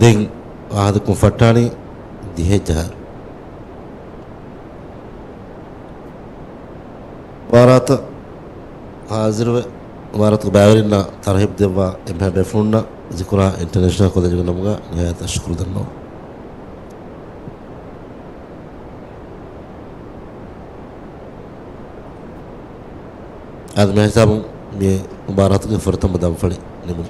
ދެން އާދަކުން ފައްޓާނީ ދިހައެއް ޖަހާ. ވާރާތަށް ހާޒިރުވެ، ވާރާތުގެ ބައިވެރިންނަށް ތަރުހީބު ދެއްވާ އެންމެހާ ބޭފުޅުންނަށް ޒިކުރާ އިންޓަރނޭޝަނަލް ކޮލެޖުގެ ނަމުގަ ނިހާޔަތަށް ޝުކުރު ދަންނަވަން. އާދެ، މިހިސާބުން މި މުބާރާތުގެ ފުރަތަމަ ދަންފަޅި ނިމުނު.